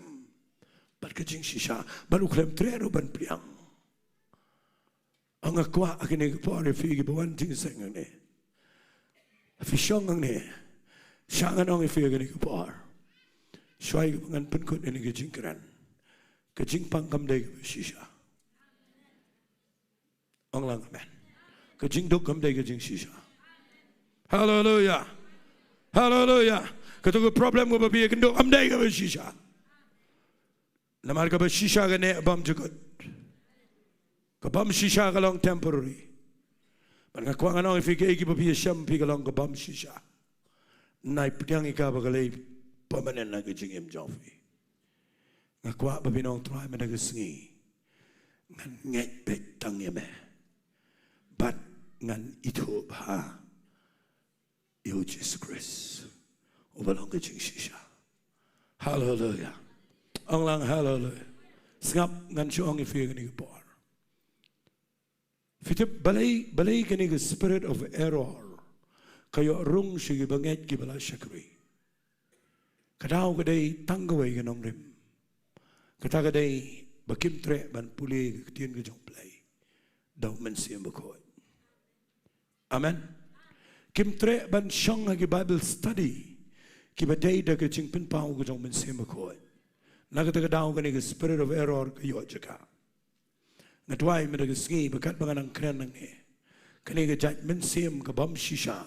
bad ka jingshisha, bad u khlem treh ruh ban pdiang. Nga kwah ha kane ka por ïa phi kiba wan jingïaseng hangne, Phi shong hangne. Shah ngan ong ïa phi ha kane ka por. Shuwa ïa kaba ngan pynkut ïa kane ka jingkren, ka jingpang kam dei kaba shisha. Ong lang amen. Ka jingduk kam dei ka jingshisha. Haleluya. Haleluya. Kato ka problem kaba phi ïakynduh kam dei kaba shisha. Namar kaba shisha kane bym jukut. Ka bym shisha ka long temporary. Bad nga kwah ngan ong ïa phi kaei kaba phi ïashem phi ka long ka bym shisha. Nai pdiang ïa ka ba ka lei permanent na ka jingim jong phi. Nga kwah ba phin ong Trai mynta ka sngi ngan ngeit beit tang ïa me. Bad ngan ithuh bha ïa u Jisu Khrist uba long ka jingshisha. Haleluya. Ong lang haleluya. Sngap, ngan shu ong ïa phi ha kane ka por. Phi tip balei, balei kane ka spirit of error ka ïoh rung sha kiba ngeit kiba la shakri? Ka daw ka dei tang kawei ka nongrim. Kata ka dei ba kim treh ban pule ka ktien ka jong U Blei da U Mynsiem Bakhuid. Amen. Kim treh ban shong ha ki Bible study kiba dei da ka jingpynpaw ka jong U Mynsiem Bakhuid. Na kata ka daw kane ka spirit of error ka ïoh jaka. Nga duwai mynta ka sngi ba katba nga nang kren nangne, kane ka jait mynsiem ka bym shisha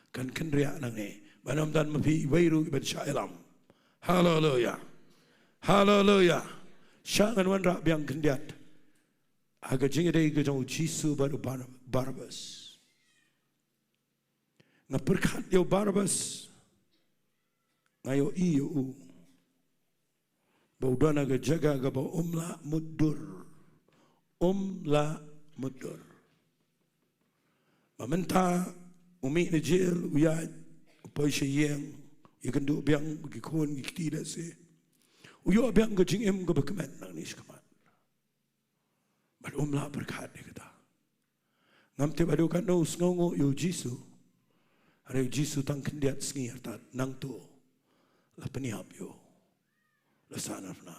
kan kynriah nangne. Ban ym don ma phi iwei ruh iban shah ïalam. Haleluya. Haleluya. Shah ngan wanrah biang khyndiat ha ka jingïadei ka jong u Jisu bad u Bar-, Barabas. Nga pyrkhat ïa u Barabas, nga ïohi ïa u ba u don ha ka jaka kaba um lah mutdur. Um lah mutdur. Ba mynta u mih na jel, u ïaid, u poi sha ïing, u ïakynduh biang ki khun ki kti lehse. U ïoh biang ka jingim kaba kmen nangne shakhmat. Bad um lah pyrkhat ïa kata. Ngam tip haduh katno u sngewnguh ïa u Jisu. Hynrei u Jisu tang khyndiat sngi artat nangta la pynïap ïa u, la sahnarphna.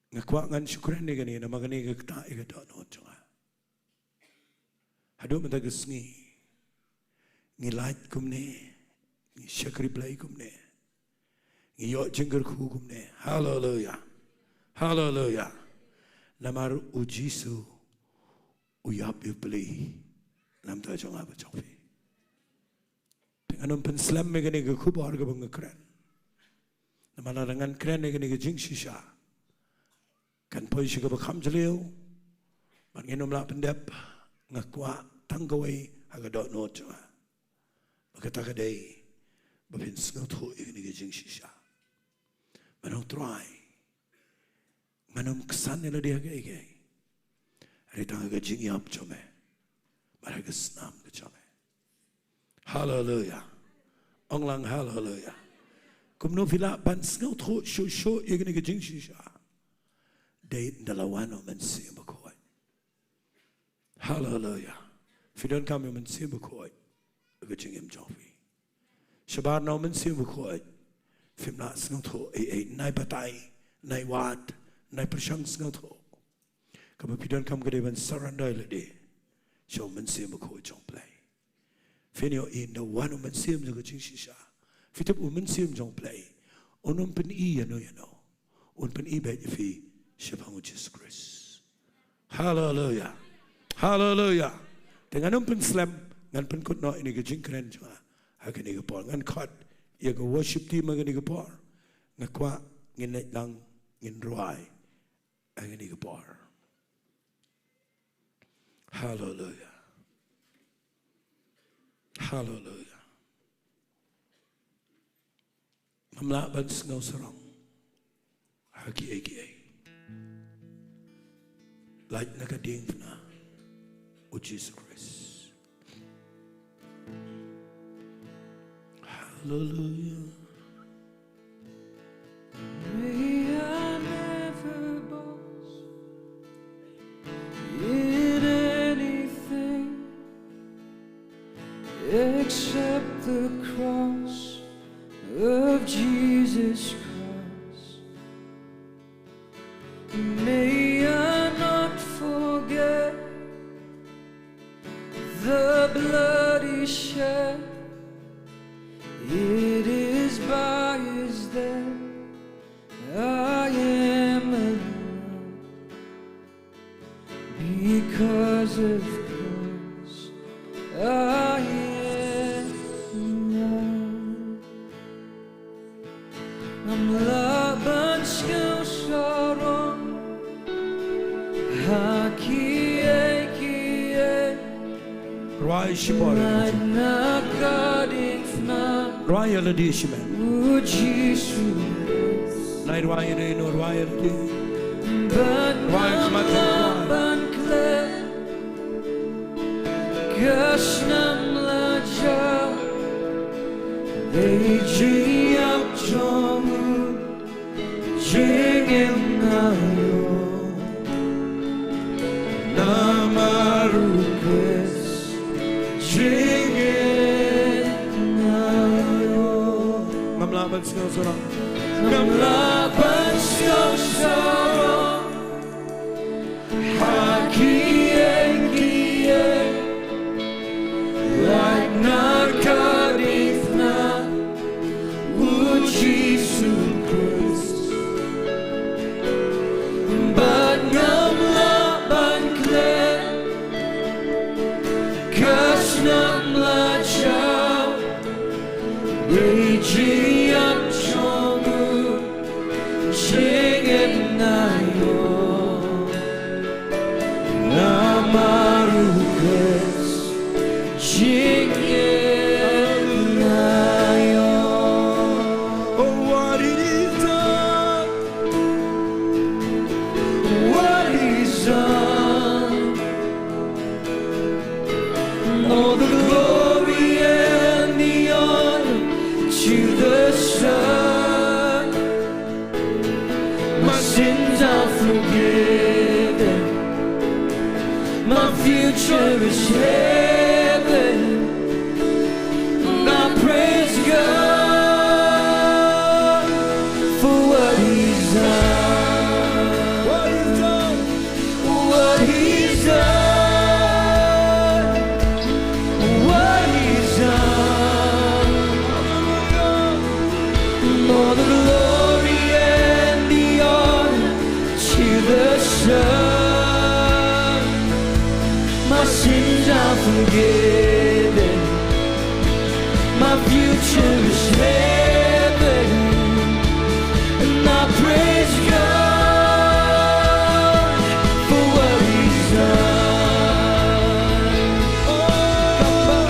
Nga kwah ngan shu kren ïa kane namar kane ka ktah ïa ka dohnud jong nga. Haduh mynta ka sngi ngi lait kumne, ngi shakri Blei kumne, ngi ïoh jingkyrkhu kumne. Haleluya. Haleluya. Namar u Jisu u ïap ïa u pli na bynta jong nga bad jong phi. Te ngan ym pynslem ïa kane ka khubor kaba nga kren. Namar lada ngan kren ïa kane ka jingshisha kan poi sha kaba kham jylliew. Bad ngin ym lah pyndep. Nga kwah tang kawei ha ka dohnud jong nga. Ba kata ka dei ba phin sngewthuh ïa kane ka jingshisha. Ban ong Trai, ngan ym ksan ïa lade ha kaei kaei. Hynrei tang ha ka jingïap jong me bad ha ka snam ka jong me. Haleluya. Ong lang haleluya. Kumno phi lah ban sngewthuh shuh shuh ïa kane ka jingshisha? Dei ynda la wan u Mynsiem Bakhuid. Haleluya. Phi donkam ïa u Mynsiem Bakhuid ha ka jingim jong phi. Shabar na u Mynsiem Bakhuid phim lah sngewthuh ei ei, nai batai, nai wad, nai pyrshang sngewthuh. Kaba phi donkam ka dei ban surrender ïa lade sha u Mynsiem Bakhuid jong U Blei. Phin ïohi ynda wan u Mynsiem jong ka jingshisha. Phi tip u Mynsiem jong U Blei un ym pyni ïano ïano. Un pyni beit ïa phi shaphang u Jisu Khrist. Haleluya. Haleluya. Te ngan ym pynslem, ngan pynkut noh ïa kane ka jingkren jong nga ha kane ka por. Ngan khot ïa ka worship team ha kane ka por. Nga kwah ngin leit lang, ngin rwai ha kane ka por. Haleluya. Haleluya. Ngam lah ban sngewsarong ha kiei kiei. Lait na ka diengphna u Jisu Khrist. Haleluya. May I never boast in anything except the cross of Jesus Christ. May I not forget the blood He Joseph Christ, ah, yeah. Ngam lah ban sngewsarong ha kiei kiei. Rwai shipor. Lait na ka diengphna. Rwai ïa lade shimet. U Jisu. Nai rwai ïa lade, no rwai ïa lade. Bad rwai, ngam lah ban klet ka snam lajong. Dei jingïap jong u. Jingim nga ïoh namar u Khrist. Jingim nga ïoh. Ngam lah ban sngewsarong. Ngam lah ban sngewsarong ha kiei kiei. Lait na ka diengphna u Jisu Khrist. Bad ngam lah ban klet ka snam lajong. Dei jingïap jong u. Jingim nga ïoh namar u Khrist. Jingim nga ïoh. Oh, what he's done. What he's done. All the glory and the honor to the Son. My sins are forgiven. My future is heaven. And I praise God for what he's done. What he's done. What he's done. What he's done. All the glory and the honor to the Son. My sins are forgiven. My future is heaven. And I praise God for what he's done. Oh, come on,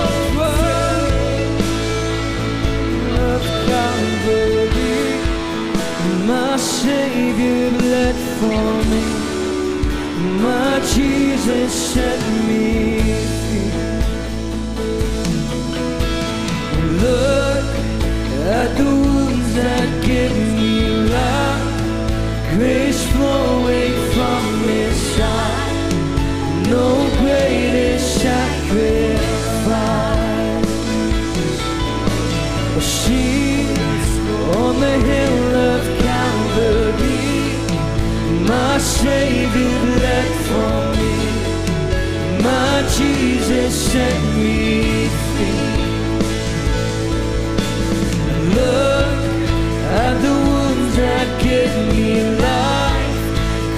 of Calvary, my Savior bled for me. My Jesus set me free. Look at the wounds that give me life. Grace flowing from his side. No greater sacrifice. Seen on the hill of Calvary, my Savior bled for me. My Jesus set me free. Look at the wounds that give me life.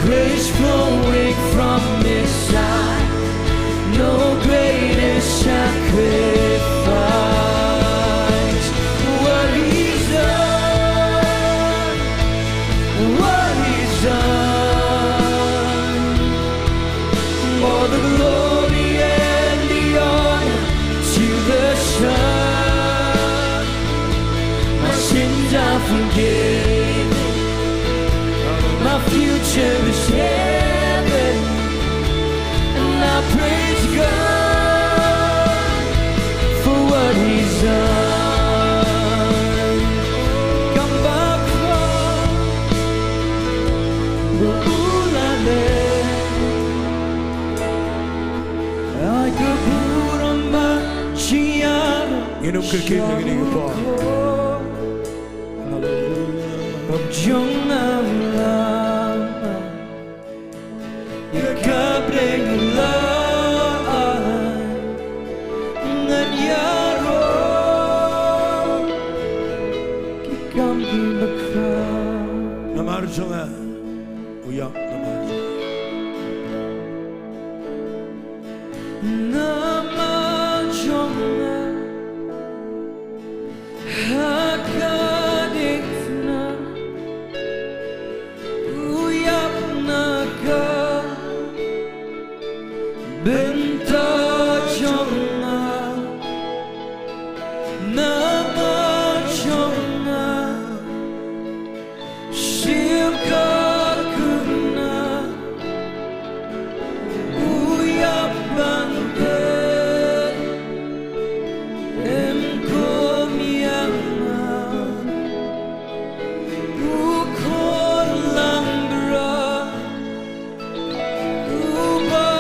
Grace flowing from his side. No greater sacrifice. What he's done, what he's done. All the glory and the honor to the Son. My sins are forgiven. My future is heaven. And I praise God for what he's done. Come back home. Ngin ym kyrkieh ïa kine ki por. Haleluya. Namar jong nga. U ïap namar jong nga. Namar jong nga ha ka diengphna u ïap na ka bynta jong nga. Namar jong nga shu ka kumno u ïap ban peit, em kum ïa nga u khun langbrot uba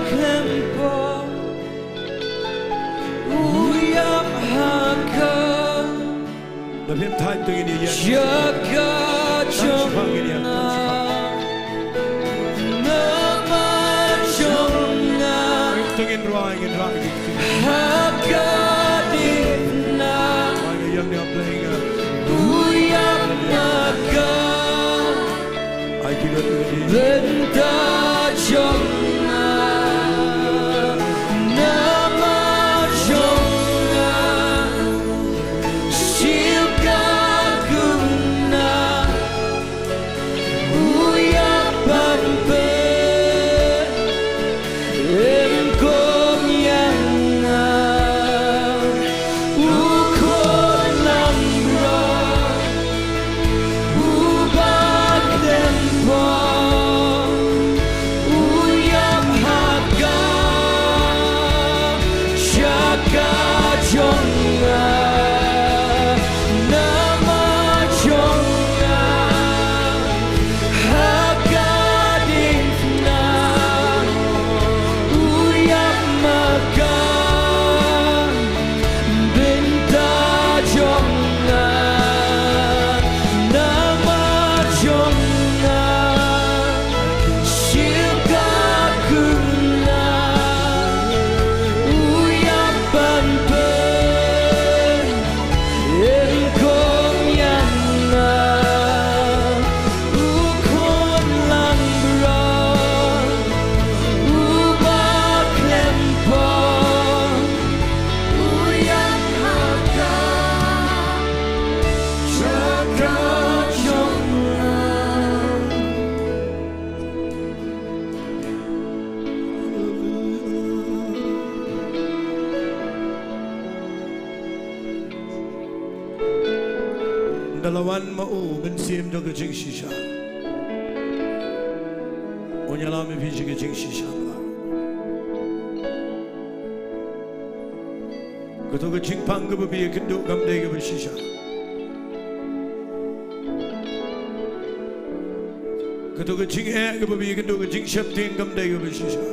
khlem pop, u ïap ha ka Lada phim thait to ngin ïa ïa. Jaka jong nga, namar jong nga. To ngin rwai, ngin rwai, ngin rwai. Ha ka diengphna u ïap na ka bynta jong nga, namar jong nga shu ka kumno u ïap ban peit, em kum ïa nga u khun langbrot uba khlem pop, u ïap ha ka jaka jong nga, namar jong nga. Ha ka diengphna u ïap na ka bynta jong nga, namar jong nga shu ka kumno u ïap ban peit, em kum ïa nga u khun langbrot uba khlem pop, u ïap ha ka jaka jong nga. Ynda la wan ma u Mynsiem jong ka jingshisha, un ïalam ïa phi sha ka jingshisha. Kato ka jingpang kaba phi ïakynduh kam dei kaba shisha. Kato ka jingeh kaba phi ïakynduh, ka jingsheptieng kam dei kaba shisha.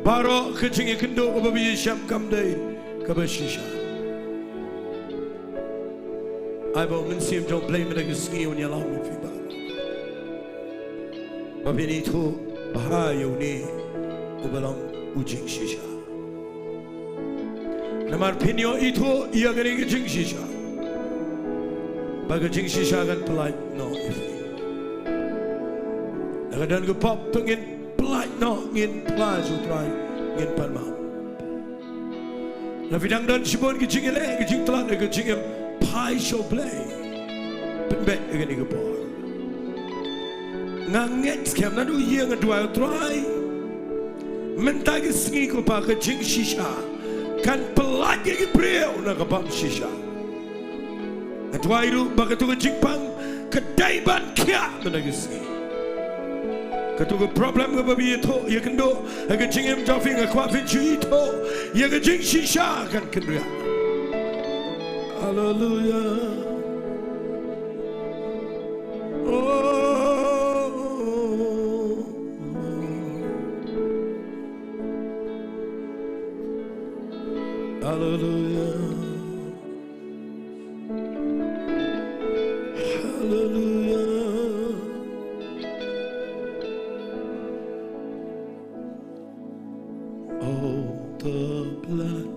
Baroh ka jingïakynduh kaba phi ïashem kam dei kaba shisha. Ai ba u Mynsiem jong u Blei mynta ka sngi un ïalam ïa phi baroh ba phin ithuh bha ïa une uba long u jingshisha. Namar phin ïoh ithuh ïa kane ka jingshisha, ba ka jingshisha kan pyllait noh ïa phi. Lada ka don ka pop, to ngin pyllait noh, ngin pyllait sha u Trai, ngin pan map. Lada phi dang don shibun ka jingïaleh, ka jingtlot, ka jingim, phai sha u Blei. Pynbeit ïa kane ka por. Nga ngeit skhem naduh ïing nga duwai, Trai, mynta ka sngi ko Pa, ka jingshisha kan pyllait ïa ki briew na ka bym shisha. Nga duwai ruh ba kato ka jingpang ka dei ban khiah mynta ka sngi. Kato ka problem kaba phi ïathuh, ïakynduh ha ka jingim jong phi, nga kwah phin shu ithuh ïa ka jingshisha kan kynriah. Haleluia. Oh. Haleluia. Haleluia. Oh, the blood,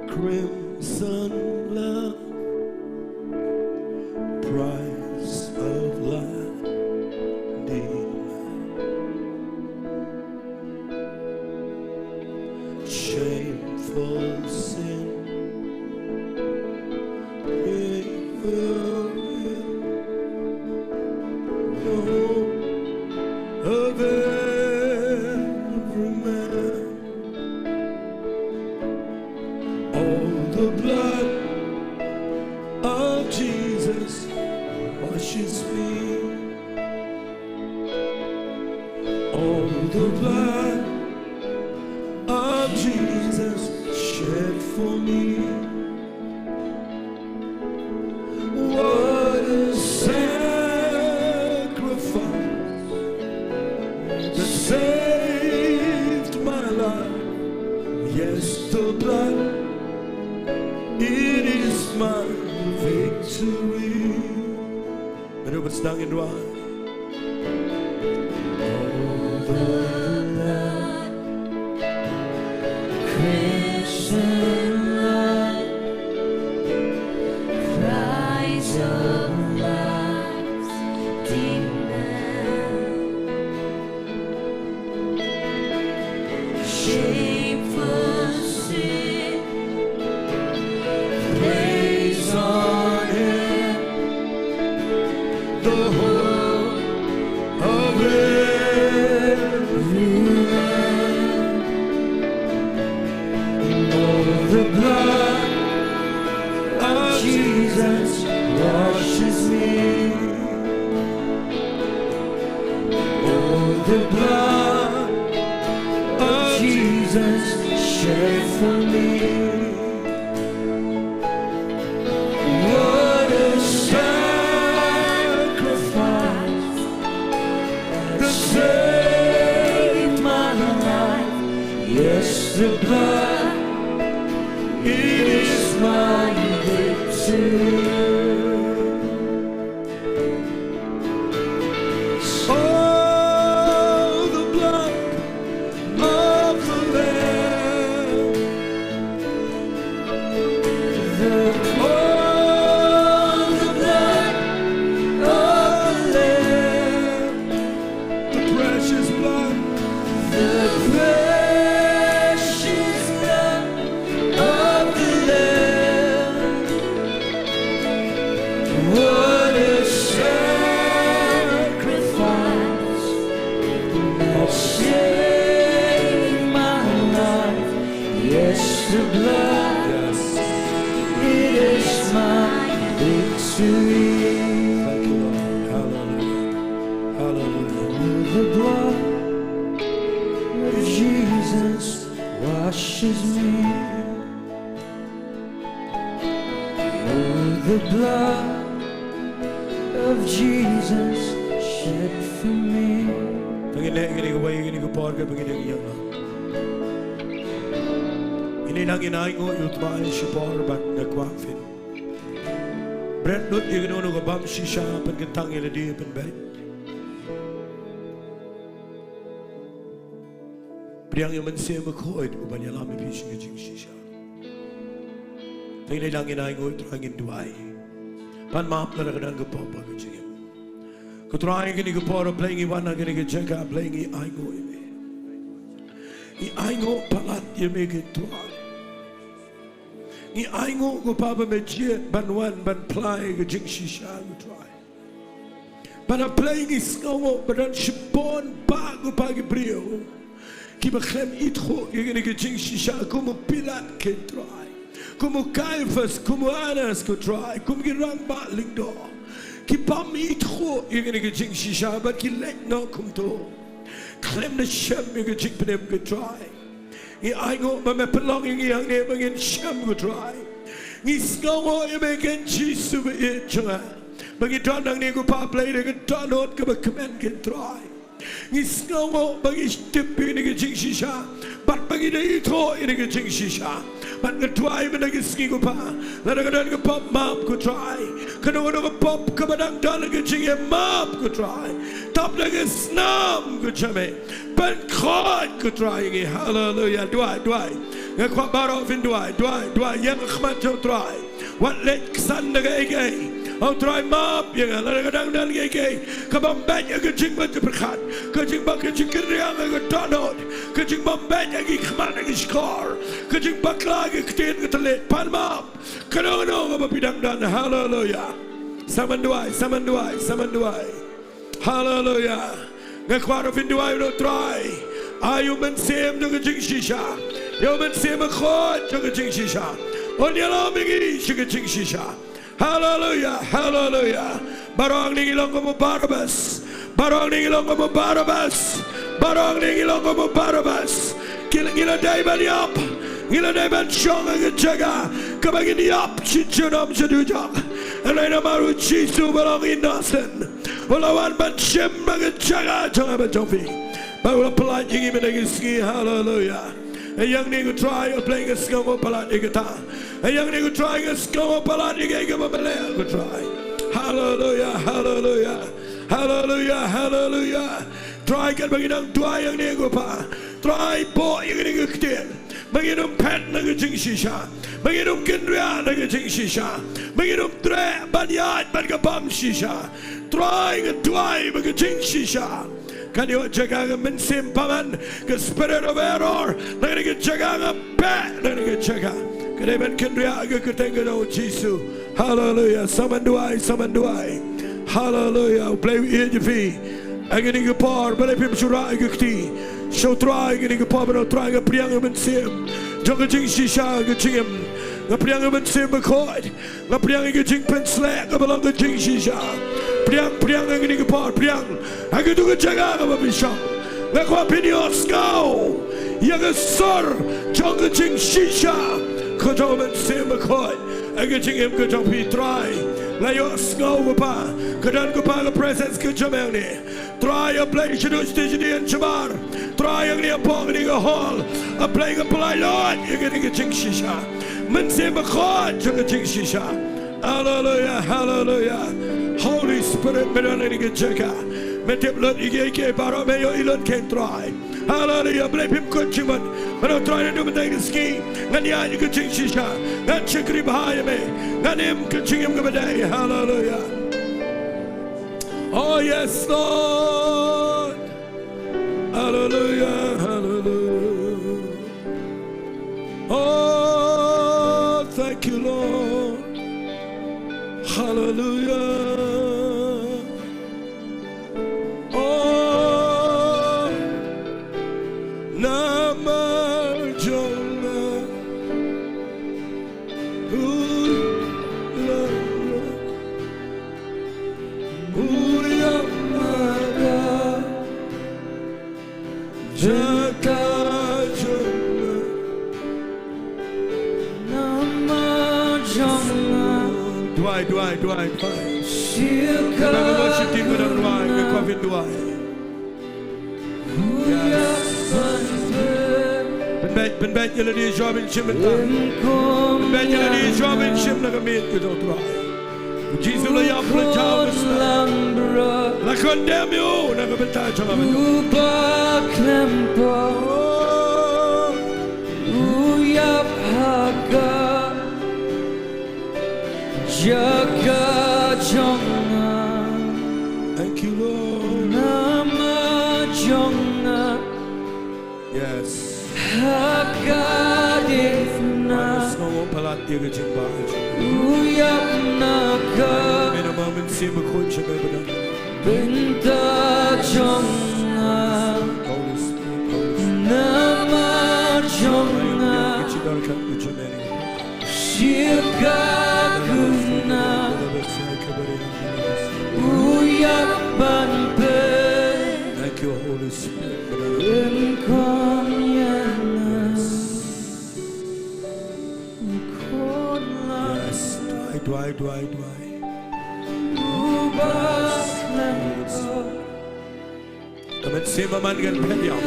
crimson love, price of life, dear. of every man. Oh, the blood of Jesus washes me. Oh, the blood of Jesus shed for me. What a sacrifice that saved my life. Yes, the blood, it is my victory. Mari bad sdang ïa duwai. Oh, the blood, crimson light, price of life's demand. Shame for sin, praise on him, the hope of every man. Oh, the blood of Jesus washes me. Oh, the blood of Jesus shed for me. What a sacrifice that saved my life. Yes, the blood, it is my victory. Oh, the blood of the Lamb. The, oh, the blood of the Lamb. The precious blood. The precious blood of the Lamb. What a sacrifice that saved my life. Yes, the blood, yes, it is my victory. Thank you, Lord. Hallelujah. Hallelujah. The blood of Jesus washes me. Oh, the blood of Jesus shed for me. Tang ïa kine kiwei, kine ki por kiba ngi dang ïeng. Ngin nang ïa ainguh ïa u Trai shipor bad nga kwah phin bret lut ïa kano kano ka bam shisha, pynkyntang ïa lade, pynbeit. Pdiang ïa u Mynsiem Bakhuid uban ïalam ïa phi sha ka jingshisha. Te ngin nang ïa ainguh, Trai, ngin duwai. Pan map lada ka don ka pop ha ka jingim. Ko Trai, kane ka por Blei ngi wan ha kane ka jaka, Blei ngi ainguh ïa me. Ngi ainguh palat ïa me ko Trai. Ngi ainguh ko Pa ba me jied ban wan ban plie ka jingshisha ko Trai. Bad A Blei ngi sngewnguh ba don shibun bah ko Pa ki briew kiba khlem ithuh ïa kane ka jingshisha, kum u Pilat ko Trai, kum u Kaiaphas, kum u Annas ko Trai, kum ki rangbah lyngdoh, ki bym ithuh ïa kane ka jingshisha bad ki leit noh kumto khlem da shem ïa ka jingpynim ko Trai. Ngi ainguh ba me pynlong ïa ngi hangne ba ngin shem ko Trai. Ngi sngewnguh ïa me ko Jisu ba ïeit jong nga, ba ngi don hangne ko Pa Blei da ka dohnud kaba kmen ko Trai. Ngi sngewnguh ba ngi tip ïa kane ka jingshisha bad ba ngi da ithuh ïa kane ka jingshisha. Bad nga duwai mynta ka sngi ko Pa, lada ka don ka pop, map ko Trai. Kano kano ka pop kaba dang don ha ka jingim, map ko Trai. Tap da ka snam ko jong me. Pynkhuid ko Trai ïa ngi. Haleluia. Duwai, duwai. Nga kwah baroh phin duwai, duwai, duwai. Ïeng ha khmat jong u Trai. Wat leit ksan da kaei kaei. Ong Trai map ïa nga lada ka dang don kiei kiei kaba ym beit ha ka jingmut jingpyrkhat, ka jingbak ka jingkynriang ha ka dohnud, ka jingbym beit ha ki khmat ha ki shkor, ka jingbakla ha ki ktien ka thylliej, pan map. Kano kano kaba phi dang don, haleluya. Sa myn duwai, sa myn duwai, sa myn duwai. Haleluya. Nga kwah ruh phin duwai ïa u Trai. Ai u Mynsiem jong ka jingshisha, ïa u Mynsiem Bakhuid jong ka jingshisha, un ïalam ïa ngi sha ka jingshisha. Haleluya, haleluya. Baroh hangne ngi long kum u Barabas. Baroh hangne ngi long kum u Barabas. Baroh hangne ngi long kum u Barabas. Ki la, ngi la dei ban ïap, ngi la dei ban shong ha ka jaka kaba ngin ïap shi junom shi dujok. Hynrei namar u Jisu ba long innocent, u la wan ban shim ha ka jaka jong nga bad jong phi. Bad u la pyllait ïa ngi mynta ka sngi, haleluya. Ïa ngi ko Trai, U Blei, nga sngew nga palat ïa kata. Ïa ngi ko Trai, nga sngew nga palat ïa kaei kaba me leh ko Trai. Haleluya, haleluya. Haleluya, haleluya. Trai, katba ngi dang duwai ïa ngi ko Pa, Trai, buh ïa ngi ka ktien ba ngin ym phet na ka jingshisha, ba ngin ym kynriah na ka jingshisha, ba ngin ym treh ban ïaid bad ka bam shisha. Trai, nga duwai ba ka jingshisha kan ïoh jaka, ka mynsiem bymman, ka spirit of error, na kane ka jaka nga beh na kane ka jaka. Ka dei ban kynriah ha ka kyrteng ka jong u Jisu. Haleluya. Sa myn duwai, sa myn duwai. Haleluya. U Blei u ïeit ïa phi. Ha kane ka por balei phim shu rah ïa ka kti sha u Trai ha kane ka por? Ban ong Trai, nga pdiang ïa u Mynsiem jong ka jingshisha ha ka jingim. Nga pdiang ïa u Mynsiem Bakhuid. Nga pdiang ïa ka jingpynsleh kaba long ka jingshisha. Pdiang, pdiang ha kane ka por, pdiang ha katu ka jaka kaba phi shong. Nga kwah phin ïohsngew ïa ka sur jong ka jingshisha ka jong u Mynsiem Bakhuid ha ka jingim ka jong phi. Trai, la ïohsngew ko Pa, ka don ko Pa ka presence ka jong me hangne. Trai, A Blei, shaduh shatei shatei shabar. Trai, hangne hapoh kane ka hall, A Blei, nga pyllait lut ïa kane ka jingshisha. Mynsiem Bakhuid jong ka jingshisha. Haleluya, haleluya. Holy Spirit, me don ha kane ka jaka. Me tip lut ïa kiei kiei baroh, me ïohi lut kein, Trai. Haleluya. Blei, phim kut jingmut. Ban ong Trai, naduh mynta ka sngi ngan ïaid ha ka jingshisha, ngan shakri bha ïa me, ngan im ka jingim kaba dei. Haleluya. Oh yes, Lord. Hallelujah, hallelujah. Oh, thank you, Lord. Hallelujah. Oh, namar jong nga. Ooh, Lord. Ooh, ya, my God. Jaka jong nga. Namar jong nga. Duwai, duwai, duwai, duwai. Shika. Kaba ka worship team ka dang duwai, ka coffin duwai. Yes. Pynbeit, pynbeit ïa lade shuwa ban shim bynta. Pynbeit ïa lade shuwa ban shim na ka miet ka jong u Trai. U Jisu la ïap, la jaw, la sah. La condemn ïa u na ka bynta jong nga bad jong phi. U ba khlem pop, u ïap ha ka jaka jong nga. Thank you, Lord. Namar jong nga. Yes. Ha ka diengphna. Ai, nga sngew palat ïa ka jingbha. U ïap na ka. Me namar Mynsiem Bakhuid sha me ba don. Bynta jong nga. Holy Spirit, Holy Spirit. Namar jong nga. Ai, nga jingdar ka jong me. Shim ka kyrteng. U ïap ban peit. Thank you, Holy Spirit. Ryngkat ïa nga. Yes, duwai, duwai, duwai, duwai. U ba khlem pop. Ka mynsiem bymman kan phet ïa u.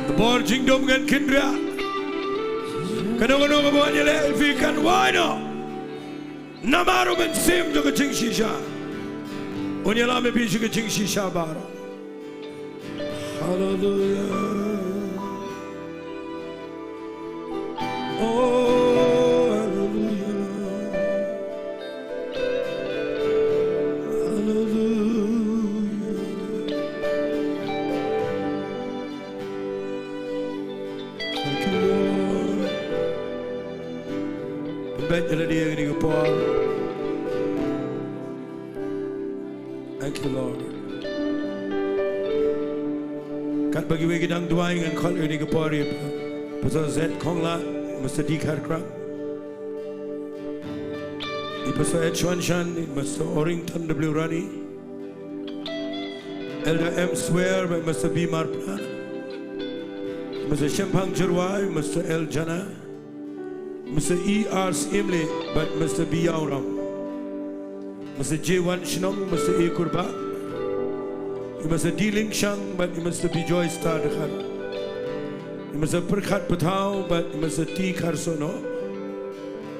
Ka bor jingdum kan kynriah. Kano kano kaba wan ïaleh ïa phi kan wai noh. Namar u Mynsiem jong ka jingshisha un ïalam ïa phi sha ka jingshisha baroh. Hallelujah. Oh, hallelujah. Pynbeit ïa lade ïa kane ka por. Thank you, Lord. Katba kiwei ki dang duwai, ngan khot ïa kane ka por ïa Pastor Z Khongla, Mister D Kharkram, ïa Pastor H Wanshan, Mister Orrington W Rani, Elder M Swear bad Mister B Marpna, Mister Shemphang Jyrwai, Mister L Jana, Mister E R Syiemlieh bad Mister B Ïawrong, Mister J Wanshnong, Mister A Kurbah, Mister D Lyngshang bad Mister Bijoy Star Dkhar, Mister Pyrkhat Pathaw bad Mister T Kharsohnoh,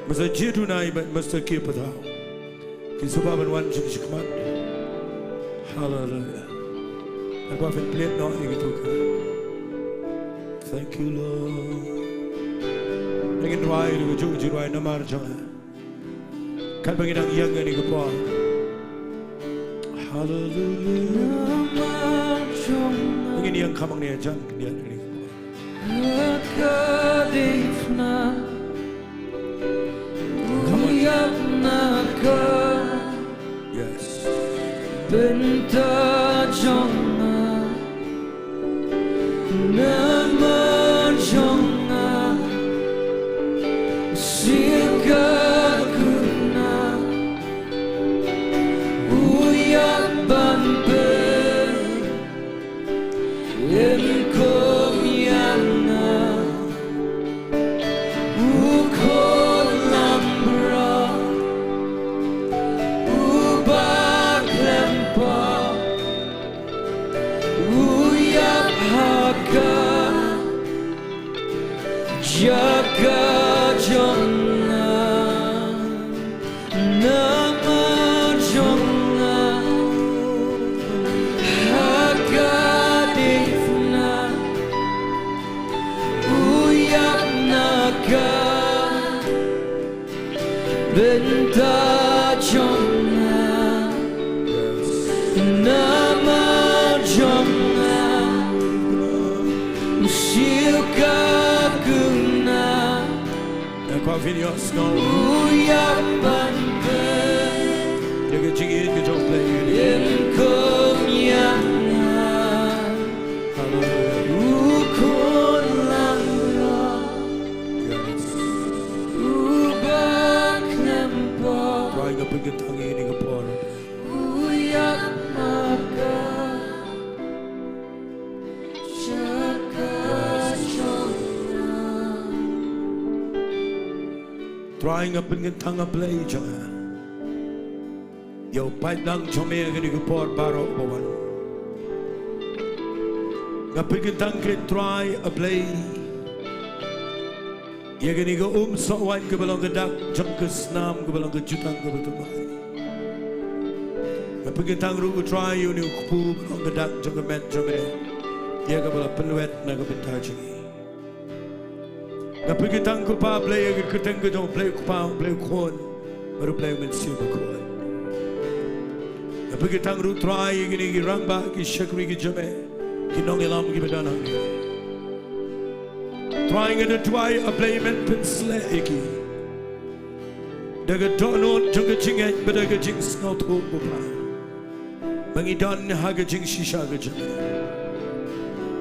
Mister J Dunai bad Mister K Pathaw. Kin sngewbha ban wan sha ka shakmat. Hallelujah. Nga kwah phin plie noh ïa kito ka. Thank you, Lord. Ngin duwai ïa ka juh juh namar jong nga. Katba ngi dang ïeng ïa kane ka por. Hallelujah. Ngin ïeng kham hangne jan, ngin ïeng ïa kane ka por. Yes. Bynta jong nga, namar jong nga, siew ka kuna, u ïap ban peit, ïeng kum ïa nga. U khun lambrot, u ba khlem pop, u ïap ha ka jaka jong nga. Namar jong nga, ha ka dei na, u ïap na ka bynta jong nga. Namar jong nga, u siew ka kuna. Nga kwah phin ïohsngew. U ïap ban peit. Ïa ka jingïeit ka jong U Blei. Ïeng kum ïa nga. Hallelujah. U khun lambrot. Yes. U ba khlem pop. Trai, nga pynkyntang ïa kane ka por. U ïap ma ka. Trai, nga pynkyntang, A Blei jong nga, ïa u paidlang jong me ha kane ka por baroh ba wan. Nga pynkyntang, Trai, A Blei, ïa kane ka um soh waiñ kaba long ka dak jong ka snam, kaba long ka jutang kaba thymmai. Nga pynkyntang ruh, Trai, ïa une u kpu ba long ka dak jong ka met jong me, ïa kaba la pynwet na ka bynta jong ngi. Nga pynkyntang, ko Pa Blei, ïa ka kyrteng ka jong U Blei U Kpa, U Blei U Khun bad U Blei U Mynsiem Bakhuid. Nga pynkyntang ruh, Trai, ïa kine ki rangbah, ki shakri ki jong me, ki nongïalam kiba don hangne. Trai, nga da duwai, A Blei, men pynsleh ïa ki da ka dohnud jong ka jingngeit bad da ka jingsngewthuh, ko Pa, ba ngi don ha ka jingshisha ka jong me.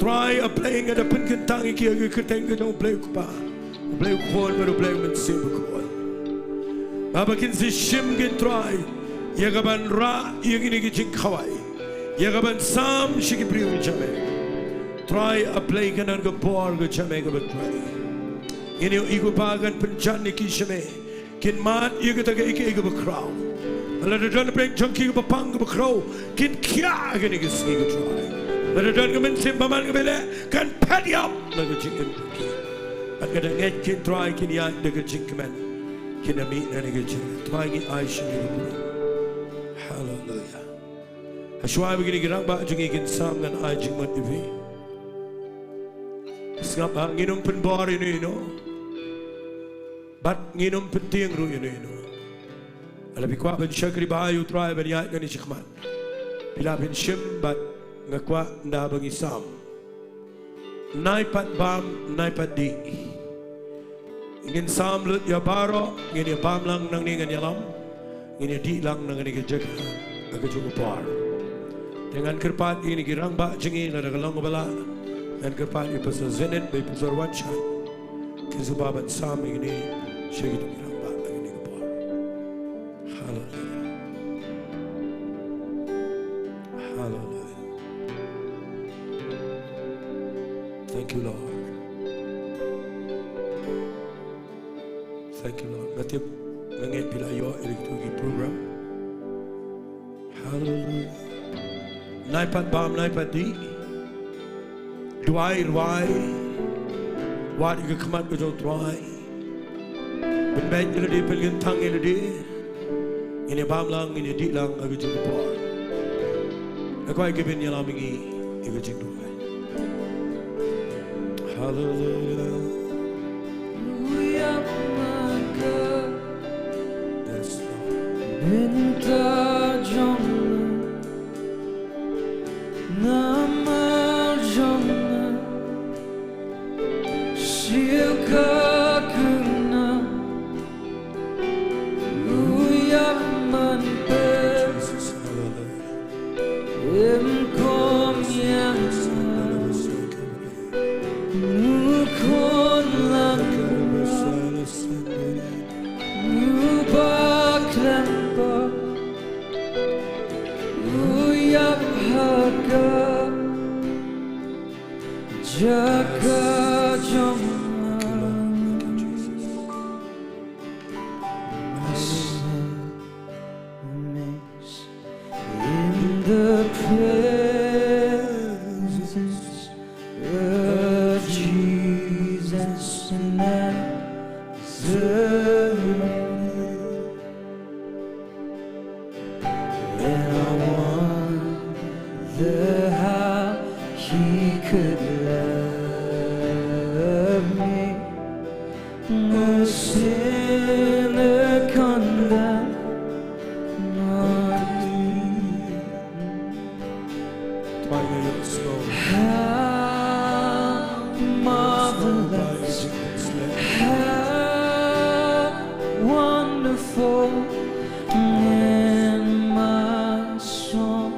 Trai, A Blei, nga da pynkyntang ïa ki ha ka kyrteng ka jong U Blei U Kpa, U Blei U Khun bad U Blei U Mynsiem Bakhuid. Ba, ba kin sa shim kin, Trai, ïa kaban rah ïa kine ki jingkhawai, ïa kaban sam sha ki briew ki jong me. Trai, A Blei, kan don ka bor ka jong me kaba trei. Ngin ïohi, ko Pa, kan pynjan ïa ki sha me. Kin mad ïa kata kaei kaei kaba khraw. Lada don pyrshah jong ki kaba pang kaba khraw, kin khiah ha kane ka sngi, ko Trai. Lada don ka mynsiem bymman kaba leh, kan phet ïap na ka jingim jong ki. Bad nga da ngeit, ko Trai, kin ïaid da ka jingkmen, kin ïamih na kane ka jingim. Trai, ngi ai sha me ka burom. Haleluia. Hashwa ba kine ki rangbah jong ngi kin sam, ngan ai jingmut ïa phi. Sngap ha, ngin ym pynbor ïano ïano. Bad ngin ym pyntieng ruh ïano ïano. Lada phi kwah ban shakri bha ïa U Trai ban ïaid na kane shakhmat, phi lah ban shim, bad nga kwah ynda ba ngi sam, nai pat bam, nai pat dih. Ngin sam lut ïa baroh, ngin ïa bam lang nangne, ngin ïalam, ngin ïa dih lang nangne ka jaka, ha ka juh ka por. Te ngan kyrpad ïa kine ki rangbah jong ngi, lada ka long ba lah, ngan kyrpad ïa Pastor Zenith bad Pastor Wanshan, kin sa bam ban sam ïa kine, sha kine ki rangbah, ha kane ka por. Hallelujah. Hallelujah. Thank you, Lord. Thank you, Lord. Nga tip, nga ngeit phi la ïoh ïa kito ki program. Hallelujah. Nai pat bam, nai pat dih. Duwai, rwai. Wad ïa ka khmat ka jong U Trai. Pynbeit ïa lade, pynkyntang ïa lade. Ngin ïa bam lang, ngin ïa dih lang, ha ka jong ka por. Nga kwah ïa ki ban ïalam ïa ngi, ïa ka jingduwai. Hallelujah. Yes, Lord. Bynta jong nga, namar jong nga, siew ka kynnoh, u ïap man pep. Jesus, hallelujah. Em kum ïa nga, u khun lang, u ba khlem pop, u ïap ha ka jaka jong nga. In the presence of Jesus Nazareth. And I wonder how he could love me, a sinner condemned like me. How marvelous, how wonderful, and my song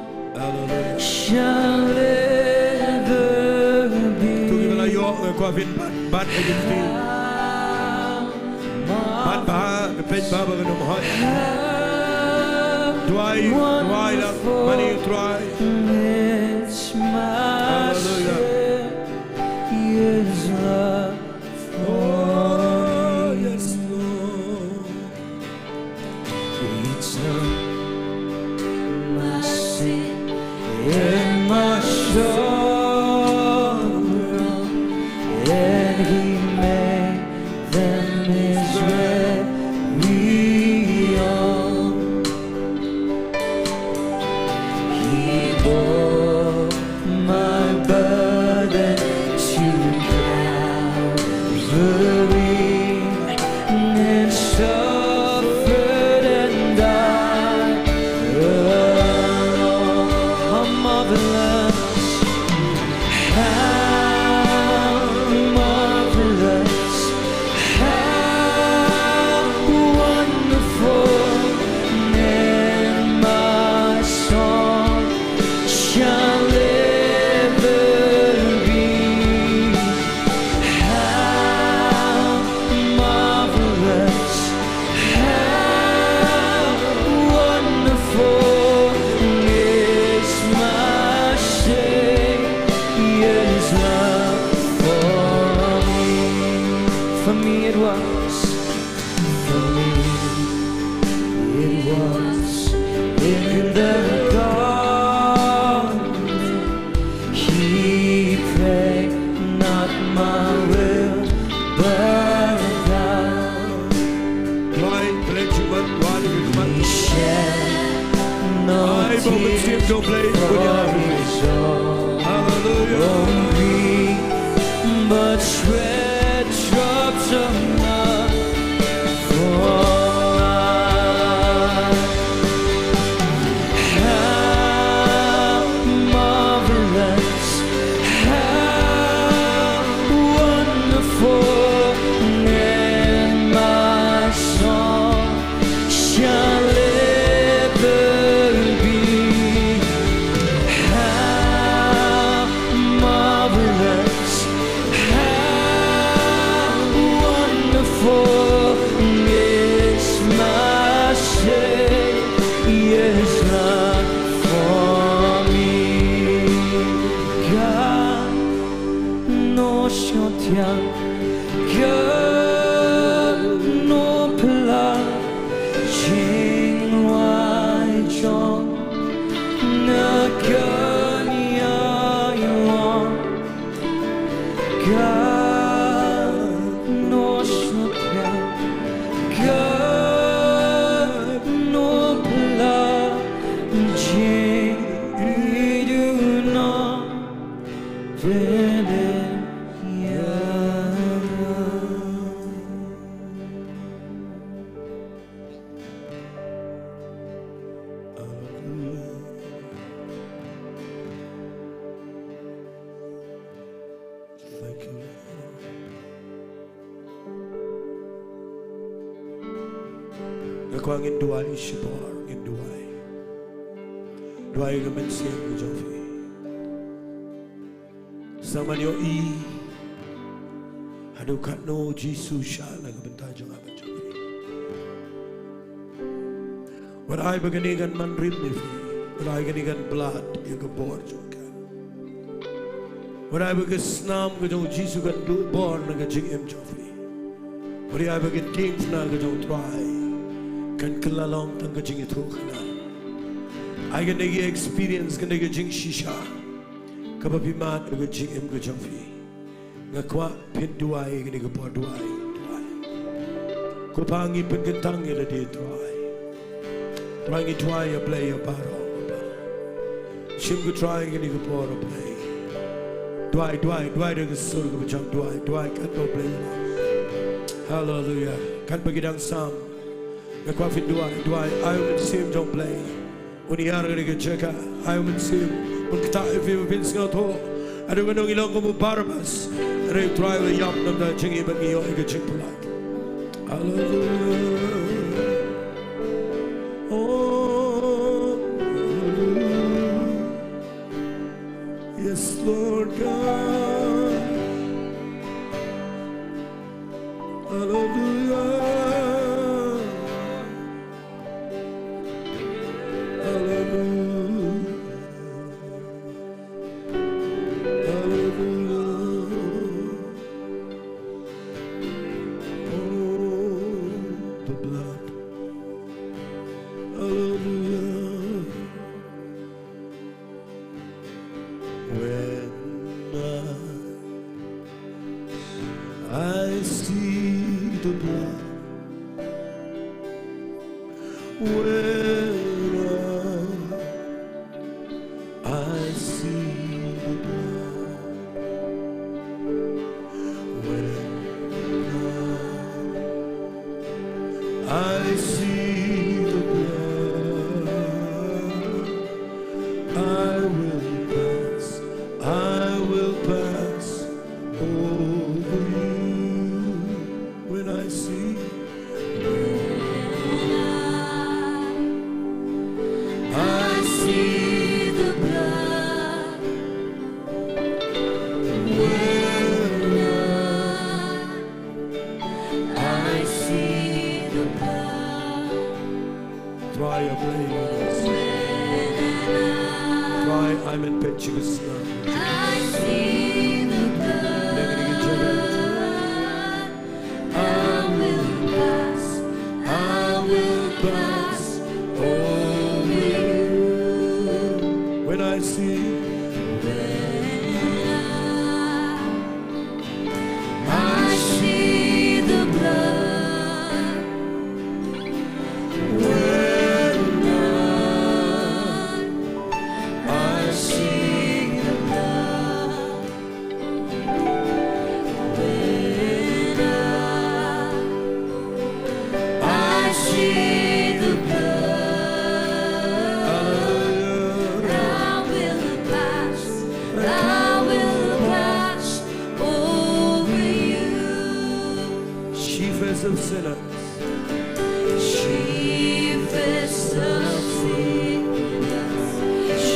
shall ever be. Kito kiba la ïoh, nga kwah phin bat, bat ha ki kti. Bat bha, peit bha ba kan ym hoi. Duwai, duwai la, mane U Trai. Hallelujah. Oh, yes, Lord. He took my sin and my sorrow, and he made them his very own. He bore my burden to Calvary and suffered and died alone. How marvelous, how marvelous, how wonderful, and my song shall ever be. How marvelous, how wonderful is my Savior's love for me. For me it was. For me it was in the garden. He prayed, "Not my will, but thou." He shed no tears for his own. Hallelujah. But sweat drops of blood for us. How marvelous, how wonderful, Kwah ngin duwai shibor, ngin duwai. Duwai ka mynsiem ka jong phi. Sa man ïohi haduh katno Jisu shah na ka bynta jong nga bad jong phi. Wat ai ba kane kan man rim ïa phi. Wat ai kane kan blad ïa ka bor jong ka. Wat ai ba ka snam ka jong Jisu kan duh bor na ka jingim jong phi. Wat ai ba ka diengphna ka jong U Trai kan kylla long tang ka jingïathuhkhana. Ai kane ka experience, kane ka jingshisha kaba phi mad ha ka jingim ka jong phi. Nga kwah phin duwai kane ka por, duwai, duwai. Ko Pa, ngi pynkyntang ïa lade, duwai. Trai, ngi duwai ïa Blei ïa baroh. Shim ko Trai kane ka por, Blei. Duwai, duwai, duwai da ka sur kaba jam, duwai, duwai katba U Blei. Haleluia. Katba ki dang sam, nga kwah phin duwai, duwai, ai U Mynsiem jong U Blei un ïar kane ka jaka, ai U Mynsiem un ktah ïa phi ba phin sngewthuh. Haduh katno ngi long kum u Barabas, hynrei U Trai u la ïap na ka bynta jong ngi bad ngi ïoh ïa ka jingpynlait. Haleluia. Oh, haleluia. Yes, Lord God. Haleluia. Haleluia. Haleluia. Oh, the blood. Haleluia. When I, I see the blood, when I, I see the blood, when I, I see the blood, I will pass, I will pass over you. When I see, I see the blood. When I, I see the blood. Trai, I pray. Trai, I'm in picture. I see the blood. I will pass, I will pass over you. When I see, when I, I see the blood. When I, I see the blood. When I, I see the blood, I will pass, I will pass over you. Chiefest of sinners. Chiefest of sinners,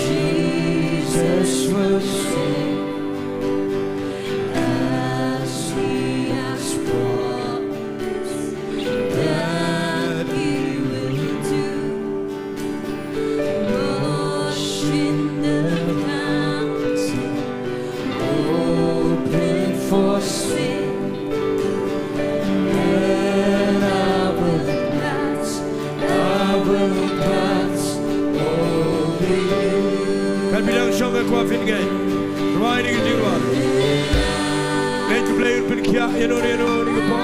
Jesus was slain, as he has promised that he will do. Washed in the fountain, open for sin. And I will pass, I will pass over you. Katba phi dang shong, nga kwah phin ngeit. Rwai ïa kane ka jingrwai. Ngeit ba U Blei un pynkhiah ïano ïano ha kane ka por.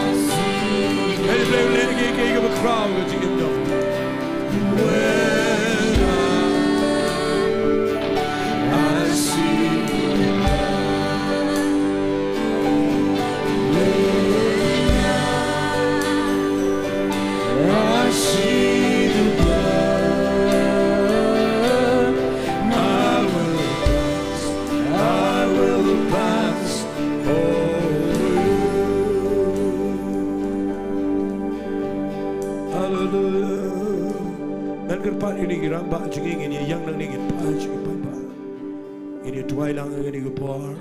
Ngeit ba U Blei un leh ïa kaei kaei kaba khraw ha ka jingim jong phi. When I, I see the blood, when I, I see the blood, I will pass, I will pass over you. Hallelujah. Ngan kyrpad ïa kine ki rangbah jong ngi, ngin ïa ïeng nangne, ngin phai sha ki paidbah. Ngin ïa duwai lang ïa kane ka por.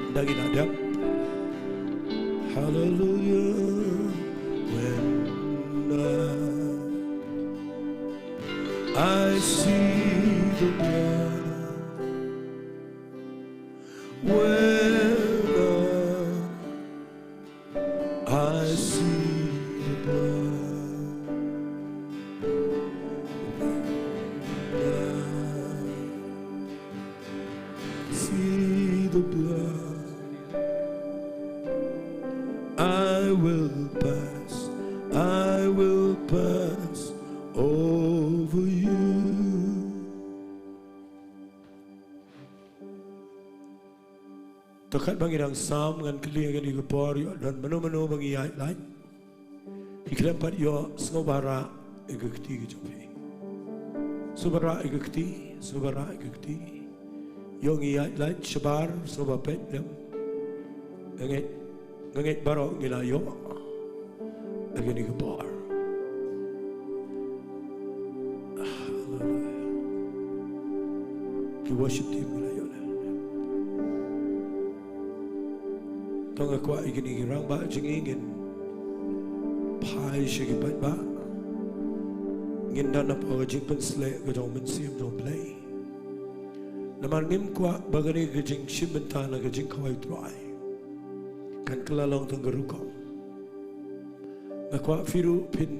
Ynda ngi la dep. Hallelujah. When I, I see the blood. When I, I see the blood. See the blood. I will pass, I will pass over you. To katba ngi dang sam, ngan kylli ïa kane ka por, ïoh don mano mano ba ngi ïaid lait? Phi khlem pat ïoh, sngewbha rah ïa ka kti ka jong phi. Sngewbha rah ïa ka kti, sngewbha rah ïa ka kti. Ïoh ngi ïaid lait shabar, sngewbha peit lem. Nga ngeit, nga ngeit baroh ngi la ïoh ïa kane ka por. Hallelujah. Ki worship team ngi la ïoh lem. To nga kwah ïa kine ki rangbah jong ngi, ngin phai sha ki paidbah. Ngin don hapoh ka jingpynshlur ka jong u Mynsiem jong U Blei. Namar ngim kwah ba kane ka jingshim bynta na ka jingkhawai U Trai kan kylla long tang ka rukom. Nga kwah phi ruh phin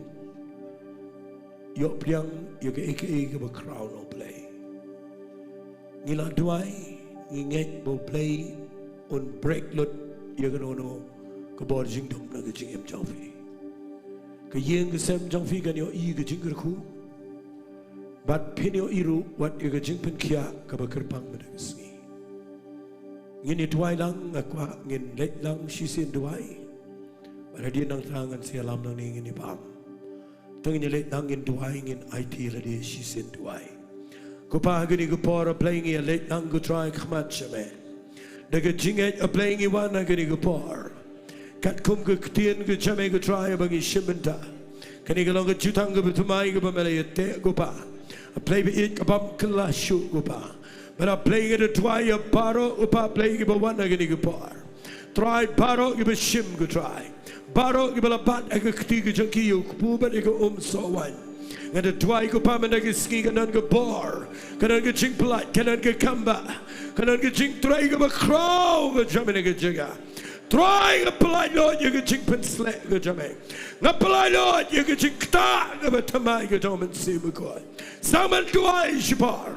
ïoh pdiang ïa kaei kaei kaba khraw na U Blei. Ngi la duwai, ngi ngeit ba U Blei un break lut ïa kano kano ka bor jingdum na ka jingim jong phi. Ka ïing ka sem jong phi kan ïohi ka jingkyrkhu. Bad phin ïohi ruh wat ïa ka jingpynkhiah kaba kyrpang mynta ka sngi. Ngin ïa duwai lang, nga kwah ngin leit lang shisien duwai. Bad hadien nangta ngan sa ïalam nangne, ngin ïa bam. To ngin ïa leit lang ngin duwai, ngin aiti lade shisien duwai. Ko Pa, ha kane ka por, A Blei, ngi ïa leit lang, ko Trai, khmat jong me. Da ka jingngeit, A Blei, ngi wan ha kane ka por. Katkum ka ktien ka jong me, ko Trai, ba ngi shim bynta. Kane ka long ka jutang kaba thymmai kaba me la ïateh, ko Pa. A Blei ba ïeit, kabym kylla shuh, ko Pa. Bad A Blei, ngi da duwai ïa baroh, ko Pa, A Blei, kiba wan ha kane ka por. Trai, baroh kiba shim, ko Trai. Baroh kiba la bat ha ka kti ka jong ki ïa u kpu bad ïa ka umsoh waiñ. Nga da duwai, ko Pa, mynta ka sngi kan don ka bor, kan don ka jingpyllait, kan don ka kambah, kan don ka jingtrei kaba khraw ka jong me na ka jaka. Trai, nga pyllait lut ïa ka jingpynshlur ka jong me. Nga pyllait lut ïa ka jingktah kaba thymmai ka jong u Mynsiem Bakhuid. Sa ngan duwai shipor.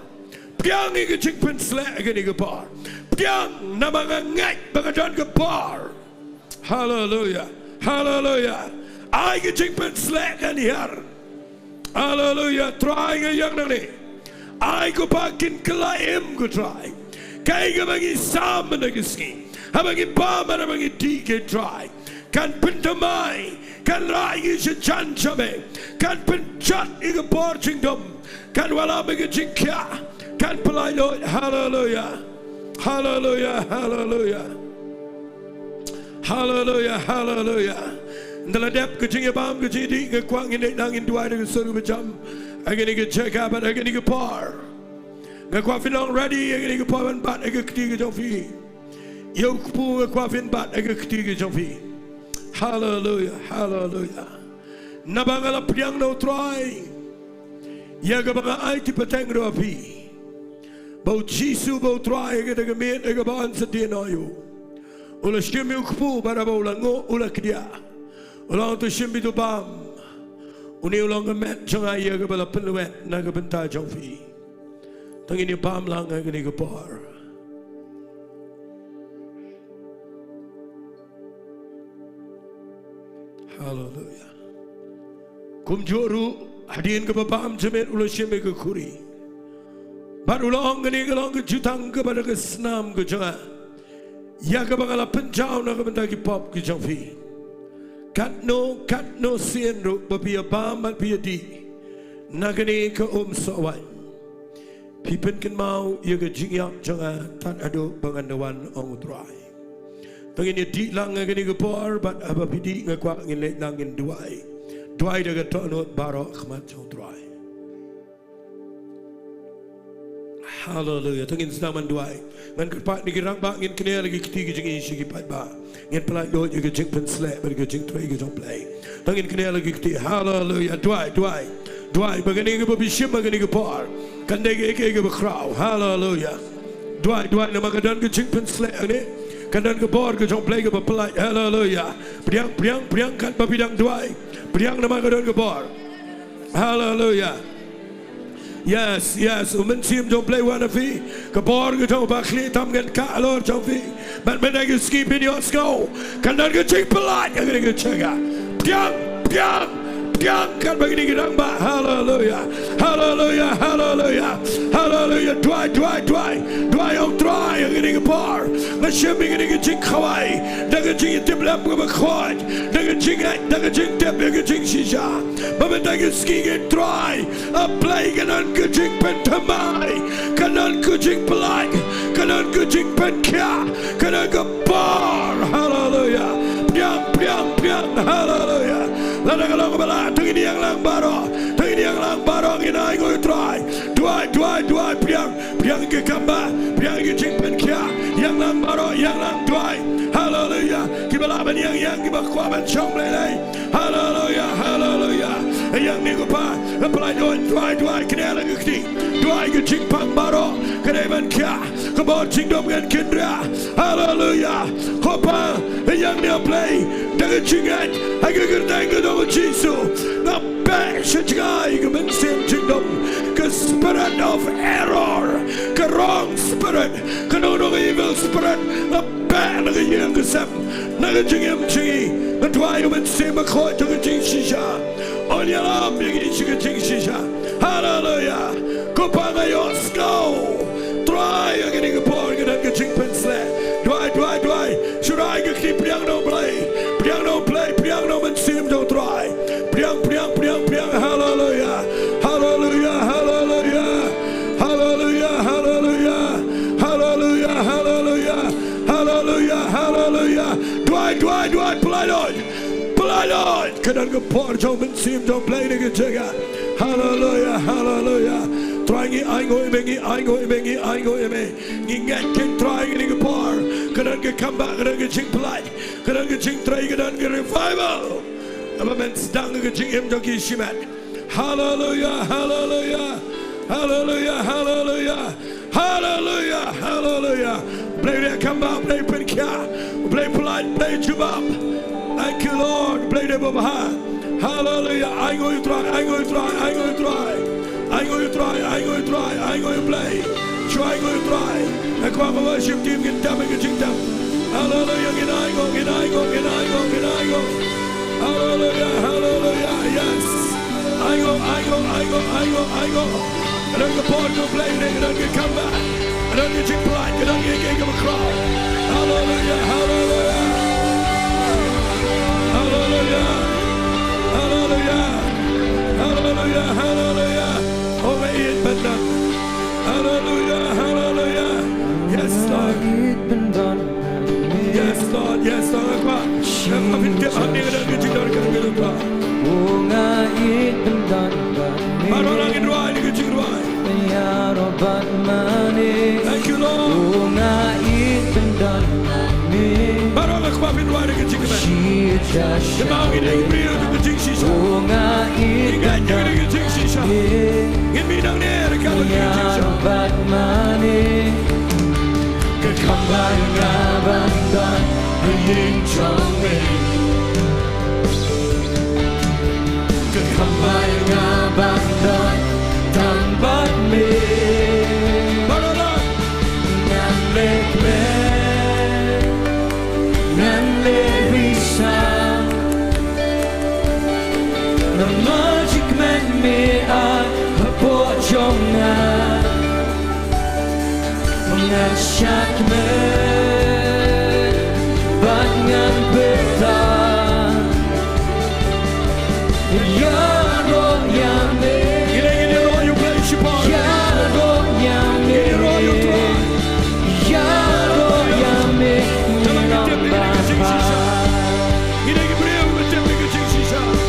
Pdiang ïa ka jingpynshlur ha kane ka por. Pdiang namar nga ngeit ba ka don ka bor. Haleluya. Haleluya. Ai ka jingpynshlur kan hiar. Haleluya. Trai, nga ïeng nangne. Ai, ko Pa, kin kylla im, ko Trai. Kaei kaba ngi sam mynta ka sngi, haba ngi bam, haba ngi dih, ko Trai, kan pynthymmai, kan rah ïa ki sha jan jong me, kan pynjot ïa ka bor jingdum, kan wallam ïa ka jingkhiah, kan pyllait lut. Haleluya. Haleluya. Haleluya. Haleluya. Haleluya. Ynda la dep ka jingïabam, ka jingïadih, nga kwah ngin leit lang ngin duwai da ka sur kaba jam ha kane ka jaka bad ha kane ka por. Nga kwah phin long ready ha kane ka por ban bat ha ka kti ka jong phi. Ïa u kpu, nga kwah phin bat ha ka kti ka jong phi. Haleluya. Haleluya. Naba nga la pdiang na u Trai ïa kaba nga aiti pateng ruh ha phi, ba u Jisu, ba u Trai, ha kata ka miet ha kaba yn sa die noh ïa u, u la shim ïa u kpu bad haba u la nguh, u la kdiah, u la ong, to shim beit, to bam. Une u long ka met jong nga ïa kaba la pynlwet na ka bynta jong phi. To ngin ïabam lang ha kane ka por. Haleluya. Kumjuh ruh, hadien kaba bam jingmut, u la shim ïa ka khuri bad u la ong, kane ka long ka jutang kaba da ka snam ka jong nga, ïa kaba nga la pynjaw na ka bynta ki pop ki jong phi. Katno katno sien ruh ba phi ïabam bad phi ïadih na kane ka umsoh waiñ, phi pynkynmaw ïa ka jingïap jong nga tad haduh ba ngan da wan, ong u Trai. To ngin ïadih lang ha kane ka por bad haba phi dih nga kwah ngin leit lang ngin duwai. Duwai da ka dohnud baroh ha khmat jong U Trai. Haleluia. To ngin sdang ban duwai. Ngan kyrpad ïa ki rangbah, ngin knieh la ki kti ki jong ngi sha ki paidbah. Ngin pyllait lut ïa ka jingpynshlur bad ka jingtrei ka jong U Blei. To ngin knieh la ki kti. Haleluia. Duwai, duwai. Duwai ba kane kaba phi shim ha kane ka por kan dei kaei kaei kaba khraw. Haleluia. Duwai, duwai namar ka don ka jingpynshlur hangne. Ka don ka bor ka jong U Blei kaba pyllait. Haleluia. Pdiang, pdiang, pdiang katba phi dang duwai. Pdiang namar ka don ka bor. Haleluia. Yes, yes. U Mynsiem jong U Blei wan ha phi. Ka bor ka jong U Blei khlieh tam ngan kah halor jong phi. Bad mynta ka sngi phin ïohsngew kan don ka jingpyllait ha kane ka jaka. Pdiang, pdiang, pdiang katba kine ki rangbah. Haleluia. Haleluia. Haleluia. Haleluia. Duwai, duwai, duwai. Duwai ong Trai ha kane ka por. Nga shim ïa kane ka jingkhawai da ka jingïatiplem kaba khuid, da ka jingngeit, da ka jingtip ïa ka jingshisha. Ba mynta ka sngi ngi Trai, A Blei, ka don ka jingpynthymmai, ka don ka jingpyllait, ka don ka jingpynkhiah, ka don ka bor. Haleluia. Pdiang, pdiang, pdiang. Haleluia. Lada ka long kaba lah, to ngin ïalang baroh, to ngin ïalang baroh, ngin ainguh ïa U Trai. Duwai, duwai, duwai. Pdiang, pdiang ki kamba, pdiang ki jingpynkhiah. Ïalang baroh, ïalang, duwai. Haleluia. Kiba lah ban ïeng, ïeng, kiba kwah ban shong, leit, leit. Haleluia, haleluia. Ïeng ne ko Pa, la pyllait lut, duwai, duwai, knieh la ki kti. Duwai, ki jingpang baroh ka dei ban khiah, ka bor jingdum ngan kynriah. Haleluia. Ko Pa, ïeng ne A Blei, da ka jingngeit ha ka kyrteng ka jong U Jisu, nga beh sha jngai ka mynsiem jingdum, ka spirit of error, ka wrong spirit, ka nong nong evil spirit, nga beh na ka ïing ka sem, na ka jingim jong ngi. Nga duwai ïa U Mynsiem Bakhuid jong ka jingshisha, un ïalam ïa ngi sha ka jingshisha. Haleluia. Ko Pa, nga ïohsngew, Trai, ha kane ka por ka don ka jingpynshlur. Duwai, duwai, duwai. Shu rai ka kti, pdiang na U Blei, pdiang na U Blei, pdiang na U Mynsiem jong U Trai. Pdiang, pdiang, pdiang, pdiang. Haleluia. Haleluia, haleluia. Haleluia, haleluia. Haleluia, haleluia. Haleluia, haleluia. Duwai, duwai, duwai. Pyllait lut, pyllait lut. Ka don ka bor jong U Mynsiem jong U Blei ha kane ka jaka. Haleluia, haleluia. Trai, ngi ainguh ïa me, ngi ainguh ïa me, ngi ainguh ïa me. Ngi ngeit, ko Trai, ha kane ka por ka don ka comeback, ka don ka jingpyllait, ka don ka jingtrei, ka don ka revival. Haba men sdang ka jingim jong ki shimet. Haleluia, haleluia. Haleluia, haleluia. Haleluia, haleluia. Blei u dei comeback, Blei pynkhiah, Blei pyllait, Blei jubab. Thank you, Lord. Blei u dei babha. Haleluia. Ainguh ïa U Trai, ainguh ïa U Trai, ainguh ïa U Trai. Ainguh ïa U Trai, ainguh ïa U Trai, ainguh ïa U Blei. Shu ainguh ïa U Trai. Nga kwah ka worship team kin dap ïa ka jingdap. Haleluia, ngin ainguh, ngin ainguh, ngin ainguh, ngin ainguh. Haleluia, haleluia, yes. Ainguh, ainguh, ainguh, ainguh, ainguh. Ka don ka bor jong U Blei, ka don ka comeback, ka don ka jingpyllait, ka don ka jingkyrkhu. Haleluia, haleluia. Haleluia. Haleluia. Haleluia, haleluia. Oh, nga ïeit ban don. Haleluia, haleluia. Yes, Lord. Yes, Lord, yes, Lord. Nga kwah, nga kwah phin tip hangne ka don ka jingdon ka jong U Trai. Baroh lang ngin rwai da ka jingrwai. Thank you, Lord. Baroh nga kwah phin rwai da ka jingkmen. Namar ngi dei ki briew jong ka jingshisha. Ngi ngeit ïa ka jingshisha. Ngin mih nangne ryngkat bad ka jingshisha. Ka comeback nga ban don ha ïing jong me. Ka comeback nga ban don tang bad me. Baroh lang. Ngan leh kmen, ngan leh risang. Namar jingkmen me ai hapoh jong nga. Ngan shah kmen bad ngan pyrta. Ïaroh ïa me. Ngin ïaroh ïa U Blei shaphang. Ïaroh ïa me. Ïaroh ïa me. Ngin ïaroh ïa me. Ngin ïaroh ïa me. Ngin ïaroh ïa me.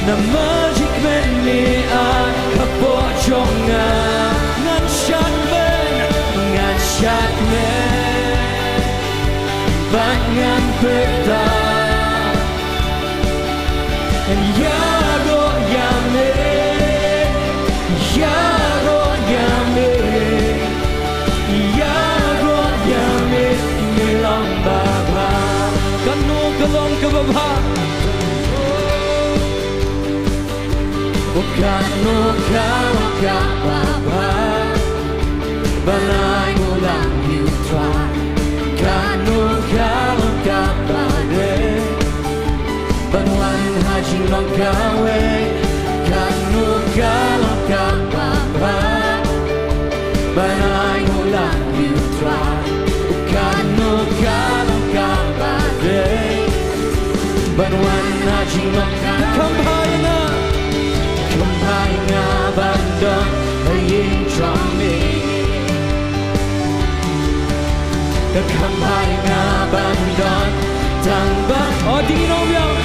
Namar jingkmen me ai hapoh jong nga. Ngan shad kmen, ngan shad kmen bad ngan pyrta. Ïaroh ïa me, ïaroh ïa me, ïaroh ïa me, me long babha. Kano ka long kaba bha? Oh, kano ka long kaba bha ban ai nguh lang ïa u Trai? Kano ka long kaba dei ban wan ha jinglong kawei? Kano ka long kaba bha ban ai nguh lang ïa u Trai? Oh, kano ka long kaba dei ban wan ha jinglong kawei? Kham bha ïa nga, kham bha ïa nga ban don ha ïing jong me. Ka kham bha ïa nga ban don tang bad, oh, dei nong biang.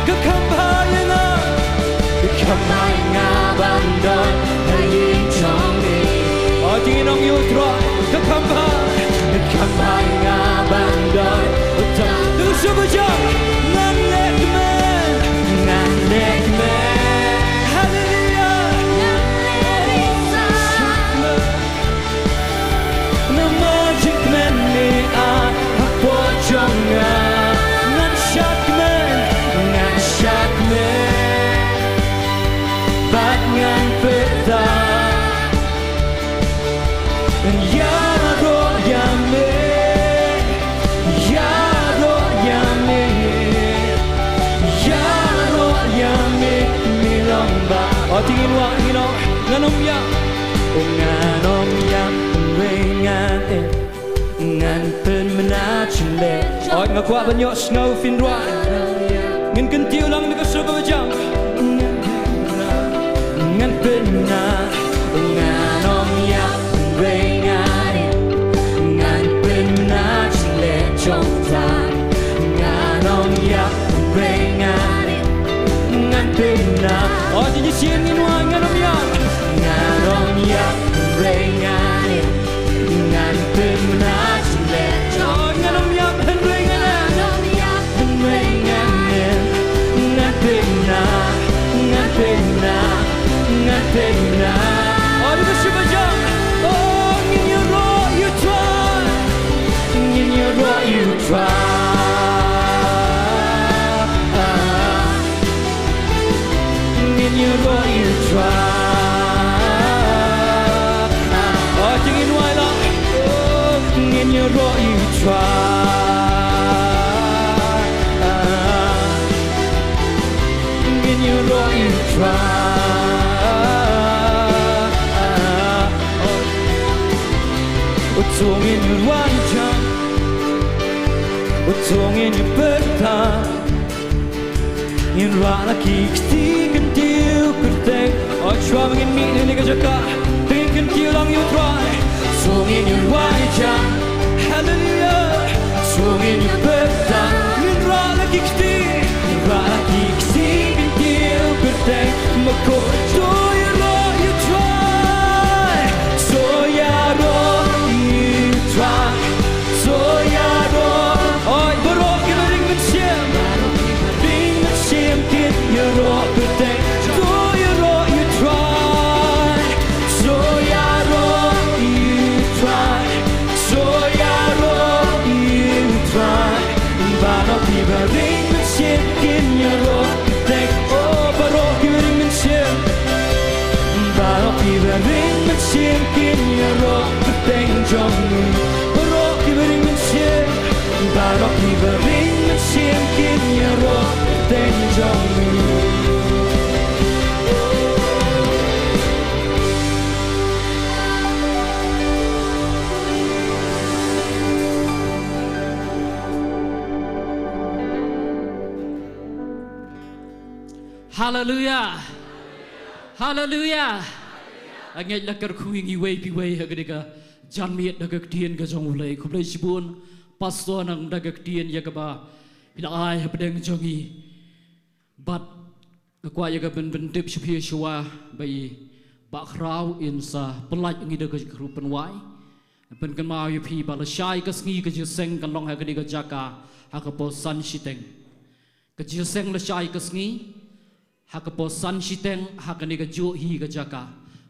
Ka kham bha ïa nga, ka kham bha ïa nga ban don ha ïing jong me. Oh, dei nong ïa u Trai. Ka kham bha, ka kham bha ïa nga ban don, oh, tang. Ngan shu bajam. Ngan leh kmen, ngan leh kmen. Haleluia. Namar jingkmen me ai hapoh jong nga. Ngan shad kmen, ngan shad kmen bad ngan pyrta. Ïaroh ïa me, ïaroh ïa me, ïaroh ïa me, me long ba. Oh, te ngin wad, ngin ong, ngan ym ïap. Oh, ngan ym ïap hynrei ngan im, ngan pynbna jingleh. Oh, nga kwah ban ïohsngew phin rwai. Ngin kyntiew lang da ka sur kaba jam. Ngan pynbna, ngan ym ïap hynrei ngan im, ngan pynbna jingleh jong u Trai. Ngan ym ïap hynrei ngan im, ngan pynbna. Oh, te ngi sien, ngin wad, ngan ym ïap. Ngan ym ïap hynrei ngan im, ngan pynbna jingleh jong u Trai. Ngan ym ïap hynrei ngan im, ngan ym ïap hynrei ngan im, ngan pynbna, ngan pynbna, ngan pynbna. Oh, da ka sur ba jam. Oh, ngin ïaroh ïa u Trai, ngin ïaroh ïa u Trai. Ngin ïaroh ïa u Trai. Oh, te ngin wad lang. Oh, ngin ïaroh ïa u Trai. Ngin ïaroh ïa u Trai. Oh, to ngin ïaroh ïa u Trai. Oh, to ngin ïa pyrta. Ngin rah la ki kti, kyntiew kyrteng. Oh, shuwa ba ngin mih na kane ka jaka, to ngin kyntiew lang ïa u Trai. To ngin ïa rwai jan. Haleluia. To ngin ïa pyrta. Ngin rah la ki kti, ngin rah la ki kti, kyntiew kyrteng. Ma ko, to ïaroh ïa u Trai. To ïaroh ïa u Trai. To ïaroh. Oi, baroh kiba ring mynsiem. Ring mynsiem kin ïaroh kyrteng. To ïaroh ïa u Trai. To ïaroh ïa u Trai. To ïaroh ïa u Trai. Baroh kiba ring mynsiem kin ïaroh kyrteng. Oh, baroh kiba ring mynsiem. Baroh kiba ring mynsiem kin ïaroh kyrteng jong u. Baroh kiba ring mynsiem. Baroh kiba ring mynsiem kin ïaroh kyrteng jong u. Haleluia. Haleluia. Nga ngeit la kyrkhu ïa ngi iwei pa iwei ha kane ka janmiet da ka ktien ka jong U Blei. Khublei shibun Pastor Nang da ka ktien ïa kaba phi la ai hapdeng jong ngi. Bad Nga kwah ïa ka ban pyntip sha phi shuwa ba i Bah Khraw in sa pyllait ngi da ka jingkyrkhu pynwai. Pynkynmaw ïa phi ba lashai ka sngi ka jingïaseng ka long ha kane ka jaka ha ka por san shiteng. Ka jingïaseng lashai ka sngi ha ka por san shiteng ha kane ka juh hi ka jaka.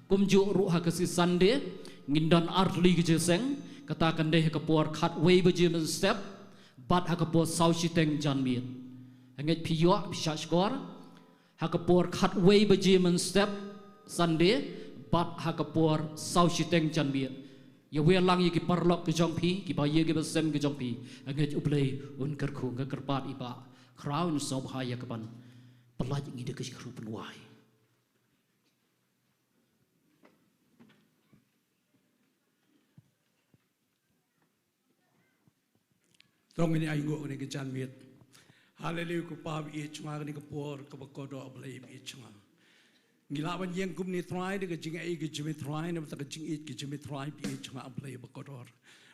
Kumjuh ruh ha ka sngi Sunday ngin don artylli ka jingïaseng, kata kan dei ha ka por khatwei baje mynstep bad ha ka por saw shiteng janmiet. Ngeit phi ïoh phi shah shkor. Ha ka por khatwei baje mynstep Sunday bad ha ka por saw shiteng janmiet. Ïa wer lang ïa ki paralok ki jong phi, ki ba ïa ki ba sem ki jong phi. Ngeit U Blei un kyrkhu. Nga kyrpad i Bah Khraw in sngewbha ïa ka ban pyllait ngi da ka jingkyrkhu pynwai. Tang ngin ai nguh kane ka janmiet. Haleluya, ko Pa ba ïeit jong nga, kane ka por kaba kordor, A Blei ba ïeit jong nga. Ngi lah ban ïeng kumne Trai da ka jingai ka jingmut Trai, na bynta ka jingïeit ka jingmut Trai ba ïeit jong nga, A Blei ba kordor.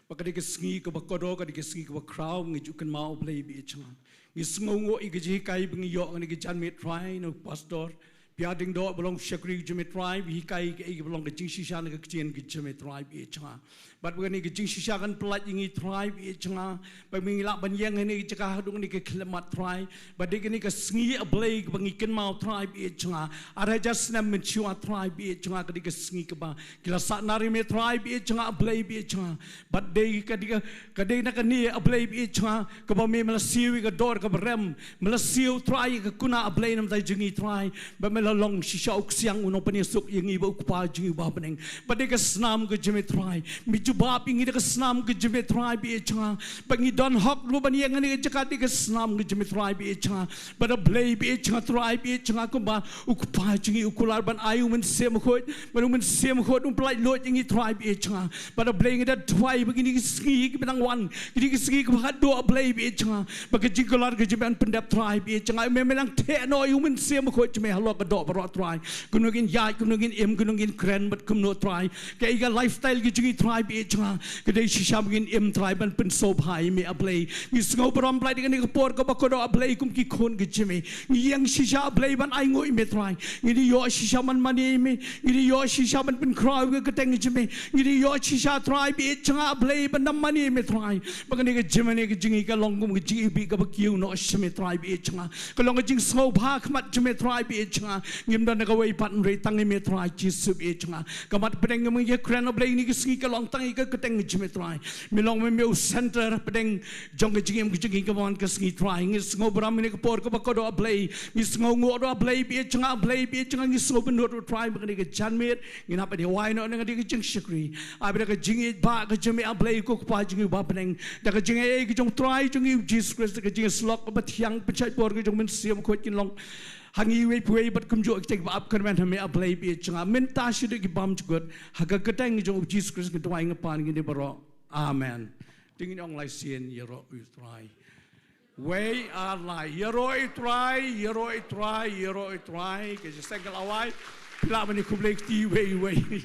Ba ka dei ka sngi kaba kordor, ka dei ka sngi kaba khraw, ngi ju kynmaw, A Blei ba ïeit jong nga. Ngi sngewnguh ïa ka jinghikai ba ngi ïoh kane ka janmiet Trai na u pastor Pia Diengdoh ba long shakri ka jingmut Trai, ba hikai kaei kaba long ka jingshisha na ka ktien ka jingmut Trai ba ïeit jong nga. Bad ba kane ka jingshisha kan pyllait ïa ngi Trai ba ïeit jong nga. Ba ngi lah ban ïeng ha kane ka jaka haduh kane ka khyllipmat Trai. Ba dei kane ka sngi, A Blei, kaba ngi kynmaw Trai ba ïeit jong nga. Ar hajar snem mynshuwa Trai ba ïeit jong nga, ka dei ka sngi kaba ki la sahnarphna Trai ba ïeit jong nga, A Blei ba ïeit jong nga. Bad dei ka dei ka, ka dei na kane, A Blei ba ïeit jong nga, kaba me me la siew ïa ka dor kaba rem, me la siew Trai ïa ka kuna, A Blei, na bynta jong ngi Trai. Ba me la long shisha u ksiang, u nongpynïasuk ïa ngi bad u Kpa jong ngi uba ha bneng. Bad dei ka snam ka jingmut Trai, me jubab ïa ngi da ka snam ka jingmut Trai ba ïeit jong nga. Ba ngi don hok ruh ban ïeng ha kane ka jaka, dei ka snam ka jingmut Trai ba ïeit jong nga. Bad A Blei ba ïeit jong nga, Trai ba ïeit jong nga, kumba u Kpa jong ngi u kular ban ai u Mynsiem Bakhuid, bad u Mynsiem Bakhuid un pyllait luid ïa ngi Trai ba ïeit jong nga. Bad A Blei, ngi da duwai ba kine ki sngi kiba dang wan, kine ki sngi kiba haduh, A Blei ba ïeit jong nga, ba ka jingkular ka jingmut kan pyndep Trai ba ïeit jong nga. Me, me nang theh noh ïa u Mynsiem Bakhuid jong me halor ka doh baroh Trai. Kumno ngin ïaid, kumno ngin im, kumno ngin kren, bad kumno Trai, kaei ka lifestyle ka jong ngi Trai ba ïeit jong nga. Ka dei shisha ba ngin im Trai ban pynsngewbha ïa me, A Blei. Ngi sngewbha, A Blei, da kane ka por kaba kordor, A Blei, kum ki khun ka jong me. Ngi ïeng shisha, A Blei, ban ai nguh ïa me Trai. Ngi dei ïoh shisha ban mane ïa me. Ngi dei ïoh shisha ban pynkhraw ïa ka kyrteng ka jong me. Ngi dei ïoh shisha Trai ba ïeit jong nga, A Blei, ban ym mane ïa me Trai. Ba kane ka jingmane ka jong ngi ka long kum ka jingïabih kaba kiew noh sha me Trai ba ïeit jong nga. Ka long ka jingsngewbha ha khmat jong me Trai ba ïeit jong nga. Ngim don na kawei pat hynrei tang ïa me Trai Jisu ba ïeit jong nga. Ka mat pdeng ngim ïakren, A Blei, kine ki sngi ka long tang ïa ka kyrteng ka jong me Trai. Me long me, me u center pdeng jong ka jingim ka jong ngi ka mon ka sngi Trai. Ngi sngewbha ïa kane ka por kaba kordor, A Blei. Ngi sngewnguh ruh, A Blei ba ïeit jong nga, A Blei ba ïeit jong nga, ngi sngewbha ïa u Trai ba kane ka janmiet ngin hap ban ïa wai noh na kane ka jingshakri. Ai ba da ka jingïeit ba ka jong me, A Blei, ko Kpa jong ngi uba ha bneng, da ka jingaiei ka jong u Trai jong ngi u Jisu Khrist, da ka jingïasyllok kaba thiang, pynshait bor ka jong u Mynsiem Bakhuid kin long ha ngi iwei pa iwei bad kumjuh kita kiba ap kyrmen ha me, A Blei ba ïeit jong nga, mynta shaduh ki bymjukut, ha ka kyrteng ka jong u Jisu Khrist nga duwai, nga pan, ngi dei baroh. Amen. Te ngin ong lai sien, ïaroh ïa u Trai. Wei ar lai. Ïaroh ïa u Trai, ïaroh ïa u Trai, ïaroh ïa u Trai. Ka jingïaseng ka la wai. Phi lah ban ïakhublei kti wei wei.